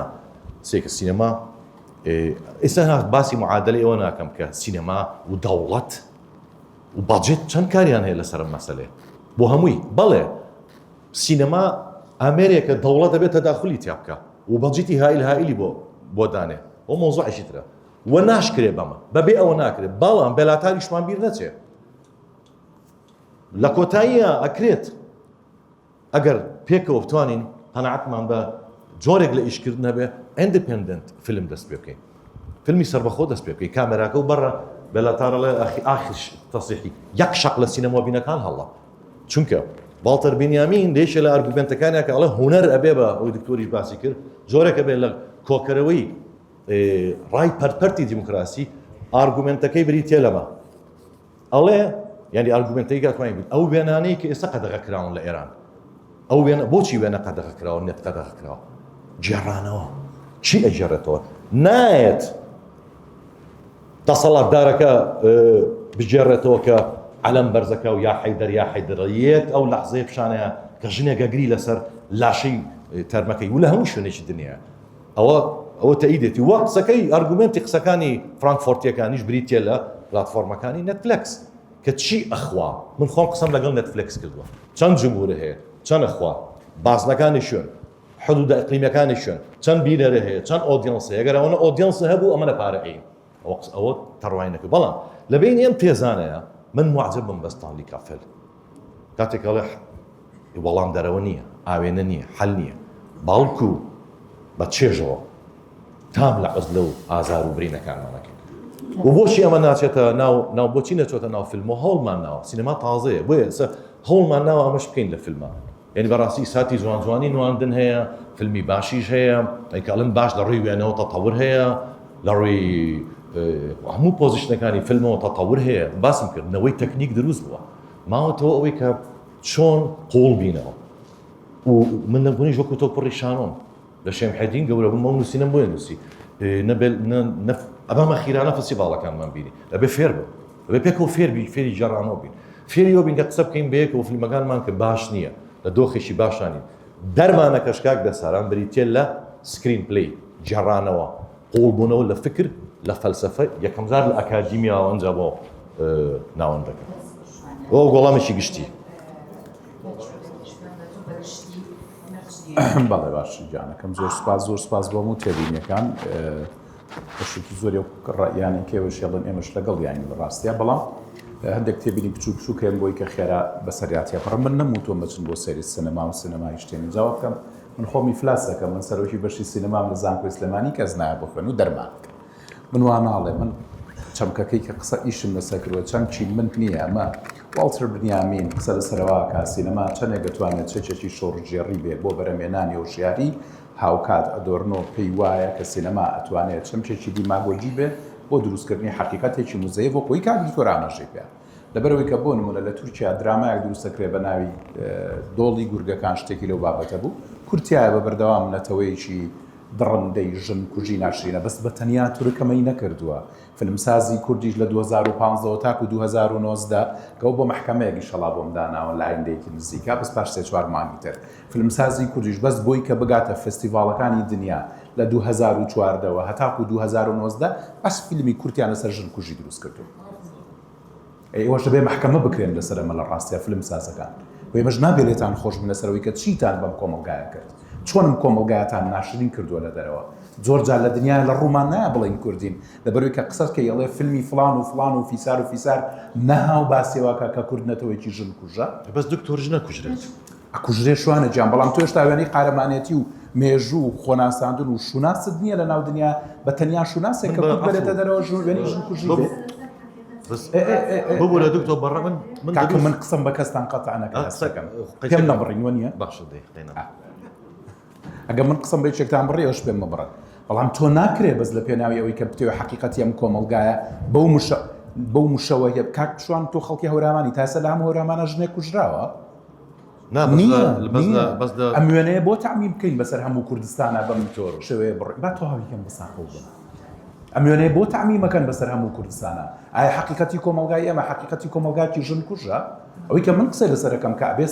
سێکە سینەما ئێستا باسی معادلەی ئەوە ناکەم کە سینەما و دەوڵەت. و budget چەند کاریان هەیە لەسەر ئەم مەسەلەیە بۆ هەمووی بەڵێ سینەما ئامێرێکە دەوڵەت دەبێت تەداخلی تیا بکە و budget ی هایل هایلی بۆ بۆ دانێ ئەو مەوزوعێکی ترە و ناشکرێ بەمە بەبێ ئەوە ناکرێت بەڵام بەلاتاریشمان بیر نەچێ لە کۆتاییە ئەکرێت ئەگەر پێکەوە بتوانین قەناعەتمان بە جۆرێک لە ئیشکردن هەبێ independent فیلم دەست پێ بکەین فیلمی سەربەخۆ دەست پێ بکەین کامێراکە و بەڕە بەلاتارەڵێ ئەخی ئاخر تەسیحی یەک شەق لە سینەمۆبینەکان هەڵە چونکە واڵتەر بنیامین لێشە لە argument ەکانیا کە ئەڵێ هونەر ئەبێ بە ئەوی دکتۆریش باسی کرد جۆرێکە بێ لە کۆکەرەوەی ڕای پەرپەرتی دیموکراسی argument ەکەی بریتە لەمە ئەڵێ یانی argument ەکەی کاک توانین بوو ئەو وێنانەی کە ئێستا قەدەغە کراون لە ئێران ئەو وێنە بۆچی وێنە قەدەغە کراوە نێت قەدەغە کراوە گێڕانەوە چی ئەگێڕێتەوە نایەت دەسەڵاتدارەکە بگێڕێتەوە کە عەلەم بەرزەکە و یا حەیدەر یا حەیدەر یەت ئەو لەحزەیە پیشانەیە کە ژنێک ئەگری لەسەر لاشەی تەرمەکەی و لە هەموو شوێنێکی دنیا ئەوە ئەوە تەئیدێتی وە قسەکەی argument ی قسەکانی فرانکفۆرتیەکانیش بریتە لە پلاتفۆرمەکانی نێتفلێکس کە چی ئەخوا من خۆم قسەم لەگەڵ نێتفلێکس کردووە چەند جمهورە هەیە چەند ئەخوا بازنەکانی شوێن حدودە ئەقلیمەکانی شوێن چەند بینەرە هەیە چەند audience هەیە گەر ئەوەنە audience هەبوو ئەمە لە پارە ئەین ئەوە قسە ئەوە تەڕوای نەکرد بەڵام لە بینی ئەم تێزانەیە من معجبم بە ستانلی کافێل کاتێک ئەڵێ وەڵام دەرەوە نییە ئاوێنە نییە حەل نییە باڵکو بە چێژەوە تام لە عزلە و ئازار و برینەکانمانەکەین و بۆچی ئەمە ناچێتە ناو ناو بۆچی نەچۆتە ناو فیلم و هەوڵمان ناوە سینەما تازەیە بۆیە ئێستا هەوڵمان ناوە ئەمەش بکەین لە فیلمە یعنی بەڕاستی ساتی جوان جوانی نواندن هەیە فیلمی باشیش هەیە ئەیکەڵم باش لە ڕووی وێنەوە تەتەور هەیە لە ڕووی هەموو position ەکانی فیلمەوە تەتەور هەیە باسم کرد نەوەی تەکنیک دروست بووە ماوەتەوە ئەوەی کە چۆن قوڵ بینەوە و من لە گونیش وەکو تۆ کوڕی شانۆم لە شێمحەدین گەورە بووم ئەو نووسینەم بۆیە نووسی نەبێت ئەبامە خیرانە فستیڤاڵەکانمان بینی ئەبێ فێر بم ئەبێ پێکەوە فێر بین فێری گێڕانەوە بین فێری ئەوە بین کە قسە بکەین بەیەکەوە فیلمەکانمان کە باش نییە لە دۆخێکی باشانین دەرمانەکەش کاک بێساران بریتیە لە screenplay گێڕانەوە قوڵبوونەوە لە فکر لە فەلسەفە یەکەمجار لە ئەکادیمیاوە ئەنجا بۆ ناوەندەکە ئەو وەڵامێکی گشتی. بەڵێ باش گیانەکەم زۆر سپاس زۆر سپاس بۆ هەموو تێبینیەکان بەشێکی زۆری ئەو ڕەئیانەی کە ئێوەش ئەڵێن ئێمەش لەگەڵ یانی لە ڕاستیا بەڵام هەندێک تێبینی بچووک بچووک هەیە بۆی کە خێرا بەسەریا تێپەڕم من نەموتووە مەچن بۆ سەیری سینەما و سینەما هیچ شتێ نییە جا وا بکەم من خۆم ئیفلاس دەکەم من سەرۆکی بەشی سینەمام لە زانکۆی سلێمانی کەس نایە بخوێن و دەرمان بکەن من وا ناڵێ من چەمکەکەی کە قسە ئیشم لەسەر کردووە چەمکی من نییە ئەمە واڵتەر بنیامین قسە لەسەرەوە کە سینەما چەندێک دەتوانێت چەکێکی شۆڕشگێڕی بێ بۆ بەرەمێنانی هۆشیاری هاوکات ئەدۆرنۆ پێی وایە کە سینەما ئەتوانێت چەمکێکی دیماگۆجی بێ بۆ دروستکردنی حەقیقەتێکی موزەیەف وەک ئەوەی کاک دکتۆر ئاماژەی پێ لەبەرئەوەی کە بۆ نمونە لە تورکیا درامایەک دروست دەکرێ بە ناوی دۆڵی گورگەکان شتێکی لەو بابەتە بوو کورد تیایە بە بەردەوام نەتەوەیەکی دڕندەی ژن کوژی ناشرینە بەس بە تەنیا تورک ئەمەی نەکردووە فیلمسازی کوردیش لە 2015 ەوە تاکو 2019 کە بۆ مەحکەمەیەک ئیشەڵا بۆم داناون لە ئایندەیەکی نزیکا بەس پاش سێ چوار مانگی تر فیلمسازی کوردیش بەس بۆی کە بگاتە فستیڤاڵەکانی دنیا لە 2014 ەوە هەتاکو 2019 بەس فیلمی کورتیان لەسەر ژن کوژی دروست کردووە. ئەی ئێوەش دەبێ مەحکەمە بکرێن لەسەر ئەمە لە ڕاستیا فلم سازەکان و ئێمەش نابێ لێتان خۆش بن لەسەر ئەوەی کە چیتان بەم کۆمەڵگایە کرد چۆن ئەم کۆمەڵگایەتان ناشرین کردووە لە دەرەوە زۆر جار لە دنیا لە ڕوومان نایە بڵێین کوردین لەبەرەوەی کە قسەت کەی ئەڵێ فیلمی فڵان و فڵان و فیسار و فیسار نەها و باسیەوەکە کە کورد نەتەوەیەکی ژن کوژە بەس دکتۆر ژنە کوژرێت. ئەکوژرێ شوانە گیان بەڵام تۆ هێشتا وێنەی قارەمانێتی و مێژوو و خۆناساندن و شوناست نییە لە ناو دنیا بە تەنیا شوناسێک کە کورد بەرێتە دەرەوە ژن وێنەی ژن کوژی بێ ببورە دکتۆر بەڕە من من کاکە من قسەم بە کەستان قەتع نەکرد هەستەکەم پێم نەبڕین وە نییە باشە دەی قەینا ئەگەر من قسەم بە یەکێکتان بڕی ئەوش پێم مەبڕن بەڵام تۆ ناکرێ بەس لە پێناوی ئەوەی کە بتەوێ حەقیقەتی ئەم کۆمەڵگایە بەو مشە بەو مشەوە هێ کاک شوان تۆ خەڵکی هەورامانی تا ئێستا لە هەموو هەورامانە ژنێک کوژراوە نا بەس نییە لە بەس لە نییە بەس لە ئەم وێنەیە بۆ تەعمیم بکەین بەسەر هەموو کوردستانا بەم دکتۆر شێوەیە بڕۆین با تەواوی کەم بەساقەو بم ئەم وێنەیە بۆ تەعمیم مەکەن بەسەر هەموو کوردستانا ئایا حەقیقەتی کۆمەڵگای ئێمە حەقیقەتی کۆمەڵگاکی ژن کوژە؟ ئەوەی کە من قسەی لەسەر ئەکەم کە ئەبێ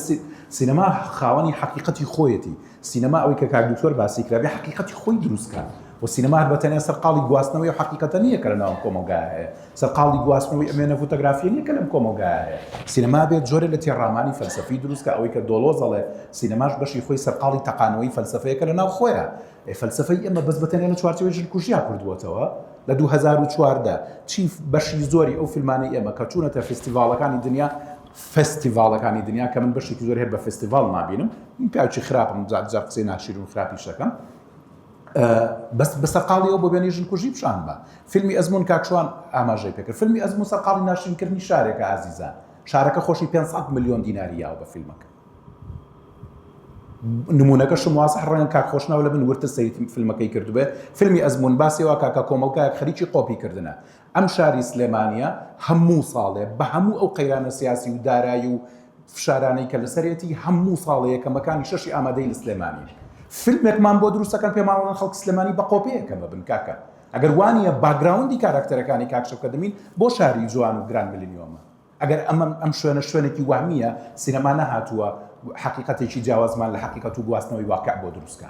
سینەما خاوەنی حەقیقەتی خۆیەتی، سینەما ئەوەی کە کاک دکتۆر باسی کرا ئەبێ حەقیقەتی خۆی دروست کا و سینەما هەر بە تەنیا سەرقاڵی گواستنەوەی ئەو حەقیقەتە نییە کە لەناو ئەم کۆمەڵگایە هەیە، سەرقاڵی گواستنەوەی ئەم وێنە فۆتۆگرافییە نییە کە لەم کۆمەڵگایە هەیە. سینەما ئەبێ جۆرێ لە تێڕامانی فەلسەفی دروست کا، ئەوەی کە دۆلۆز ئەڵێ سینەماش بەشی خۆی سەرقاڵی تەقانەوەی فەلسەفەیەکە لەناو خۆیا. ئێ فەلسەفەی ئێمە بەس بە تەنیا لە چوارچێوەی ژنکوژیا کوردبووەتەوە؟ لە 2014 چی بەشی زۆری ئەو فیلمانەی ئێمە کە چوونەتە فستیڤاڵەکانی دنیا فستیڤاڵەکانی دنیا کە من بەشێکی زۆر هەر بە فستیڤاڵ نابینم من پیاوێکی خراپم جار جار قسەی ناشیرین و خراپیش دەکەم بەس بەسەرقاڵی ئەو بۆ بێنی ژنکوژی پیشان بە فیلمی ئەزمون کاک شوان ئاماژەی پێکرد فیلمی ئەزمون سەرقاڵی ناشرینکردنی شارێکە ئازیزان شارەکە خۆشی 500 ملیۆن دیناری یاوە بە فیلمەکە نمونەکەشم وازح ڕەنگە کاک خۆشناو لە من ورتر سەیری فیلمەکەی کردبێ فیلمی ئەزمون باسی وا کاکە کۆمەڵگایەک خەریکی قۆپی کردنە ئەم شاری سلێمانیە هەموو ساڵێ بە هەموو ئەو قەیرانە سیاسی و دارایی و فشارانەی کە لەسەرێتی هەموو ساڵێ یەکەمەکانی شەشی ئامادەی لە سلێمانی فیلمێکمان بۆ دروستەکەن پێماڵن خەڵک سلێمانی بە قۆپەیەکەمە بن کاکە ئەگەر وانە background ی کاراکتەرەکانی کاک شەوکەت ئەمین بۆ شاری جوان و گران ملینیۆمە ئەگەر ئەمە ئەم شوێنە شوێنێکی وەهمییە، سینەما نەهاتووە حەقیقەتێکی جیاوازمان لە حەقیقەت و گواستنەوەی واقیع بۆ دروست کا.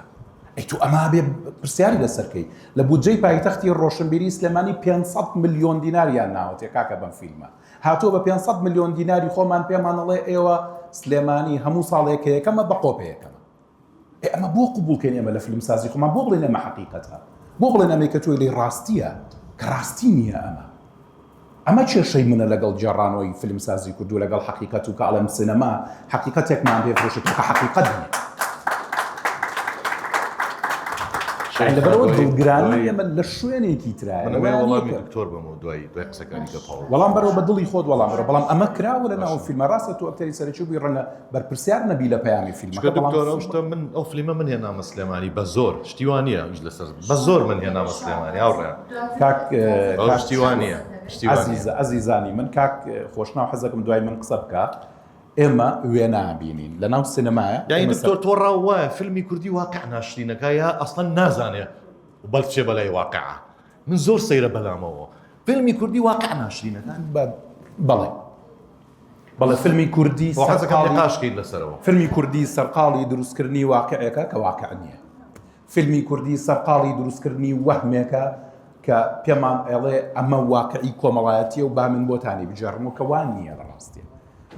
ئەی تۆ ئەمە ئەبێ پرسیاری لەسەر کەی. لە بودجەی پایتەختی ڕۆشنبیری سلێمانی 500 ملیۆن دیناریان ناوەتێ کاکە بەم فیلمە. هاتووە بە 500 ملیۆن دیناری خۆمان پێمان ئەڵێ ئێوە سلێمانی هەموو ساڵێک کە یەکەمە بە قۆپێ یەکەمە. ئێ ئەمە بۆ قبوڵ کەین ئێمە لە فیلمسازی خۆمان بۆ بڵێن ئەمە حەقیقەتە بۆ بڵێن ئەمەی کە تۆی لێی ڕاستیە کە ڕاستی نییە ئەمە ئەمە کێشەی منە لەگەڵ گێڕانەوەی فیلمسازی کورد و لەگەڵ حەقیقەت و کە ئەڵێم سینەما حەقیقەتێکمان پێ فرۆشێت کە حەقیقەت نییە لەبەرەوە دڵگرانی ئێمە لە شوێنێکی ترایە وەڵامی دکتۆر بەمەوە دوای دوای قسەکانی کە تەواو وەڵام بەرەوە بە دڵی خۆت وەڵام بەرەوە بەڵام ئەمە کراوە لە ناو فیلمە ڕاستە تۆ ئەکتەری سەرەکی بووی ڕەنگە بەرپرسیار نەبی لە پەیامی فیلمەکە چونکە دکتۆر ئەو شتە من ئەو فلیمە من هێنامە سلێمانی بە زۆر شتی وا نییە ئیش لەسەر بە زۆر من هێنامە سلێمانی هاوڕێیان کاک ئەو شتی وا نییە شتی وا نییە. ئەزیزە ئەزیزانی من کاک خۆشناو حەزەکەم دوای من قسە بکا ئێمە وێنا بینین لە ناو سینەمایە یانی دکتۆر تۆ ڕاو وایە فیلمی کوردی واقع ناشرینەکە یا ئەسڵەن نازانێ بەڵچێ بەلای واقعە من زۆر سەیرە بەلامەوە فیلمی کوردی واقع ناشرینەکە بەڵێ بەڵێ فیلمی کوردی سەرقاڵی لەسەرەوە فیلمی کوردی سەرقاڵی دروستکردنی واقعێکە کە واقع نییە فیلمی کوردی سەرقاڵی دروستکردنی وەهمێکە کە پێمان ئەڵێ ئەمە واقعی کۆمەڵایەتیە و با من بۆتانی بگێڕمەوە کە وا نییە لە ڕاستیە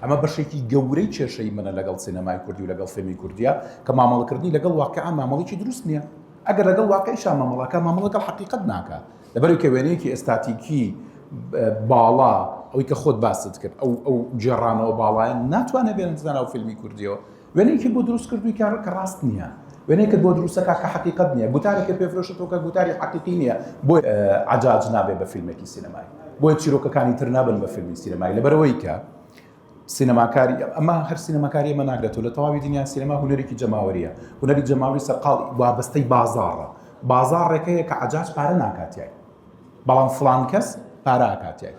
ئەمە بەشێکی گەورەی کێشەی منە لەگەڵ سینەمای کوردی و لەگەڵ فیلمی کوردیە کە مامەڵەکردنی لەگەڵ واقع مامەڵێکی دروست نییە ئەگەر لەگەڵ واقعیشا مامەڵەکە مامەڵە لەگەڵ حەقیقەت ناکا لەبەرئەوەی کە وێنەیەکی ئێستاتیکی باڵا ئەوەی کە خۆت باست کرد ئەو ئەو گێڕانەوە باڵایە ناتوانێت بێنێتە ناو فیلمی کوردیەوە وێنەیەکی بۆ دروست کردووی کە کە ڕاست نییە وێنەیەکت بۆ دروستەکە کە حەقیقەت نییە گوتارێکە پێفرۆشێتەوە کە گوتاری حەقیقی نییە بۆ عەجاج نابێ بە فیلمێکی سینەمایی بۆیە چیرۆکەکانی تر نابن بە فیلمی سینەمایی لەبەرئەوەی کە سینەماکاری ئەمە هەر سینەماکاری ئێمە ناگرێتەوە لە تەواوی دنیا سینەما هونەرێکی جەماوەریە هونەری جەماوەری سەرقاڵ وابەستەی بازاڕە بازاڕێک هەیە کە عەجاج پارە ناکاتیای بەڵام فڵان کەس پارە ئاکاتیای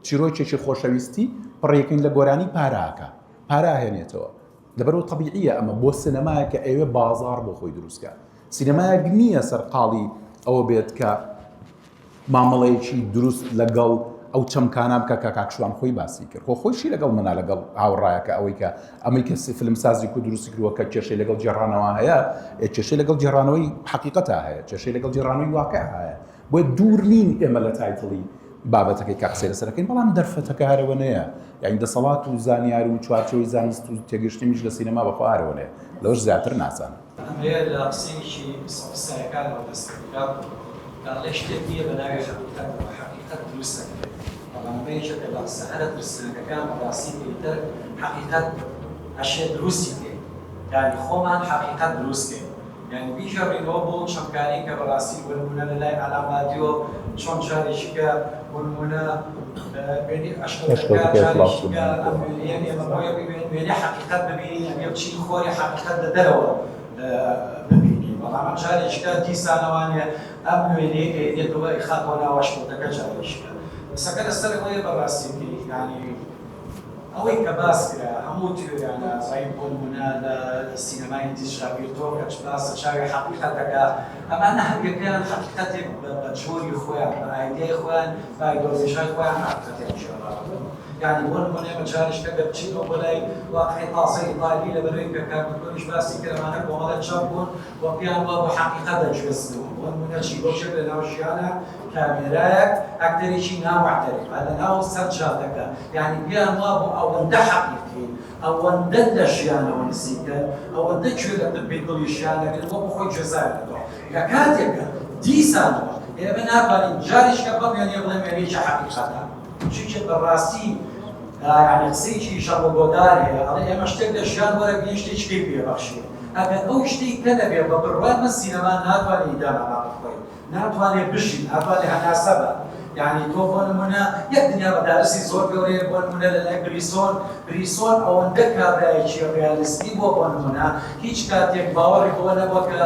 چیرۆکێکی خۆشەویستی پڕێکین لە گۆرانی پارە ئاکا پارە ئاهێنێتەوە لەبەرەوە تەبیعیە ئەمە بۆ سینەمایە کە ئەوێ بازاڕ بۆ خۆی دروستکە سینەمایەک نییە سەرقاڵی ئەوە بێت کە مامەڵەیەکی دروست لەگەڵ ئەو چەمکانە بکە کە کاک شوان خۆی باسی کرد خۆ خۆیشی لەگەڵ منا لەگەڵ هاوڕایەکە ئەوەی کە ئەمەی کە فیلمسازی کو دروستی کردووە کە کێشەی لەگەڵ گێڕانەوە هەیە کێشەی لەگەڵ گێڕانەوەی حەقیقەتە هەیە کێشەی لەگەڵ گێڕانەوەی واقع هەیە بۆیە دوور نین ئێمە لە title ی بابەتەکەی کە قسەی لەسەر دەکەین بەڵام دەرفەتەکە هەرەوە نەیە یعنی دەسەڵات و زانیار و چوارچێوەی زانست و تێگەشتنیش لە سینەما بەخوا هەرەوە نەیە لەوەش زیاتر نازانم. ئەمەیە لە قسەیەکی سۆفستایەکانەوە دەست پێ بکات کە ئەڵێ شتێک نییە بە ناوی حەقیقەتەوە، حەقیقەت دروست دەکرێت، بەڵام ئەمە یەکێکە لە قسە هەرە ترسناکەکان بەڕاستی کە ئیتر حەقیقەت ئەشێ دروستی بکەین یانی خۆمان حەقیقەت دروست کەین یانی بیگەڕێینەوە بۆ ئەو چەمکانەی کە بەڕاستی بۆ نموونە لە لای ئالان بادیۆ چۆن جارێکی کە بۆ نموونە وێنەی ئەشکەوتەکە جارێکی کە ئەم وێنەیە ئێمە بۆیە وێنەی حەقیقەت ببینین ئەبێ بچین خۆری حەقیقەت لە دەرەوە ببینین بەڵام ئەم جارێکی کە دیسانەوانێ ئەم وێنەیە ئەیەنێتەوە ئەیخاتەوە ناو ئەشکەوتەکە جارێکی کە قسەکە لەسەر ئەوەیە بەڕاستی یانی ئەوەی کە باس کرا هەموو تیۆریانە ئەزانین بۆ نموونە لە سینەمای دیجرابیرتۆ کە باس لە چاوی حەقیقەت دەکا ئەمانە هەر یەکەیان حەقیقەتێک بە جۆری خۆیان بە ئایدیای خۆیان بە ئایدۆلۆژیای خۆیان حەقیقەتیان گێڕاوەتەوە. یانی بۆ نموونە ئێمە جارێکی کە بچینەوە بۆ لای واقعی تازەی ئیتالی لەبەرئەوەی کە کاک دکتۆریش باسی کرد ئەمانە کۆمەڵێک چەپ بوون و پێیان وابوو حەقیقەت دەگوێزنەوە بۆ نموونە چیرۆکێک لەناو ژیانە کامێرایەک ئەکتەرێکی ناموعتەریف لەناو سەر جادەکە یانی پێیان وابوو ئەوەندە حەقیقین ئەوەندە لە ژیانەوە نزیکن ئەوەندە گوێ لە تەپەی دڵی ژیان دەگرن وەکو خۆی گوێزاویانەتەوە لە کاتێکا دیسانەوە ئێمە ناتوانین جارێکیکە بەم وێنەیە بڵێین وێنەیەکی حەقیقەتە چونکە بەڕاستی یانی قسەیەکی ژان گۆدار هەیە ئەڵێ ئێمە شتێک لە ژیان وەرەگرین شتێکی کەی پێ بەخشین ئەگەر ئەو شتەی کە نەبێ بە بڕوای من سینەما ناتوانێ ئیدامە با بخۆی ناتوانێ بژی ناتوانێ هەناسە بە یانی تۆ بۆ نمونە یەک دنیا مەدارسی زۆر گەورەیە بۆ نمونە لە لای بریسۆن بریسۆن ئەوەندە کابرایەکی ڕیالیستی بووە بۆ نمونە هیچ کاتێک باوەڕی بەوە نەبووە کە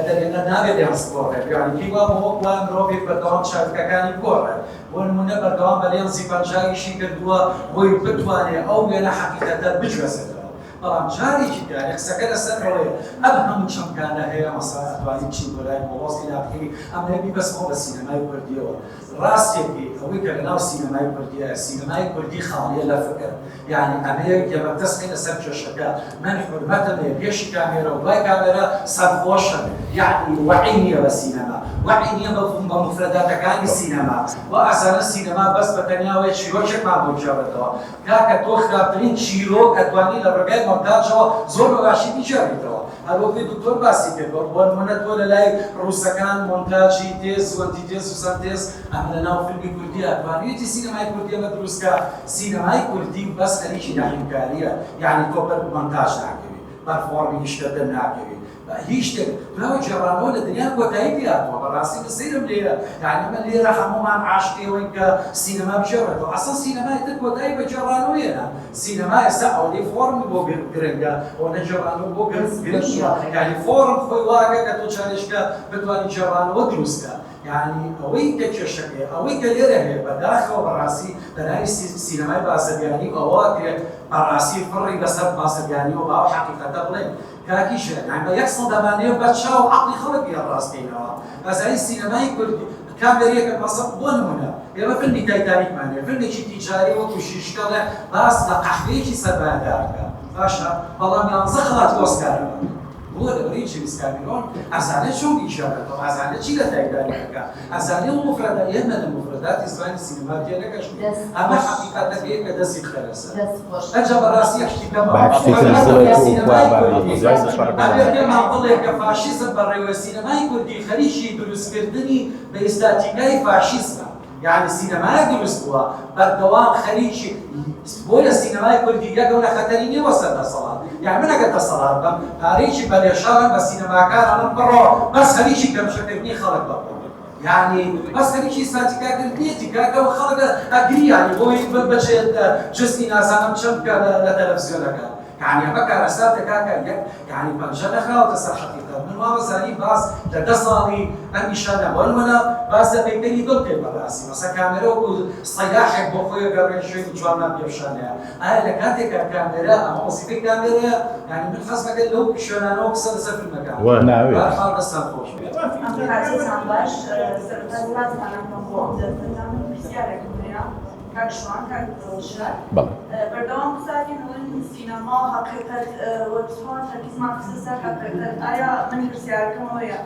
دەرهێنەر نابێت لێنس بگۆڕێت یانی پێی وابوو وەک وایە مرۆڤێک بەردەوام چاویلکەکانی بگۆڕێت بۆ نمونە بەردەوام بە لێنزی 50 ئیشی کردووە بۆی بتوانێت ئەو وێنە حەقیقەتە بگوێزێتەوە بەڵام جارێکی تر یانی قسەکە لەسەر ئەوەیە ئەم هەموو چەمکانە هەیە مەسەلەن ئەتوانی بچین بۆ لای مۆڵۆز ئیلا ئاخری ئەمەوێ بیبەستمەوە بە سینەمای کوردیەوە ڕاستێکی ئەوەی کە لەناو سینەمای کوردیە سینەمای کوردی خاڵیە لە فکر یانی ئەمەیە ئێمە دەست بخەینە سەر کێشەکە من حورمەتم هەیە پێشی کامێرە و دوای کامێرا سەرخۆشن یانی وەعی نیە بە سینەما وەعی نیە بە بە موفرەداتەکانی سینەما وا ئەزانن سینەما بەس بە تەنیا وەیە چیرۆکێکمان بۆ بگێڕێتەوە کاکە تۆ خراپترین چیرۆک ئەتوانی لە ڕێگای مۆنتاجەوە زۆر بە باشی بیگێڕیتەوە هەر وەکوی دکتۆر باسی کرد بۆ نمونە تۆ لە لای ڕوسەکان مۆنتاجی تێز و ئەنتی تێز و سەنتێز ئەمە لە ناو فیلمی کوردیا توانیویەتی سینەمای کوردی ئەمە دروست کا سینەمای کوردی بەس خەریکی دەحیمکاریە یانی تۆ بەر مۆنتاج ناکەوی بەر فۆڕمی ئیشکردن ناکەوی هیچ شتێک دوای گێڕانەوە لە دنیا کۆتایی پێ هاتووە بەڕاستی من سەیرم لێیە یانی ئێمە لێرە هەموومان عاشقی ئەوەین کە سینەما بگێڕێتەوە ئەسڵ سینەما ئیتر کۆتایی بە گێڕانەوە هێنا سینەما ئێستا ئەوەندەی فۆڕمی بۆ گرنگە ئەوەندە گێڕانەوە بۆ گرنگ نییە یانی فۆڕم خۆی واکە کە تۆ چارێکە بتوانی گێڕانەوە دروست کە یانی ئەوەی کە کێشەکەیە ئەوەی کە لێرە هەیە بەداخەوە بەڕاستی بەناوی سینەمای بازرگانی ئەوە کرێت بەڕاستی فڕی بەسەر بازرگانیەوە با ئەو حەقیقەتە بڵێین کاکی ژیان یانی بە یەک ساڵ دەمانەوێت بە چاو عەقڵی خەڵک بیان ڕاستکەینەوە ئەزانی سینەمای کوردی کامێریەکە مەسە بۆ نمونە ئێمە فیلمی تایتانیکمان هەیە فیلمێکی تیجاری وەکو ژیشکەڵێ باس لە قەحبەیەکی سەرمایەدار ئەکا باشە بەڵام یانزە خەڵاتی ئۆسکارە بۆ لەبەرەی جیمس کامیرۆن ئەزانێ چۆن بیگێڕێتەوە ئەزانێ چی لە تایتانیک ئەکا ئەزانێ و مفرەدە ئێمە لە مفرەداتی زمانی سینەما تێنەگەشتین ئەمە حەقیقەتەکەیە کە دەستی بخەرە سەر ئەنجا بەڕاستی یەک شتی کەمەوە سینەمای کوردی ئەبێ پێمان بڵێ کە فاشیزم بەڕێوە سینەمای کوردی خەریکی دروستکردنی بە ئیستاتیکای فاشیزمە یانی سینەمایەک دروست بووە بەردەوام خەریکی بۆیە سینەمای کوردی یەک گەورە خەتەری نییە بۆ سەر دەسەڵات یانی من ئەگەر دەسەڵات بم پارەیەکی بە لێشاوم بە سینەماکان ئەڵێم بڕۆ بەس خەریکی گەمژەکردنی خەڵک بە یانی بەس خەریکی ئیستاتیکاکردنیەتی کاکە و خەڵک ئەگری یانی بۆی بچێت جزئی نازانم چەند بکە لە تەلەفزیۆنەکە یانی ئەمە کارەساتە کاکە یەک یانی پەنجە نەخراوەتە سەر حەقیقەت من وامەزانی باس لە 10 ساڵی ئەم ئیشانە بۆ نمونە باس لە پەیکەری دڵ کرد بەڕاستی مەسە کامێرە وەکو سەیاحێک بۆ خۆی گەڕێ شوێنی جوانمان پێ پیشانەیە ئایا لە کاتێکا کامێرا ئەمە وەزیفەی کامێرەیە یانی من حەز دەکەم لەو شوێنانەوە قسە لەسەر فیلمەکە بەهەرحاڵ دەستان خۆش بێت. ئەم کاتەتان باش سەرەتا سپاستان ئەکەم بۆ ئەم دەرفەتە من پرسیارێکم هەیە کاک شوان کاک دڵشاد بەردەوام قسە ئەکەن ئەڵێن سینەما و حەقیقەت وە چۆن تەرکیزمان خستە سەر حەقیقەت ئایا من پرسیارەکەم ئەوەیە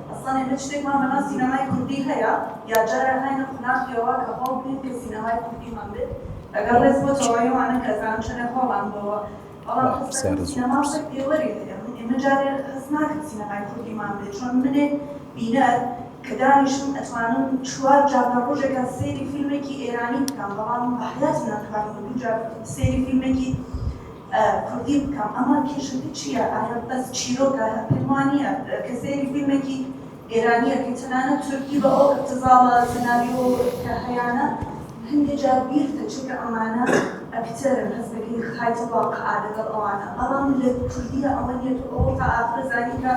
ئەسڵەن ئێمە شتێکمان بەناو سینەمای کوردی هەیە یا جارێ هاینە قوناخیەوە کە هەوڵ بدەین کە سینەمای کوردیمان بێت لەگەڵ ڕێز بۆ تەواوی ئەوانە کە ئەزانم چەندێک هۆڵان بۆوە بەڵام هەست سینەما خۆی پێوەری هەیە من ئێمە جارێ هەست ناکەم سینەمای کوردیمان بێت چۆن منێک بینەر کە دانیشم ئەتوانم چوار جار لە ڕۆژێکا سەیری فیلمێکی ئێرانی بکەم بەڵام بە حەیاتم ناتوانم دوو جار سەیری فیلمێکی کوردی بکەم ئەمە کێشەکە چییە ئایا بەس چیرۆکە پێم وانییە کە سەیری فیلمێکی ئێرانییەکەی تەنانەت تورکی بە ئەو ئیبتزاڵە سناریۆ کە هەیانە هەندێ جار بیرتە چونکە ئەمانە ئەکتەرن هەست دەکەی خایتە واقعا لەگەڵ ئەوانە بەڵام لە کوردیە ئەوە نیە تۆ ئەوە تا ئاخرە زانی کە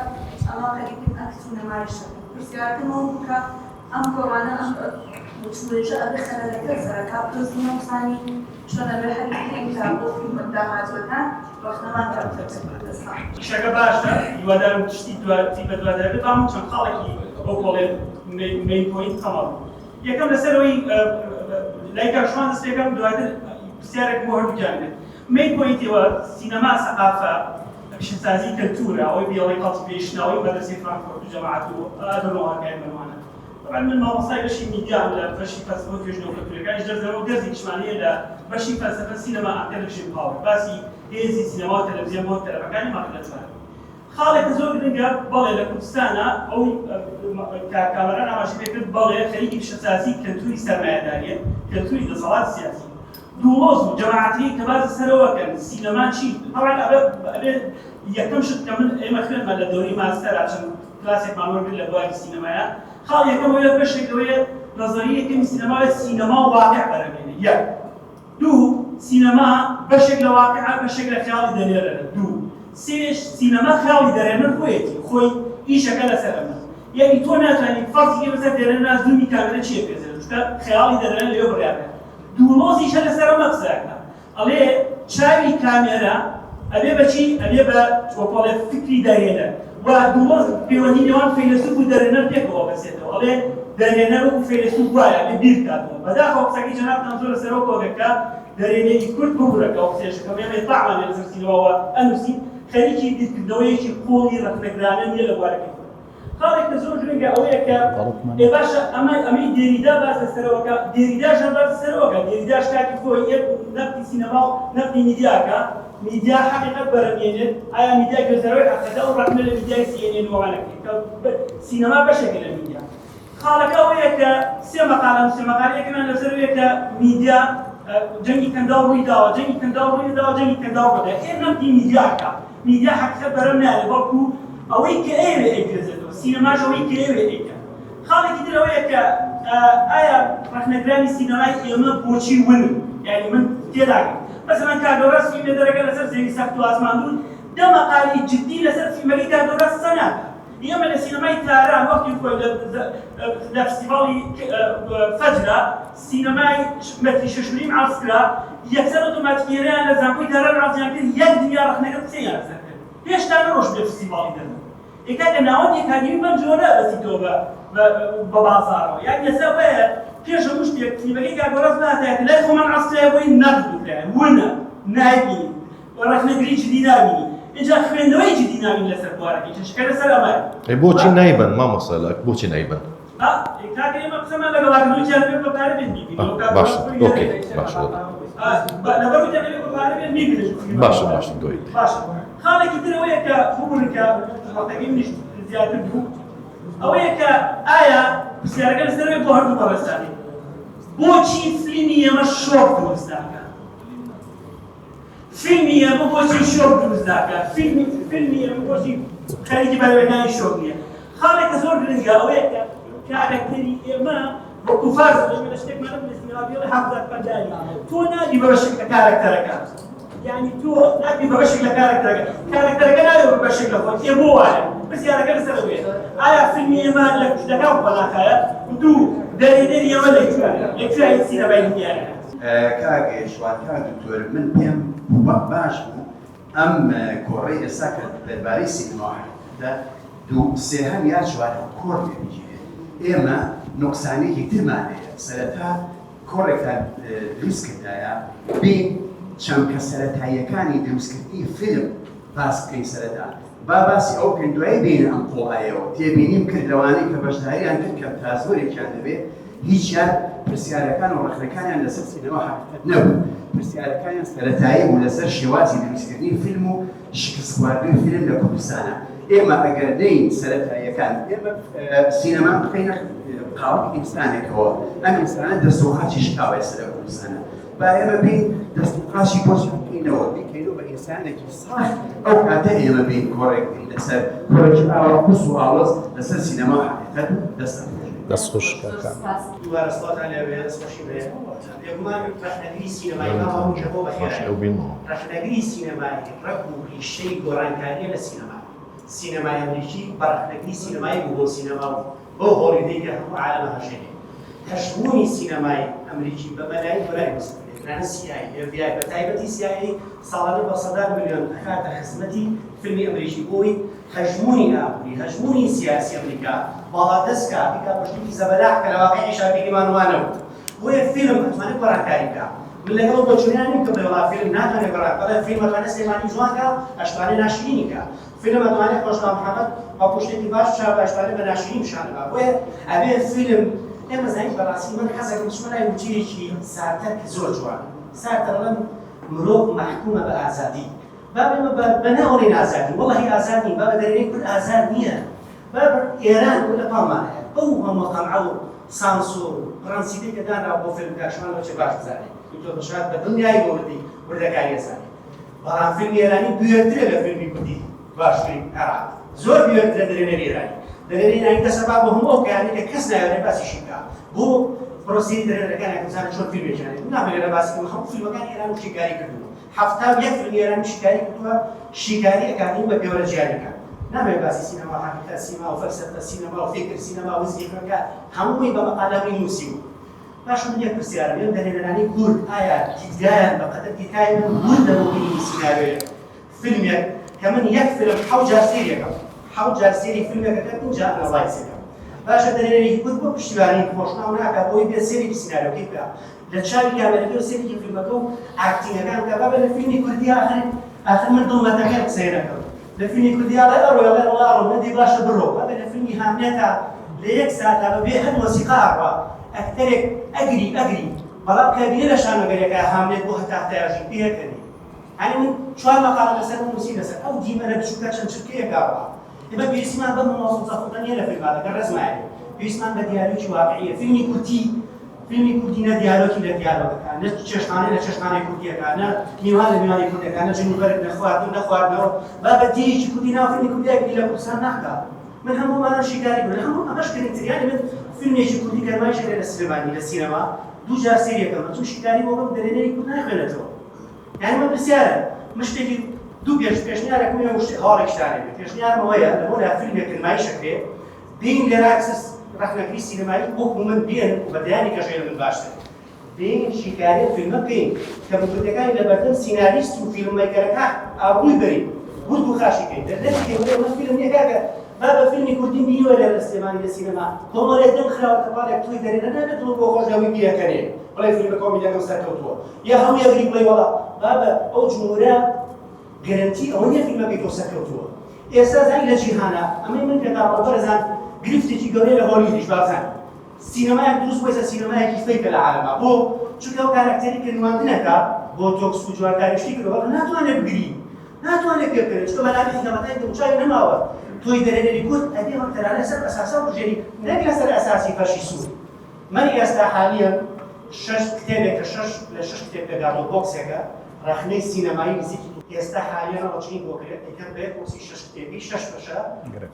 ئەمە خەریکن ئەکت و نمایشەکەن پرسیارەکەم ئەوە بوو کە ئەم کۆڕانە ئەم وتووێژە ئەبێ خەلەلەکە سەرەتا بدۆزینەوە بزانین چۆن ئەبێ حەلی بکەین تا بۆ فیلمە داهاتووەکان ڕەخنەمان کەمتر بێت دەستان. ئیشەکە باشە هیوادارم شتی دواتری بەدوادا بێت بەڵام چەند خاڵێکی ئەو کۆڵێ main point خەمەڵ یەکەم لەسەر ئەوەی لای کاک شوان دەست پێکەم دواتر پرسیارێک بۆ هەردووکیان بێت. main point ەوە سینەما سەقافە پیشەسازی کەلتورە ئەوەی بێڵی cultivation ئەوەی مەدرەسەی فرانکفۆرت و جەماعەت و ئادۆرنۆ هۆرکایمەر وانە. طبعا من مامۆستای بەشی میدیام لە بەشی فەلسەفە و توێژینەوە کەلتوریەکانیش دەرس دەدەم و دەرسێکیشمان هەیە لە بەشی فەلسەفە cinema and television power باسی هێزی سینەما و تەلەڤزیۆن بۆ تەلەبەکانی مەرحەلە چوارەم. خاڵێکە زۆر گرنگە بەڵێ لە کوردستانا ئەو کاک کامەران ئاماژەی پێ کرد بەڵێ خەریکی پیشەسازی کەلتوری سەرمایەداریە کەلتوری دەسەڵاتی سیاسی دوڵۆز و جەماعەتەکەی کە باس لەسەرەوە کەن سینەما چی تەبعەن ئەبێ ئەبێ یەکەم شت کە من ئێمە خوێندمان لە دەورەی ماستەرا چەند کلاسێکمان وەرگرت لە بواری سینەمایا خاڵ یەکەم ئەوەیە بەشێک لەوەیە نەزەری یەکەمی سینەما سینەما و واقع بەرەمێنێ یەک دوو، سینەما بەشێک لە واقیعە، بەشێک لە خەیاڵی دەرهێنەرە. دوو، سێش، سینەما خەیاڵی دەرهێنەر خۆیەتی، خۆی ئیشەکە لەسەر ئەمە. یانی تۆ ناتوانی فەرزی کەی بەسەر دەرهێنەرا zoom ی کامێرە چییە پێ زێنە، چونکە خەیاڵی دەرهێنەر لەوێ بڕیار دەدا. دوڵۆزیش هەر لەسەر ئەمە قسە ئەکا. ئەڵێ چاوی کامێرا ئەبێ بە چی؟ ئەبێ بە وەکۆڵێ فکری دەرهێنەر. و دوڵۆز پەیوەندی نێوان فەیلەسوف و دەرهێنەر پێکەوە ئەبەسێتەوە. ئەڵێ دەرهێنەر وەکو فەیلەسوف وایە ئەبێ بیر بکاتەوە. بەداخەوە قسەکەی جەنابتان زۆر لەسەرەوە کۆکە کە دەرهێنەری کورد ببورە کە ئەو قسەیەش ئەکەم ئێمە ئیتلاعمان هەیە لەسەر سینەماوە ئەنووسین خەریکی بیرکردنەوەیەکی قووڵی ڕەخنەگرانە نییە لە بوارەکەی خۆی. خاڵێک کە زۆر گرنگە ئەوەیە کە ئێ باشە ئەمە ئەمەی دێریدا باس لەسەرەوە کە دێریداش هەر باس لەسەرەوە کە دێریداش کاتی خۆی یەک نەقدی سینەما و نەقدی میدیاکە میدیا حەقیقەت بەرەمێنێت ئایا میدیا گوێزەرەوەی حەقیقەتە ئەو ڕەخنە لە میدیای سی ئێن ئێن وەوانە کرد کە سینەما بەشێکە لە میدیا خاڵەکە ئەوەیە کە سێ مەقالە نووسێ مەقالە یەکەمیان لەسەر ئەوەیە کە میدیا جەنگی کەنداو ڕووی داوە جەنگی کەنداو ڕووی نەداوە جەنگی کەنداو ڕوودە ئێ نەقدی میدیاکە میدیا حەقیقەت بەرەم نایەت بەڵکو ئەوەی کە ئەیەوێ ئەیگوێزێتەوە سینەماش ئەوەی کە ئەیەوێ ئەیکات خاڵێکی تر ئەوەیە کە ئایا ڕەخنەگرانی سینەمای ئێمە بۆچی ونن یعنی من تێناگەم مەسەلەن کاک گەوراس فیلمێ دەرەکە لەسەر زەوی سەخت و ئاسمان دوور دە مەقالی جدی لەسەر فیلمەکەی کاک گەوراس قسە ناکات ئێمە لە سینەمای تاران وەختی خۆی لە فستیڤاڵی فەجرا سینەمای مەتری شەش و نیم عەرز کرا، یەکسەر ئۆتۆماتیکی هێنایان لە زانکۆی تاران عەرزیان کرد، یەک دنیا ڕەخنەگر قسەیان لەسەر کرد، هێشتا نەڕۆشتبێ فستیڤاڵی دەربوو. ئێ کاکە ناوەندی ئەکادیمی بەم جۆرە بەسیتەوە بە بە بازاڕەوە، یان ئێستا وایە پێش هەموو شتێک فیلمەکەی کاک گۆراس بهاتایەتە لای خۆمان عەرز کرایە بۆی نەقد بکرایە، ونە نایبینین. ڕەخنەگری جدی نابینی ئینجا خوێندنەوەی جدی نابینی لەسەر بوارەکەی چونکە لەسەر ئەمەیە. ئەی بۆچی نایبەن مامۆستا لە بۆچی نایبەن؟ ئا کاکە ئێمە قسەمان لەگەڵا کردووە وتیان ئەبێ بە پارە بێت بیبینی ئەو کاکە باشە خۆی okay نایبێت. باشە ئا لەبەر وتیان ئەبێ بە پارە بێت بیبینن باشە باشە دۆی باشە خاڵێکی تر ئەوەیە کە ببورن کە وەختەکەی منیش زیاتر بوو ئەوەیە کە ئایا پرسیارەکە لەسەر ئەوەیە بۆ هەردوو بەڕێزتانی بۆچی فیلمی ئێمە شۆک دروست ناکات فیلمی ئێمە بۆچی شۆک دروست ناکات؟ فیلمی فیلمی ئێمە بۆچی خەریکی بەرهەمهێنانی شۆک نییە؟ خاڵێک کە زۆر گرنگە ئەوەیە کە کارەکتەری ئێمە وەکو فارس ئێمە لە شتێکمان نەبوو لە سینەما پێڵێ حافزات پەنداری تۆ نابی بە بەشێک لە کارەکتەرەکە یعنی تۆ نابی بە بەشێک لە کارەکتەرەکە کارەکتەرەکە نابێ بە بەشێک لە خۆت ئێ بۆ وایە پرسیارەکە لەسەر ئەوەیە ئایا فیلمی ئێمە لە لە کام قۆناخایە دوو دەرهێنەری ئێمە لە کوێیە لە کوێی سینەمای دنیایە کاک شوان کاک دکتۆر من پێم باش بوو ئەم کۆڕەی ئێستا کە دەربارەی سینەما و حەقیقەتە دوو سێهەم یا چوارەم کۆڕ لێ بگیرێت ئێمە نوقسانیەکی ترمان هەیە سەرەتا کۆڕێکتان دروست کردایە بین چەمکە سەرەتاییەکانی دروستکردنی فیلم باس بکەین سەرەتا با باسی ئەوە بکەین دوایی بێینە ئەم قوڵایەوە. تێبینیم کرد لەوانەی کە بەشداریان کرد کەم تا زۆرێکیان دەبێ هیچیان پرسیارەکان و ڕەخنەکانیان لەسەر سینەما حەقیقەت نەبوو. پرسیارەکانیان سەرەتایی بوو لەسەر شێوازی دروستکردنی فیلم و شکستخواردووی فیلم لە کوردستانا. ئێمە ئەگەر نەین سەرەتاییەکان ئێمە سینەما بخەینە قاڵبی ئینسانێکەوە ئەم ئینسانە دەست و قاچی شکاوە ئێستا لە کوردستانا. با ئێمە بێین دەست و قاچی بۆ چاک بکەینەوە، بیکەینەوە بە ئینسانێکی ساغ، ئەو کاتە ئێمە بێین کۆڕێک بکەین لەسەر کۆڕێکی ئاوا قورس و ئاڵۆز لەسەر سینەما و حەقیقەت و دەستتان خۆش بێت. دەست خۆش کاک کامەران. دووبارە سڵاوتان لێبێ دەستخۆشیم هەیە. بێگومان ڕەخنەگری سینەمایی مامە ڕوونکە بۆ بەخێرایی ڕەخنەگری سینەمایی ڕەگ و ڕیشەی گۆڕانکارییە لە سینەما. سینەمای ئەمریکی بە ڕەخنەگری سینەمایی بوو بۆ سینەما و بەو هۆڵیودەی کە هەموو عالەمە هەژێنێ. هەژموونی سینەمای ئەمریکی بە مەلایین دۆلاری مەسرەف دەکرێت، تەنانەت سی ئای ئەی، ئێف بی ئای، بە تایبەتی سی ئای ئەی ساڵانە بە سەدان ملیۆن ئەخاتە خزمەتی فیلمی ئەمریکی بۆ ئەوەی هەژموونی ئابووری، هەژموونی سیاسی ئەمریکا باڵادەست کا، بیکا بە شتێکی زەبەلاح کە لە واقیعیشا بینیمان وا نەبوو. بۆیە فیلم ئەتوانێت گۆڕانکاری بکا. من لەگەڵ ئەو بۆچوونەیا نیم کە بڵێ وەڵا فیلم ناتوانێ گۆڕان بەڵێ فیلم ئەتوانێ سلێمانی جوان کا ئەشتوانێ ناشرینی کا فیلم ئەتوانێ خۆشناو محەمەد وەکو شتێکی باش پیشان با ئەشتوانێ بە ناشرین پیشان با بۆیە ئەبێ فیلم ئێمە زانین بەڕاستی من حەزەکەم بچمە لای وتەیەکی سارتەر کە زۆر جوانە سارتەر ئەڵێ مرۆڤ مەحکومە بە ئازادی با ئێمە بە ناوەڵێین ئازادی وەڵاهی ئازاد نین با بە دەرێنەی کورد ئازاد نییە با ئێران لە پاڵمان هەیە بەو هەموو قەمعە و سانسۆر و پڕەنسیپەی کە دانراوە بۆ فیلم کاک شوان لەوە چێ باش بزانێ دکتۆر دڵشاد بە دڵنیایی بۆ وردی وردەکاری ئەزانێ بەڵام فیلمی ئێرانی بوێرترە لە فیلمی کوردی باشووری عێراق زۆر بوێرترە دەرێنەری ئێرانی دەرێنەری ئێرانی دەسەبا بۆ هەموو ئەو کارانەی کە کەس نایەوێ باسیشی بکا بۆ پرۆسەی دەرێنەرەکان یەکەم بزانە چۆن فیلمێکیان هەیە نامەوێ لێرە باسی بکەم هەموو فیلمەکانی ئێران شیکاری کردووە 71 فیلمی ئێرانی شیکاری کردووە شیکاری ئەکادیمی بە پێوەرە جیهانیەکان نامەوێ باسی سینەما حەقیقەت سیما و فەلسەفە سینەما و فیکر سینەما و هزری خوێندکار هەمووی بە مەقالە هەمووی نووسیوە باشە من یەک پرسیارم لێم دەرهێنەرانی کورد ئایا دیدگایان بە قەدەر دیدگای من وردە بۆ بینینی سیناریۆیەک فیلمێک کە من یەک فیلم حەوت جار سەیری ئەکەم حەوت جار سەیری فیلمێک ئەکەم ئینجا analyze ئەکەم باشە دەرهێنەرێکی کورد بۆ پشتیوانی خۆشناو ناکا بۆی بێ سەیرێکی سیناریۆکەی بکا لە چاوی کامێرەکەی و سەیرێکی فیلمەکە و acting ەکان بکا بابە لە فیلمی کوردی ئاخر ئاخر من دڵمەتەکەم قسەی نەکەم لە فیلمی کوردی ئەڵێ ئەڕۆی ئەڵێ وەڵا ئەڕۆم نەدی باشە بڕۆ بابە لە فیلمی هاملێتا لە یەک ساتا بە بێ هەر مۆسیقا ئەڕوا ئەکتەرێک ئەگری ئەگری بەڵام کابینە لە شانۆگەریەکە هاملێت بۆ هەتا هەتایە ژی پێکەنی یانی من چوار مەقالە لەسەر نووسی لەسەر ئەو دیمەنە بچووکە چەند چرکەیەک ئەڕوا ئێمە پێویستمان بەم مۆزوع زەفڵتە نییە لە فیلما لەگەڵ ڕێزمایە پێویستمان بە دیالۆگی واقعیە فیلمی کوردی فیلمی کوردی نە دیالۆگی لە دیالۆگەکان نە چێشتخانەی لە چێشتخانەی کوردیەکان نە میوان لە میوانی کوردەکان نە جل و بەرگ نە خواردن نە خواردنەوە با بە دێیەکی کوردی ناو فیلمی کوردی ئەگری لە کوردستان ناکا من هەموو ئەمانەم شیکاری کردووە هەموو ئەمەش گرنگتر یانی من فیلمێکی کوردی کە نمایشەکرێ لە سلێمانی لە سینەما دوو جار سەیری ئەکەم ئەچم شیکاری بۆ بکەم دەرهێنەری کورد ناخوێنێتەوە یانی من پرسیارە من شتێکی دوو پێش پێشنیارێکم هەیە و شتێ هەواڵێکیشتان هەبێ پێشنیارم ئەوەیە لە بۆ فیلمێک کە نمایش ئەکرێ بێین لێرە کەس ڕەخنەگری سینەمایی وەکو من بێن و بە دەیانی کەژێ لە من باشتر بێین شیکاری ئەم فیلمە بکەین کە بکردەکانی لە بەردەم سیناریست و film maker ەکان ئابڕووی بەرین ورد و خاشی کەین دەرنەکەین بڵێ ئەمە فیلم نییە کاکە با بە فیلمی کوردیم بینیوە لێرە لە سلێمانی لە سینەما کۆمەڵێک دەنگ خراوەتە پاڵێک تۆی دەرێنەر نابێت دڵ بۆ خۆش لەوەی بیەکەنێ بڵێ فیلمە کۆمیدیەکەم سەرکەوتووە یا هەموو یەکری بڵێ وەڵا بابە ئەو جمهورە گەرەنتی ئەوە نییە فیلمەکەی تۆ سەرکەوتووە ئێستا زانی لە جیهانا ئەمەی من پێتان ڕۆ بەڕێزان گرفتێکی گەورەیە لە هۆلیودیش بابزانن سینەمایەک دروست بووە ئێستا سینەمایەکی fake ە لە عالەما بۆ چونکە ئەو کارەکتەری کە نواندنەکە بۆتۆکس و جوانکاری شتی کردووە بەڵام ناتوانێت بگری ناتوانێت پێ بکەنێت چونکە مەلامحی کەمەتای دەموچاوی نەماوە تۆی دەرهێنەری کورد ئەبێ ئەم ئەکتەرانە لەسەر ئەساسە بژێنی نەک لەسەر ئەساسی فەرشی سوور من ئێستا حالیەن شەش کتێبێک کە شەش لە شەش کتێب پێکهاتووە بۆکسێکە ڕەخنەی سینەمایی نزیکی ئێستا حالیەن ڕەچین بۆ کرێت ئەیکەم بە یەک بۆکسی شەش کتێبی شەش بەشە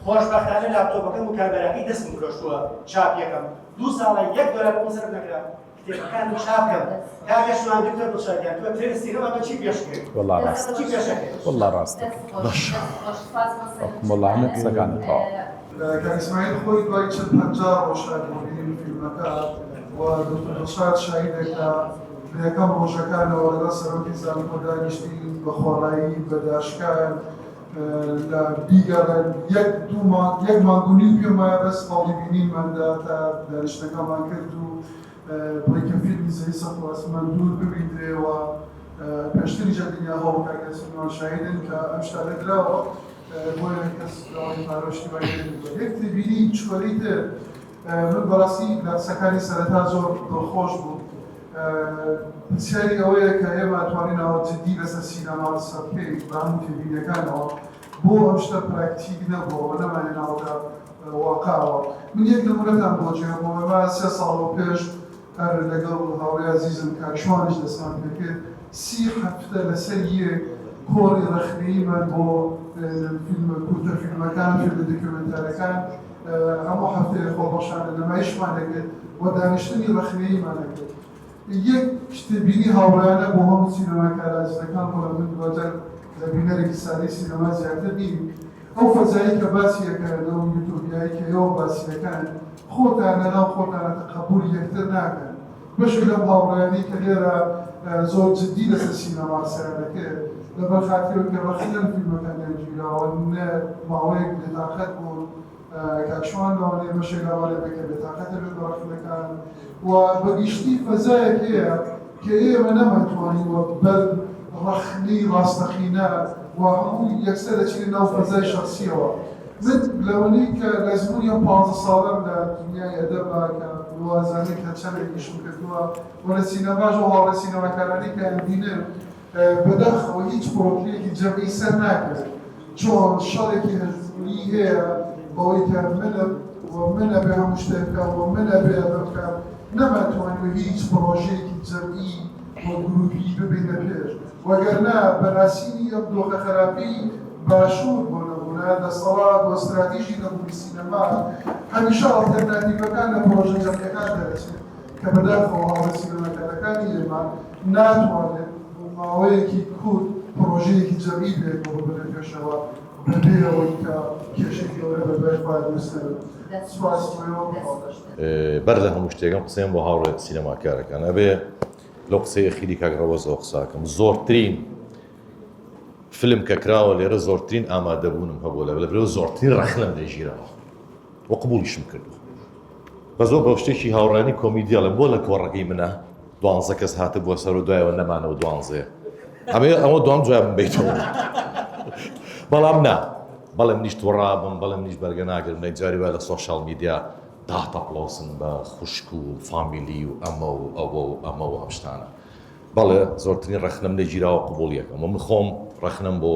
خۆشبەختانە لاپتۆپەکەم و کامێراکەی دەستم فرۆشتووە چاپ یەکەم دوو ساڵە یەک دۆلار بۆم سەرف نەکرا کتێبەکانم چاپ کەم کاکە شوان دکتۆر دڵشاد گیان تۆ ترێنی سینەما تۆ چی پێش کرد وەڵا ڕاست چی پێش ئەکرد وەڵا ڕاست باش وەڵا هەموو قسەکانت تەواو. کاک ئیسماعیل خۆی دوای 40 50 ڕۆژ هات بۆ بینینی فیلمەکە و دکتۆر دڵشاد شاهیدێکە لە یەکەم ڕۆژەکانەوە لەگەڵ سەرۆکی زانکۆ دانیشتین بە خۆڕایی بە داشکان لە بیگەڕێن یەک دوو مانگ یەک مانگ و نیو پێم وایە بەس هەوڵی بینینماندا تا دانیشتنەکەمان کرد و بڵێ کە فیلمی زەوی سەخت و ئاسمان دوور ببیندرێ و پێشتریش لە دنیا هەوڵ کاک یاسینمان شاهیدن کە ئەم شتانە دراوە بۆیە کەس داوای پارە و شتی وای نەکردووە. یەک تێبینی چکۆلەی تر من بەڕاستی لە قسەکانی سەرەتا زۆر دڵخۆش بووم. پرسیاری ئەوەیە کە ئێمە ئەتوانین ئاوا جدی لەسەر سینەما قسە بکەین بە هەموو تێبینیەکانەوە بۆ ئەم شتە پراکتیک نەبووە و نەمانهێناوەتە واقعەوە. من یەک نمونەتان بۆ جێبمەوە ئێمە سێ ساڵەوە پێش هەر لەگەڵ هاوڕێی ئازیزم کاک شوانیش دەستمان پێکرد، سی هەفتە لەسەر یەک کۆڕی ڕەخنەییمان بۆ فیلمە کورتە فیلمەکان، فیلمە دیکۆمێنتارەکان هەموو هەفتەیە خۆبەخشانە نمایشمان دەکرد و دانیشتنی ڕەخنەییمان دەکرد. یەک تێبینی هاوڕێیانە بۆ هەموو سینەماکارە ئازیزەکان، بەڵام من دواجار لە بینەرێکی سادەی سینەما زیاتر نیم، ئەو فەزایەی کە باسی ئەکەن، ئەو یوتۆپیایەی کە ئێوە باسی ئەکەن، خۆتان لەناو خۆتانا تەقەبولی یەکتر ناکەن. بەشێک لەم هاوڕێیانەی کە لێرە زۆر جدی لەسەر سینەما قسەیان دەکرد، لەبەر خاتری ئەوەی کە ڕەخنە لە فیلمەکانیان گیراوە، نە ماوەیەک بێتاقەت بوون، کاک شوان لەوانەیە بەشێک لەوانە بێت کە بێتاقەتە بێت بە ڕەخنەکان و بە گشتی فەزایەک هەیە. کە ئێمە نەمانتوانیوە بەر ڕەخنەی ڕاستەقینە و هەموو یەکسەر دەچینە ناو فەزای شەخسییەوە. من لەوەنەی کە لە ئەزموونی ئەم پانزە ساڵەم لە دنیای ئەدەبا کە وازانێ کە چەندێک ئیشم کردووە و لە سینەماش ئەو هاوڕێ سینەماکارانەی کە ئەمبینم بەداخەوە هیچ پڕۆژەیەکی جەمعی سەر ناکەوێت چۆن شەڕێکی هەژموونی هەیە بەوەی کە منم و من ئەبێ هەموو شتێک بکەم و من ئەبێ ئەمە بکەم نەمانتوانیوە هیچ پڕۆژەیەکی جەمعی و گروپی ببەینە پێش وەگەرنا بە ناسینی ئەم دۆخە خراپەی باشوور بۆ نموونە دەسەڵات و ستراتیژی نەبوونی سینەما هەمیشە ئەڵتەرناتیڤەکان لە پڕۆژە جەمعیەکان دەرەچێت کە بەداخەوە هاوڕێ سینەماکارەکانی ئێمە ناتوانێت بۆ ماوەیەکی کورت پڕۆژەیەکی جەمعی بێتەوە ببەنە پێشەوە بەبێ ئەوەی کە کێشەی گەورە بەدوای خۆیان دروست نەبێت. سوپاس بۆ ئێوە. بەر لە هەموو شتێک ئەم قسەیەم بۆ هاوڕێ سینەماکارەکان ئەبێ لەو قسەی ئەخیری کاک ڕەوەزەوە قساکەم زۆرترین فیلم کە کراوە لێرە زۆرترین ئامادەبوونم هەبوو لە لەبرەوە زۆرترین ڕەخنەم لێ گیراوە و قبوڵیشم کردووە بە زۆر بە شتێکی هاوڕانی کۆمیدی ئەڵێم بۆ لە کۆڕەکەی منە دوانزە کەس هاتبووە سەر و دوایەوە نەمانەوە دوانزەیە ئەمە ئەوە دوام جوابم بیتەوە بەڵام نا بەڵێ منیش توڕابم بەڵێ منیش بەرگە ناگرم لە جاری وای لە social media داتەپڵۆسن بە خوشک و فامیلی و ئەمە و ئەوە و ئەمە و ئەم شتانە بەڵێ زۆرترین ڕەخنەم لێ گیراوە قبوڵی ئەکەم و من خۆم ڕەخنەم بۆ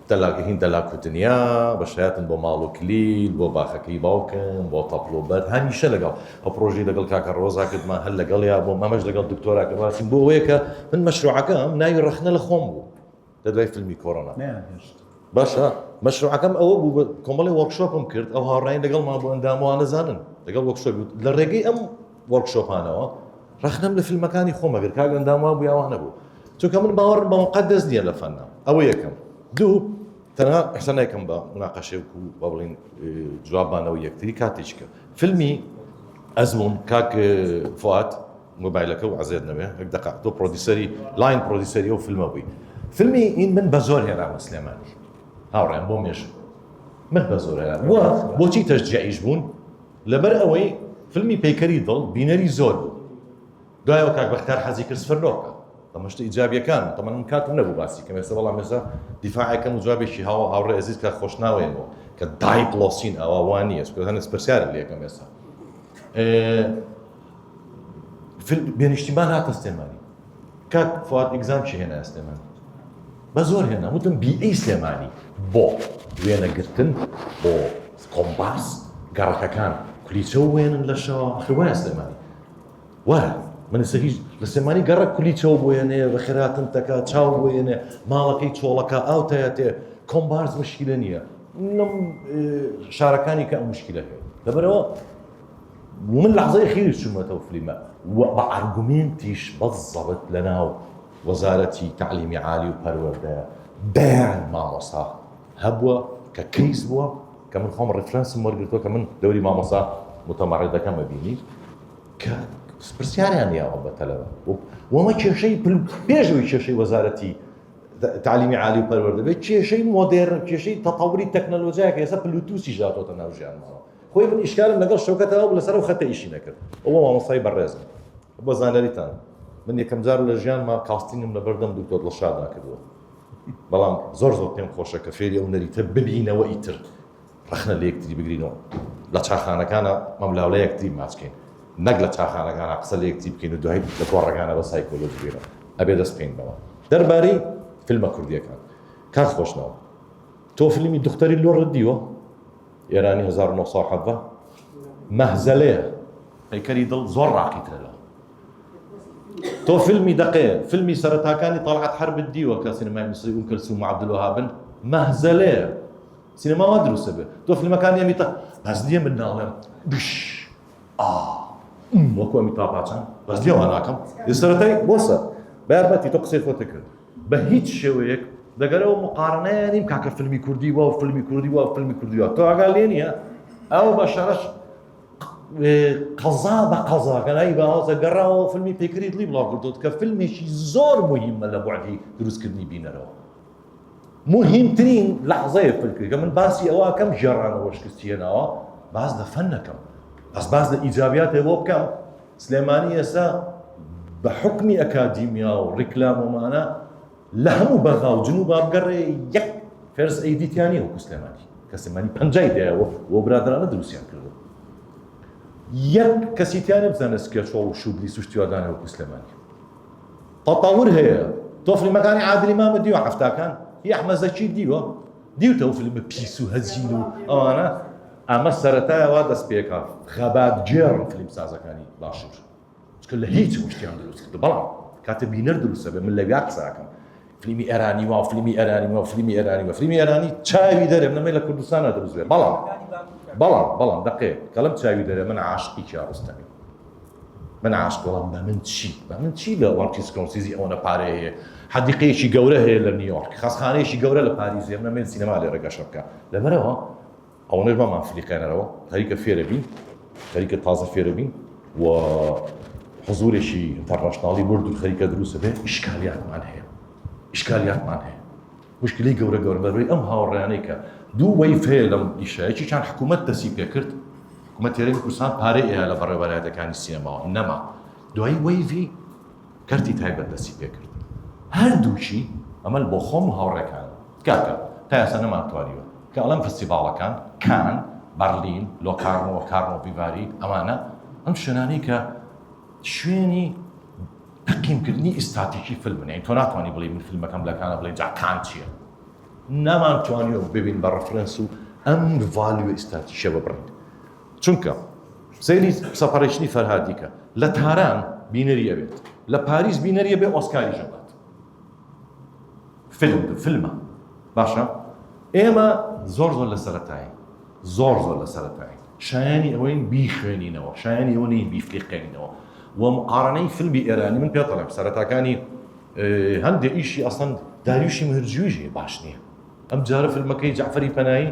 دەلاک هین دەلاک و دنیا بە شایەتم بۆ ماڵ و کلیل بۆ باخەکەی باوکم بۆ تەپڵ و بەرد هەمیشە لەگەڵ ئەو پرۆژەی لەگەڵ کاکە ڕۆزا کردمان هەر لەگەڵیا بۆ مەمەش لەگەڵ دکتۆرا کە باسیم بۆ ئەوەیە کە من مەشروعەکەم ناوی ڕەخنە لە خۆم بوو لە دوای فیلمی کۆرۆنا باشە مەشروعەکەم ئەوە بوو کۆمەڵی workshop م کرد ئەو هاوڕێیان لەگەڵمان بۆ ئەنداموانە زانن لەگەڵ workshop لە ڕێگەی ئەم workshop انەوە ڕەخنەم لە فیلمەکانی خۆم ئەگرت کاک ئەندام وا بوو یا وا نەبوو چونکە من باوەڕم بە موقەدەس نییە لە فەنە ئەوە یەکەم دوو تەنها ئێستا نایکەم بە مناقەشەیەک و با بڵین جوابانەوە یەکتری کاتێککە فیلمی ئەزمون کاک فواد مۆبایلەکە و عزێت نەبێ یەک دقە تۆ producer ی line producer ی ئەو فیلمە بووی فیلمی این من بە زۆر هێنامە سلێمانی هاوڕێن بۆ مێژوو من بە زۆر هێنا وە بۆچی تەشجیعیش بوون لەبەر ئەوەی فیلمی پەیکەری دڵ بینەری زۆر بوو دوایەوە کاک بەختیار حەزی کرد سفر نۆ بکا ئەمە شتە ئیجابیەکان تەمەن من کاتم نەبوو باسی کەم ئێستا بەڵام ئێستا دیفاعەکەم و جوابێکی هاوە هاوڕێ ئەزیز کاک خۆشناوەیەمەوە کە دایپڵۆسین ئەوە وا نییە چونکە هەنێ پرسیارت لێکەم ئێستا بێنیشتیمان هاتە سلێمانی کاک فواد ئیگزام چی هێنا سلێمانی بە زۆر هێنا وتم بیئەی سلێمانی بۆ وێنەگرتن بۆ کۆمبارس گەڕەکەکان کولیچە و وێنن لە شەوە ئەخر وایە سلێمانی وایە من ئێستا هیچ لە سلێمانی گەڕەک کولیچەوە بۆ یەنێ بەخێراتن تەکا چاو بۆ یەنێ ماڵەکەی چۆڵەکە ئاو تایەتێ کۆمبارس مشکلە نییە لەم شارەکانی کە ئەم مشکلە هەیە لەبەرەوە من لەحزەی خیری چوومەتەوە فلیمە و بە ئارگومێنتیش بەزەبت لەناو وەزارەتی تەعلیمی عالی و پەروەردە دەیان مامۆستا هەبووە کە کەیس بووە کە من خۆم reference م وەرگرتووە کە من دەوری مامۆستا متەمەڕێدەکەمە بینی کە پرسیاریان یاوە بە تەلەبە وەمە کێشەی پێشەوەی کێشەی وەزارەتی تعلیمی عالی و پەروەردە بێت کێشەی مۆدێرن کێشەی تەتەوری تەکنەلۆژیایە کە ئێستا بلوتوسیش هاتۆتە ناو ژیانمانەوە خۆی من ئیشکالم لەگەڵ شەوکەت هەبوو لەسەر ئەو خەتە ئیشی نەکرد ئەوە مامۆستای بەڕێزم بۆ زانیاریتان من یەکەم جار لە ژیانما casting م لە بەردەم دکتۆر دڵشادا کردووە بەڵام زۆر زۆر پێم خۆشە کە فێری ئەو نەریتە ببینەوە ئیتر ڕەخنە لە یەکتری بگرینەوە لە چاخانەکانە مەملاولە یەکتری ماچکەین نەک لە چاخانەکانە قسە لە یەکتری بکەین و دوای لە کۆڕەکانە بە سایکۆلۆژی بێنەوە ئەبێ دەست بکەین بەوە دەربارەی فیلمە کوردیەکان کاک خۆشناو تۆ فیلمی دختەری لۆڕت دیوە ئێرانی 1970 مەهزەلەیە پەیکەری دڵ زۆر ڕاقیترە لەوە تۆ فیلمی دەقێ فیلمی سەرەتاکانی تەڵعەت حەربت دیوە کە سینەمای میسری ئوم کەلسوم و عەبدولوەهابن مەهزەلەیە سینەما وا دروستە بێ تۆ فیلمەکانی ئەمیتا بەس نییە من ناڵێم بش ئا وەکو ئەمیتا باچان بەس نییە وا ناکەم سەرەتای بۆسە بە یارمەتی تۆ قسەی خۆتە کرد بە هیچ شێوەیەک دەگەرەوە مقارنەیە نیم کاکە فیلمی کوردی وا و فیلمی کوردی وا و فیلمی کوردی وا تۆ ئاگا لێ نییە ئەو بەشەرەش قەزا بە قەزا کەنای باوەزە گەڕاوە فیلمی پێکری دڵی بڵاو کردوت کە فیلمێکی زۆر مهمە لە بوعدی دروستکردنی بینەرەوە مهمترین لەحزەیە فلکەکە من باسی ئەوە کەم ژێڕانەوە شکستی هێناوە باس لە فەن نەکەم بەس باس لە ئیجابیاتێ بۆ بکەم. سلێمانی ئێستا بە حوکمی ئەکادیمیا و ڕیکلام و مانە لە هەموو بەغا و جنوبا بگەڕێ یەک first AD تیا نییە وەکو سلێمانی کە سلێمانی پەنجای دایەوە و برادرانە دروستیان کردو یەک کەسی تیا نەبزانە schedule و shot list و شتی وا دانێ وەکو سلێمانی تەتەور هەیە تۆ فلیمەکانی عادلی مامە دیوە حەفتاکان هی ئەحمە زەکی دیوە دیوتە ئەو فلیمە پیس و هەزین و ئەوانە ئەمە سەرەتایە وا دەست پێکا خەباتگێڕن فلیم سازەکانی باشوور چونکە لە هیچ شتیان دروست کرد بەڵام کاتێ بینەر دروستە بێ من لەویا قسە ئەکەم فلیمی ئێرانی وا فلیمی ئێرانی وا فلیمی ئێرانی وا فلیمی ئێرانی چاوی دەرێ منەمەی لە کوردستانە دروست بێ بەڵام بەڵام بەڵام دەقێ کەڵم چاوی دەرێ من عاشقی کیاڕۆستەمی من عاشق بەڵام بە من چی بە من چی لە مارتین سکۆرسیزی ئەوەنە پارەی هەیە حەدیقەیەکی گەورە هەیە لە نیویۆرک خەسخانەیەکی گەورە لە پاریس هەیە من ئەمەوێت سینەما لێرە گەشە بکە لەبەرەوە ئەوەنەش مامان فلیقێنەرەوە خەریکە فێرە بین خەریکە تازە فێرە بین و حزورێکی international ی ورد و خەریکە دروستە بێ ئیشکالیاتمان هەیە ئیشکالیاتمان هەیە مشکلی گەورە گەورە بەروی ئەم هاوڕێیانەی کە دوو wave هەیە لەم ئیشە یەکێکیان حکوومەت دەستی پێکرد حکوومەت هەرێمی کوردستان پارەی ئەیا لە بەڕێوەبەرایەتەکانی سینەماوە نەما دوایی wave ی کەرتی تایبەت دەستی پێکرد هەردووکی ئەمە بۆ خۆم و هاوڕێکانم کاکە تا ئێستا نەمانتوانیوە کە ئەڵێم فستیڤاڵەکان کان بەرلین لۆکارنۆ کارنۆ ڤیڤاری ئەمانە ئەم شوێنانەی کە شوێنی تەقیمکردنی ئیستاتیکی فیلمن یانی تۆ ناتوانی بڵێی من فیلمەکەم لە کانە بڵێ جا کان چییە نامان توانیوە ببین بە reference و ئەم value ە ئیستاتیشە ببڕین چونکە سەیری Separation ی فەرهادیکە لە تاران بینەری ئەبێت لە پاریس بینەری ئەبێ ئۆسکاری ژەبات فیلم فیلمە باشە ئێمە زۆر زۆر لە سەرەتایی زۆر زۆر لە سەرەتایی شایانی ئەوەین بیخوێنینەوە شایانی ئەوە نین بیفلیقێنینەوە و مقارنەی فیلمی ئێرانی من پێت دەڵێم سەرەتاکانی هەندێ ئیشی ئەسڵەن داریوشی مهرجویش هەیە باش نییە ئەم جارە فیلمەکەی جەعفەری پەنایی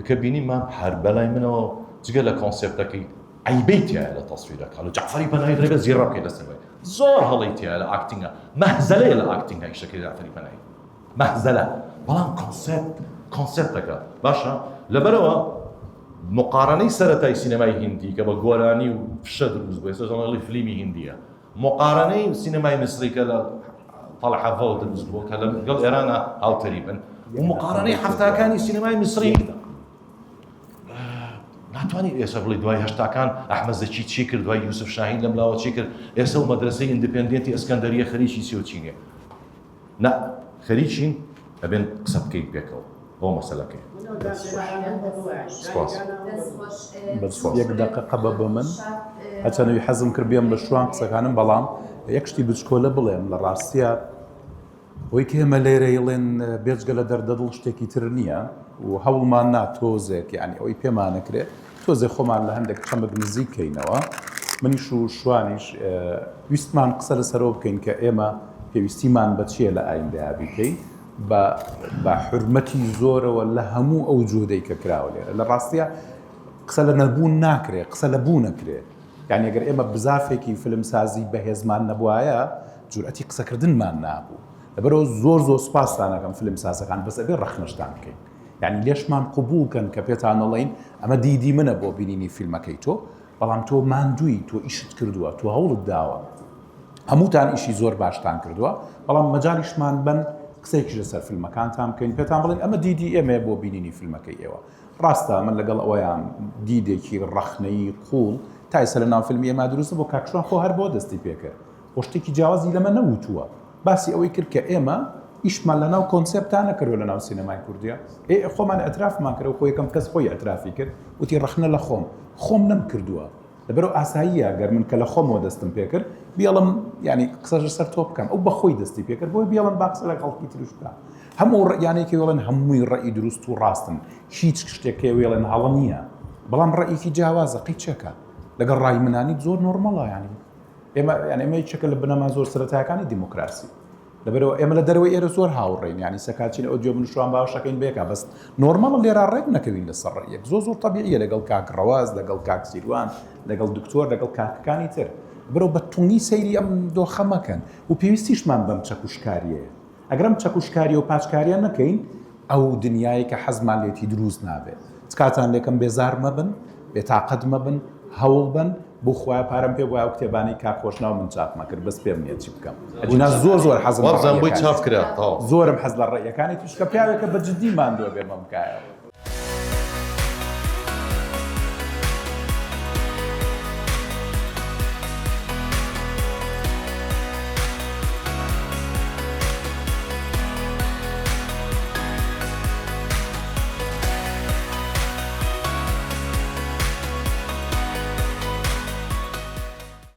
کە بینیمان هەر بەلای منەوە جگە لە کۆنسێپتەکەی عیبەی تایە لە تەسویرەکە لە جەعفەری پەنایی دەبێت زیڕە بکەی لەسەر زۆر هەڵەی تایە لە acting ە مەهزەلەیە لە acting ە ئیشەکەی جەعفەری پەنایی مەهزەلە بەڵام concept concept ەکە باشە لەبەرەوە مقارنەی سەرەتای سینەمای هیندی کە بە گۆرانی و فشە دروست بوو ئێستا دەڵێن فلیمی هیندیە مقارنەی سینەمای میسری کە لە تەلعەڤەوە دروست بووە کە لەگەڵ ئێرانە هاوتەریبن و مقارنەی حەفتاکانی سینەمای میسری ناتوانانی ئێستا بڵێ دوای هەشتاکان ئەحمە زەکی چی کرد دوای یوسف شاهین لەم لاوە چی کرد ئێستا و مەدرسەی independent ی ئەسکەندەریە خەریکی چی و چی نیە نا خەریکین ئەبێن قسە بکەین پێکەوە ئەوە مەسەلەکەیە. سپاس. بەس یەک دەقەقە بە بۆ من هەرچەنەوی حەزم کرد بێم بە شوان قسەکانم بەڵام یەک شتی بچکۆلە بڵێم لە ڕاستیە ئەوەی کە ئێمە لێرە یڵێن بێجگە لە دەردە دڵ شتێکی تر نییە و هەوڵمان نا تۆزێک یعنی ئەوەی پێمانەکرێ تۆزێ خۆمان لە هەندێک چەمک نزیک کەینەوە منیش و شوانیش ویستمان قسە لەسەرەوە بکەین کە ئێمە پێویستیمان بە چییە لە ئایندەیا بیکەین بە بە حورمەتی زۆرەوە لە هەموو ئەو جوهدەی کە کراوە لێرە لە ڕاستیا قسە لە نەبوون ناکرێ قسە لە بوون ئەکرێ یعنی ئەگەر ئێمە بزافێکی فیلمسازی بەهێزمان نەبوایە جورئەتی قسەکردنمان نابوو لەبەرەوە زۆر زۆر سوپاستان ئەکەم فیلمسازەکان بەس ئەبێ ڕەخنەشتان بکەین یعنی لێشمان قبوڵ کەن کە پێتان ئەڵێین ئەمە دیدی منە بۆ بینینی فیلمەکەی تۆ بەڵام تۆ ماندووی تۆ ئیشت کردووە تۆ هەوڵت داوە هەمووتان ئیشی زۆر باشتان کردووە بەڵام مەجالیشمان بن قسەیەکیش لەسەر فیلمەکانتان بکەین پێتان بڵێن ئەمە دیدی ئێمەیە بۆ بینینی فیلمەکەی ئێوە ڕاستە من لەگەڵ ئەوەیان دیدێکی ڕەخنەیی قوڵ تا ئێستا لە ناو فیلمی ئێمە دروست بۆ کاک شوان خۆ هەر بۆ دەستی پێکرد خۆ شتێکی جیاوازی لەمە نەوتووە باسی ئەوەی کرد کە ئێمە ئیشمان لە ناو concept ا نەکردوە لە ناو سینەمای کوردیا ئێ خۆمان ئەترافمان کرد خۆ یەکەم کەس خۆی ئەترافی کرد وتی ڕەخنە لە خۆم خۆم نەم کردووە لەبەرئەوە ئاساییە گەر من کە لە خۆمەوە دەستم پێکرد بیڵم یعنی قسەش لەسەر تۆ بکەم ئەو بەخۆی دەستی پێکرد بۆیە بیڵم با قسە لەگەڵ خەڵکی تریش بکا هەموو ڕەئیانەی کە وێڵێن هەمووی ڕەئی دروست و ڕاستن هیچ شتێک کە وێڵێن هەڵە نییە بەڵام ڕەئیکی جیاوازە قەی چێکە لەگەڵ ڕای منانیت زۆر normal ە یعنی ئێمە یعنی ئێمە یەکێکە لە بنەما زۆر سەرەتایەکانی دیموکراسی لەبەرئەوە ئێمە لە دەرەوەی ئێرە زۆر هاوڕێین یانی سەکاچین ئەو دیۆ من شوان باوەشەکەین بەیەکا بەس normal ە لێرا ڕێک نەکەوین لەسەر ڕەئیەک زۆر زۆر تەبیعیە لەگەڵ کاک ڕەواز لەگەڵ کاک سیروان لەگەڵ دکتۆر لەگەڵ کاکەکانی تر برۆ بە توندی سەیری ئەم دۆخە مەکەن و پێویستیشمان بەم چەکوشکاریەیە ئەگەر ئەم چەکوشکاری و پاچکاریە نەکەین ئەو دنیای کە حەزمان لێتی دروست نابێت تکاتان لێکەم بێزار مەبن بێتاقەت مەبن هەوڵ بن. بۆ خوایە پارەم پێ بوایە ئەو کتێبانەی کاک خۆشناو من چاپم ئەکرد بەس پێم نییە چی بکەم ئەگینا زۆر زۆر حەزم بە وابزانم بۆی ڕەئیەکانی چاپ کرا تەواو. زۆرم حەز لە ڕەئیەکانی توشکە پیاوێکە بە جدی ماندووە بێ مەمکایەوە.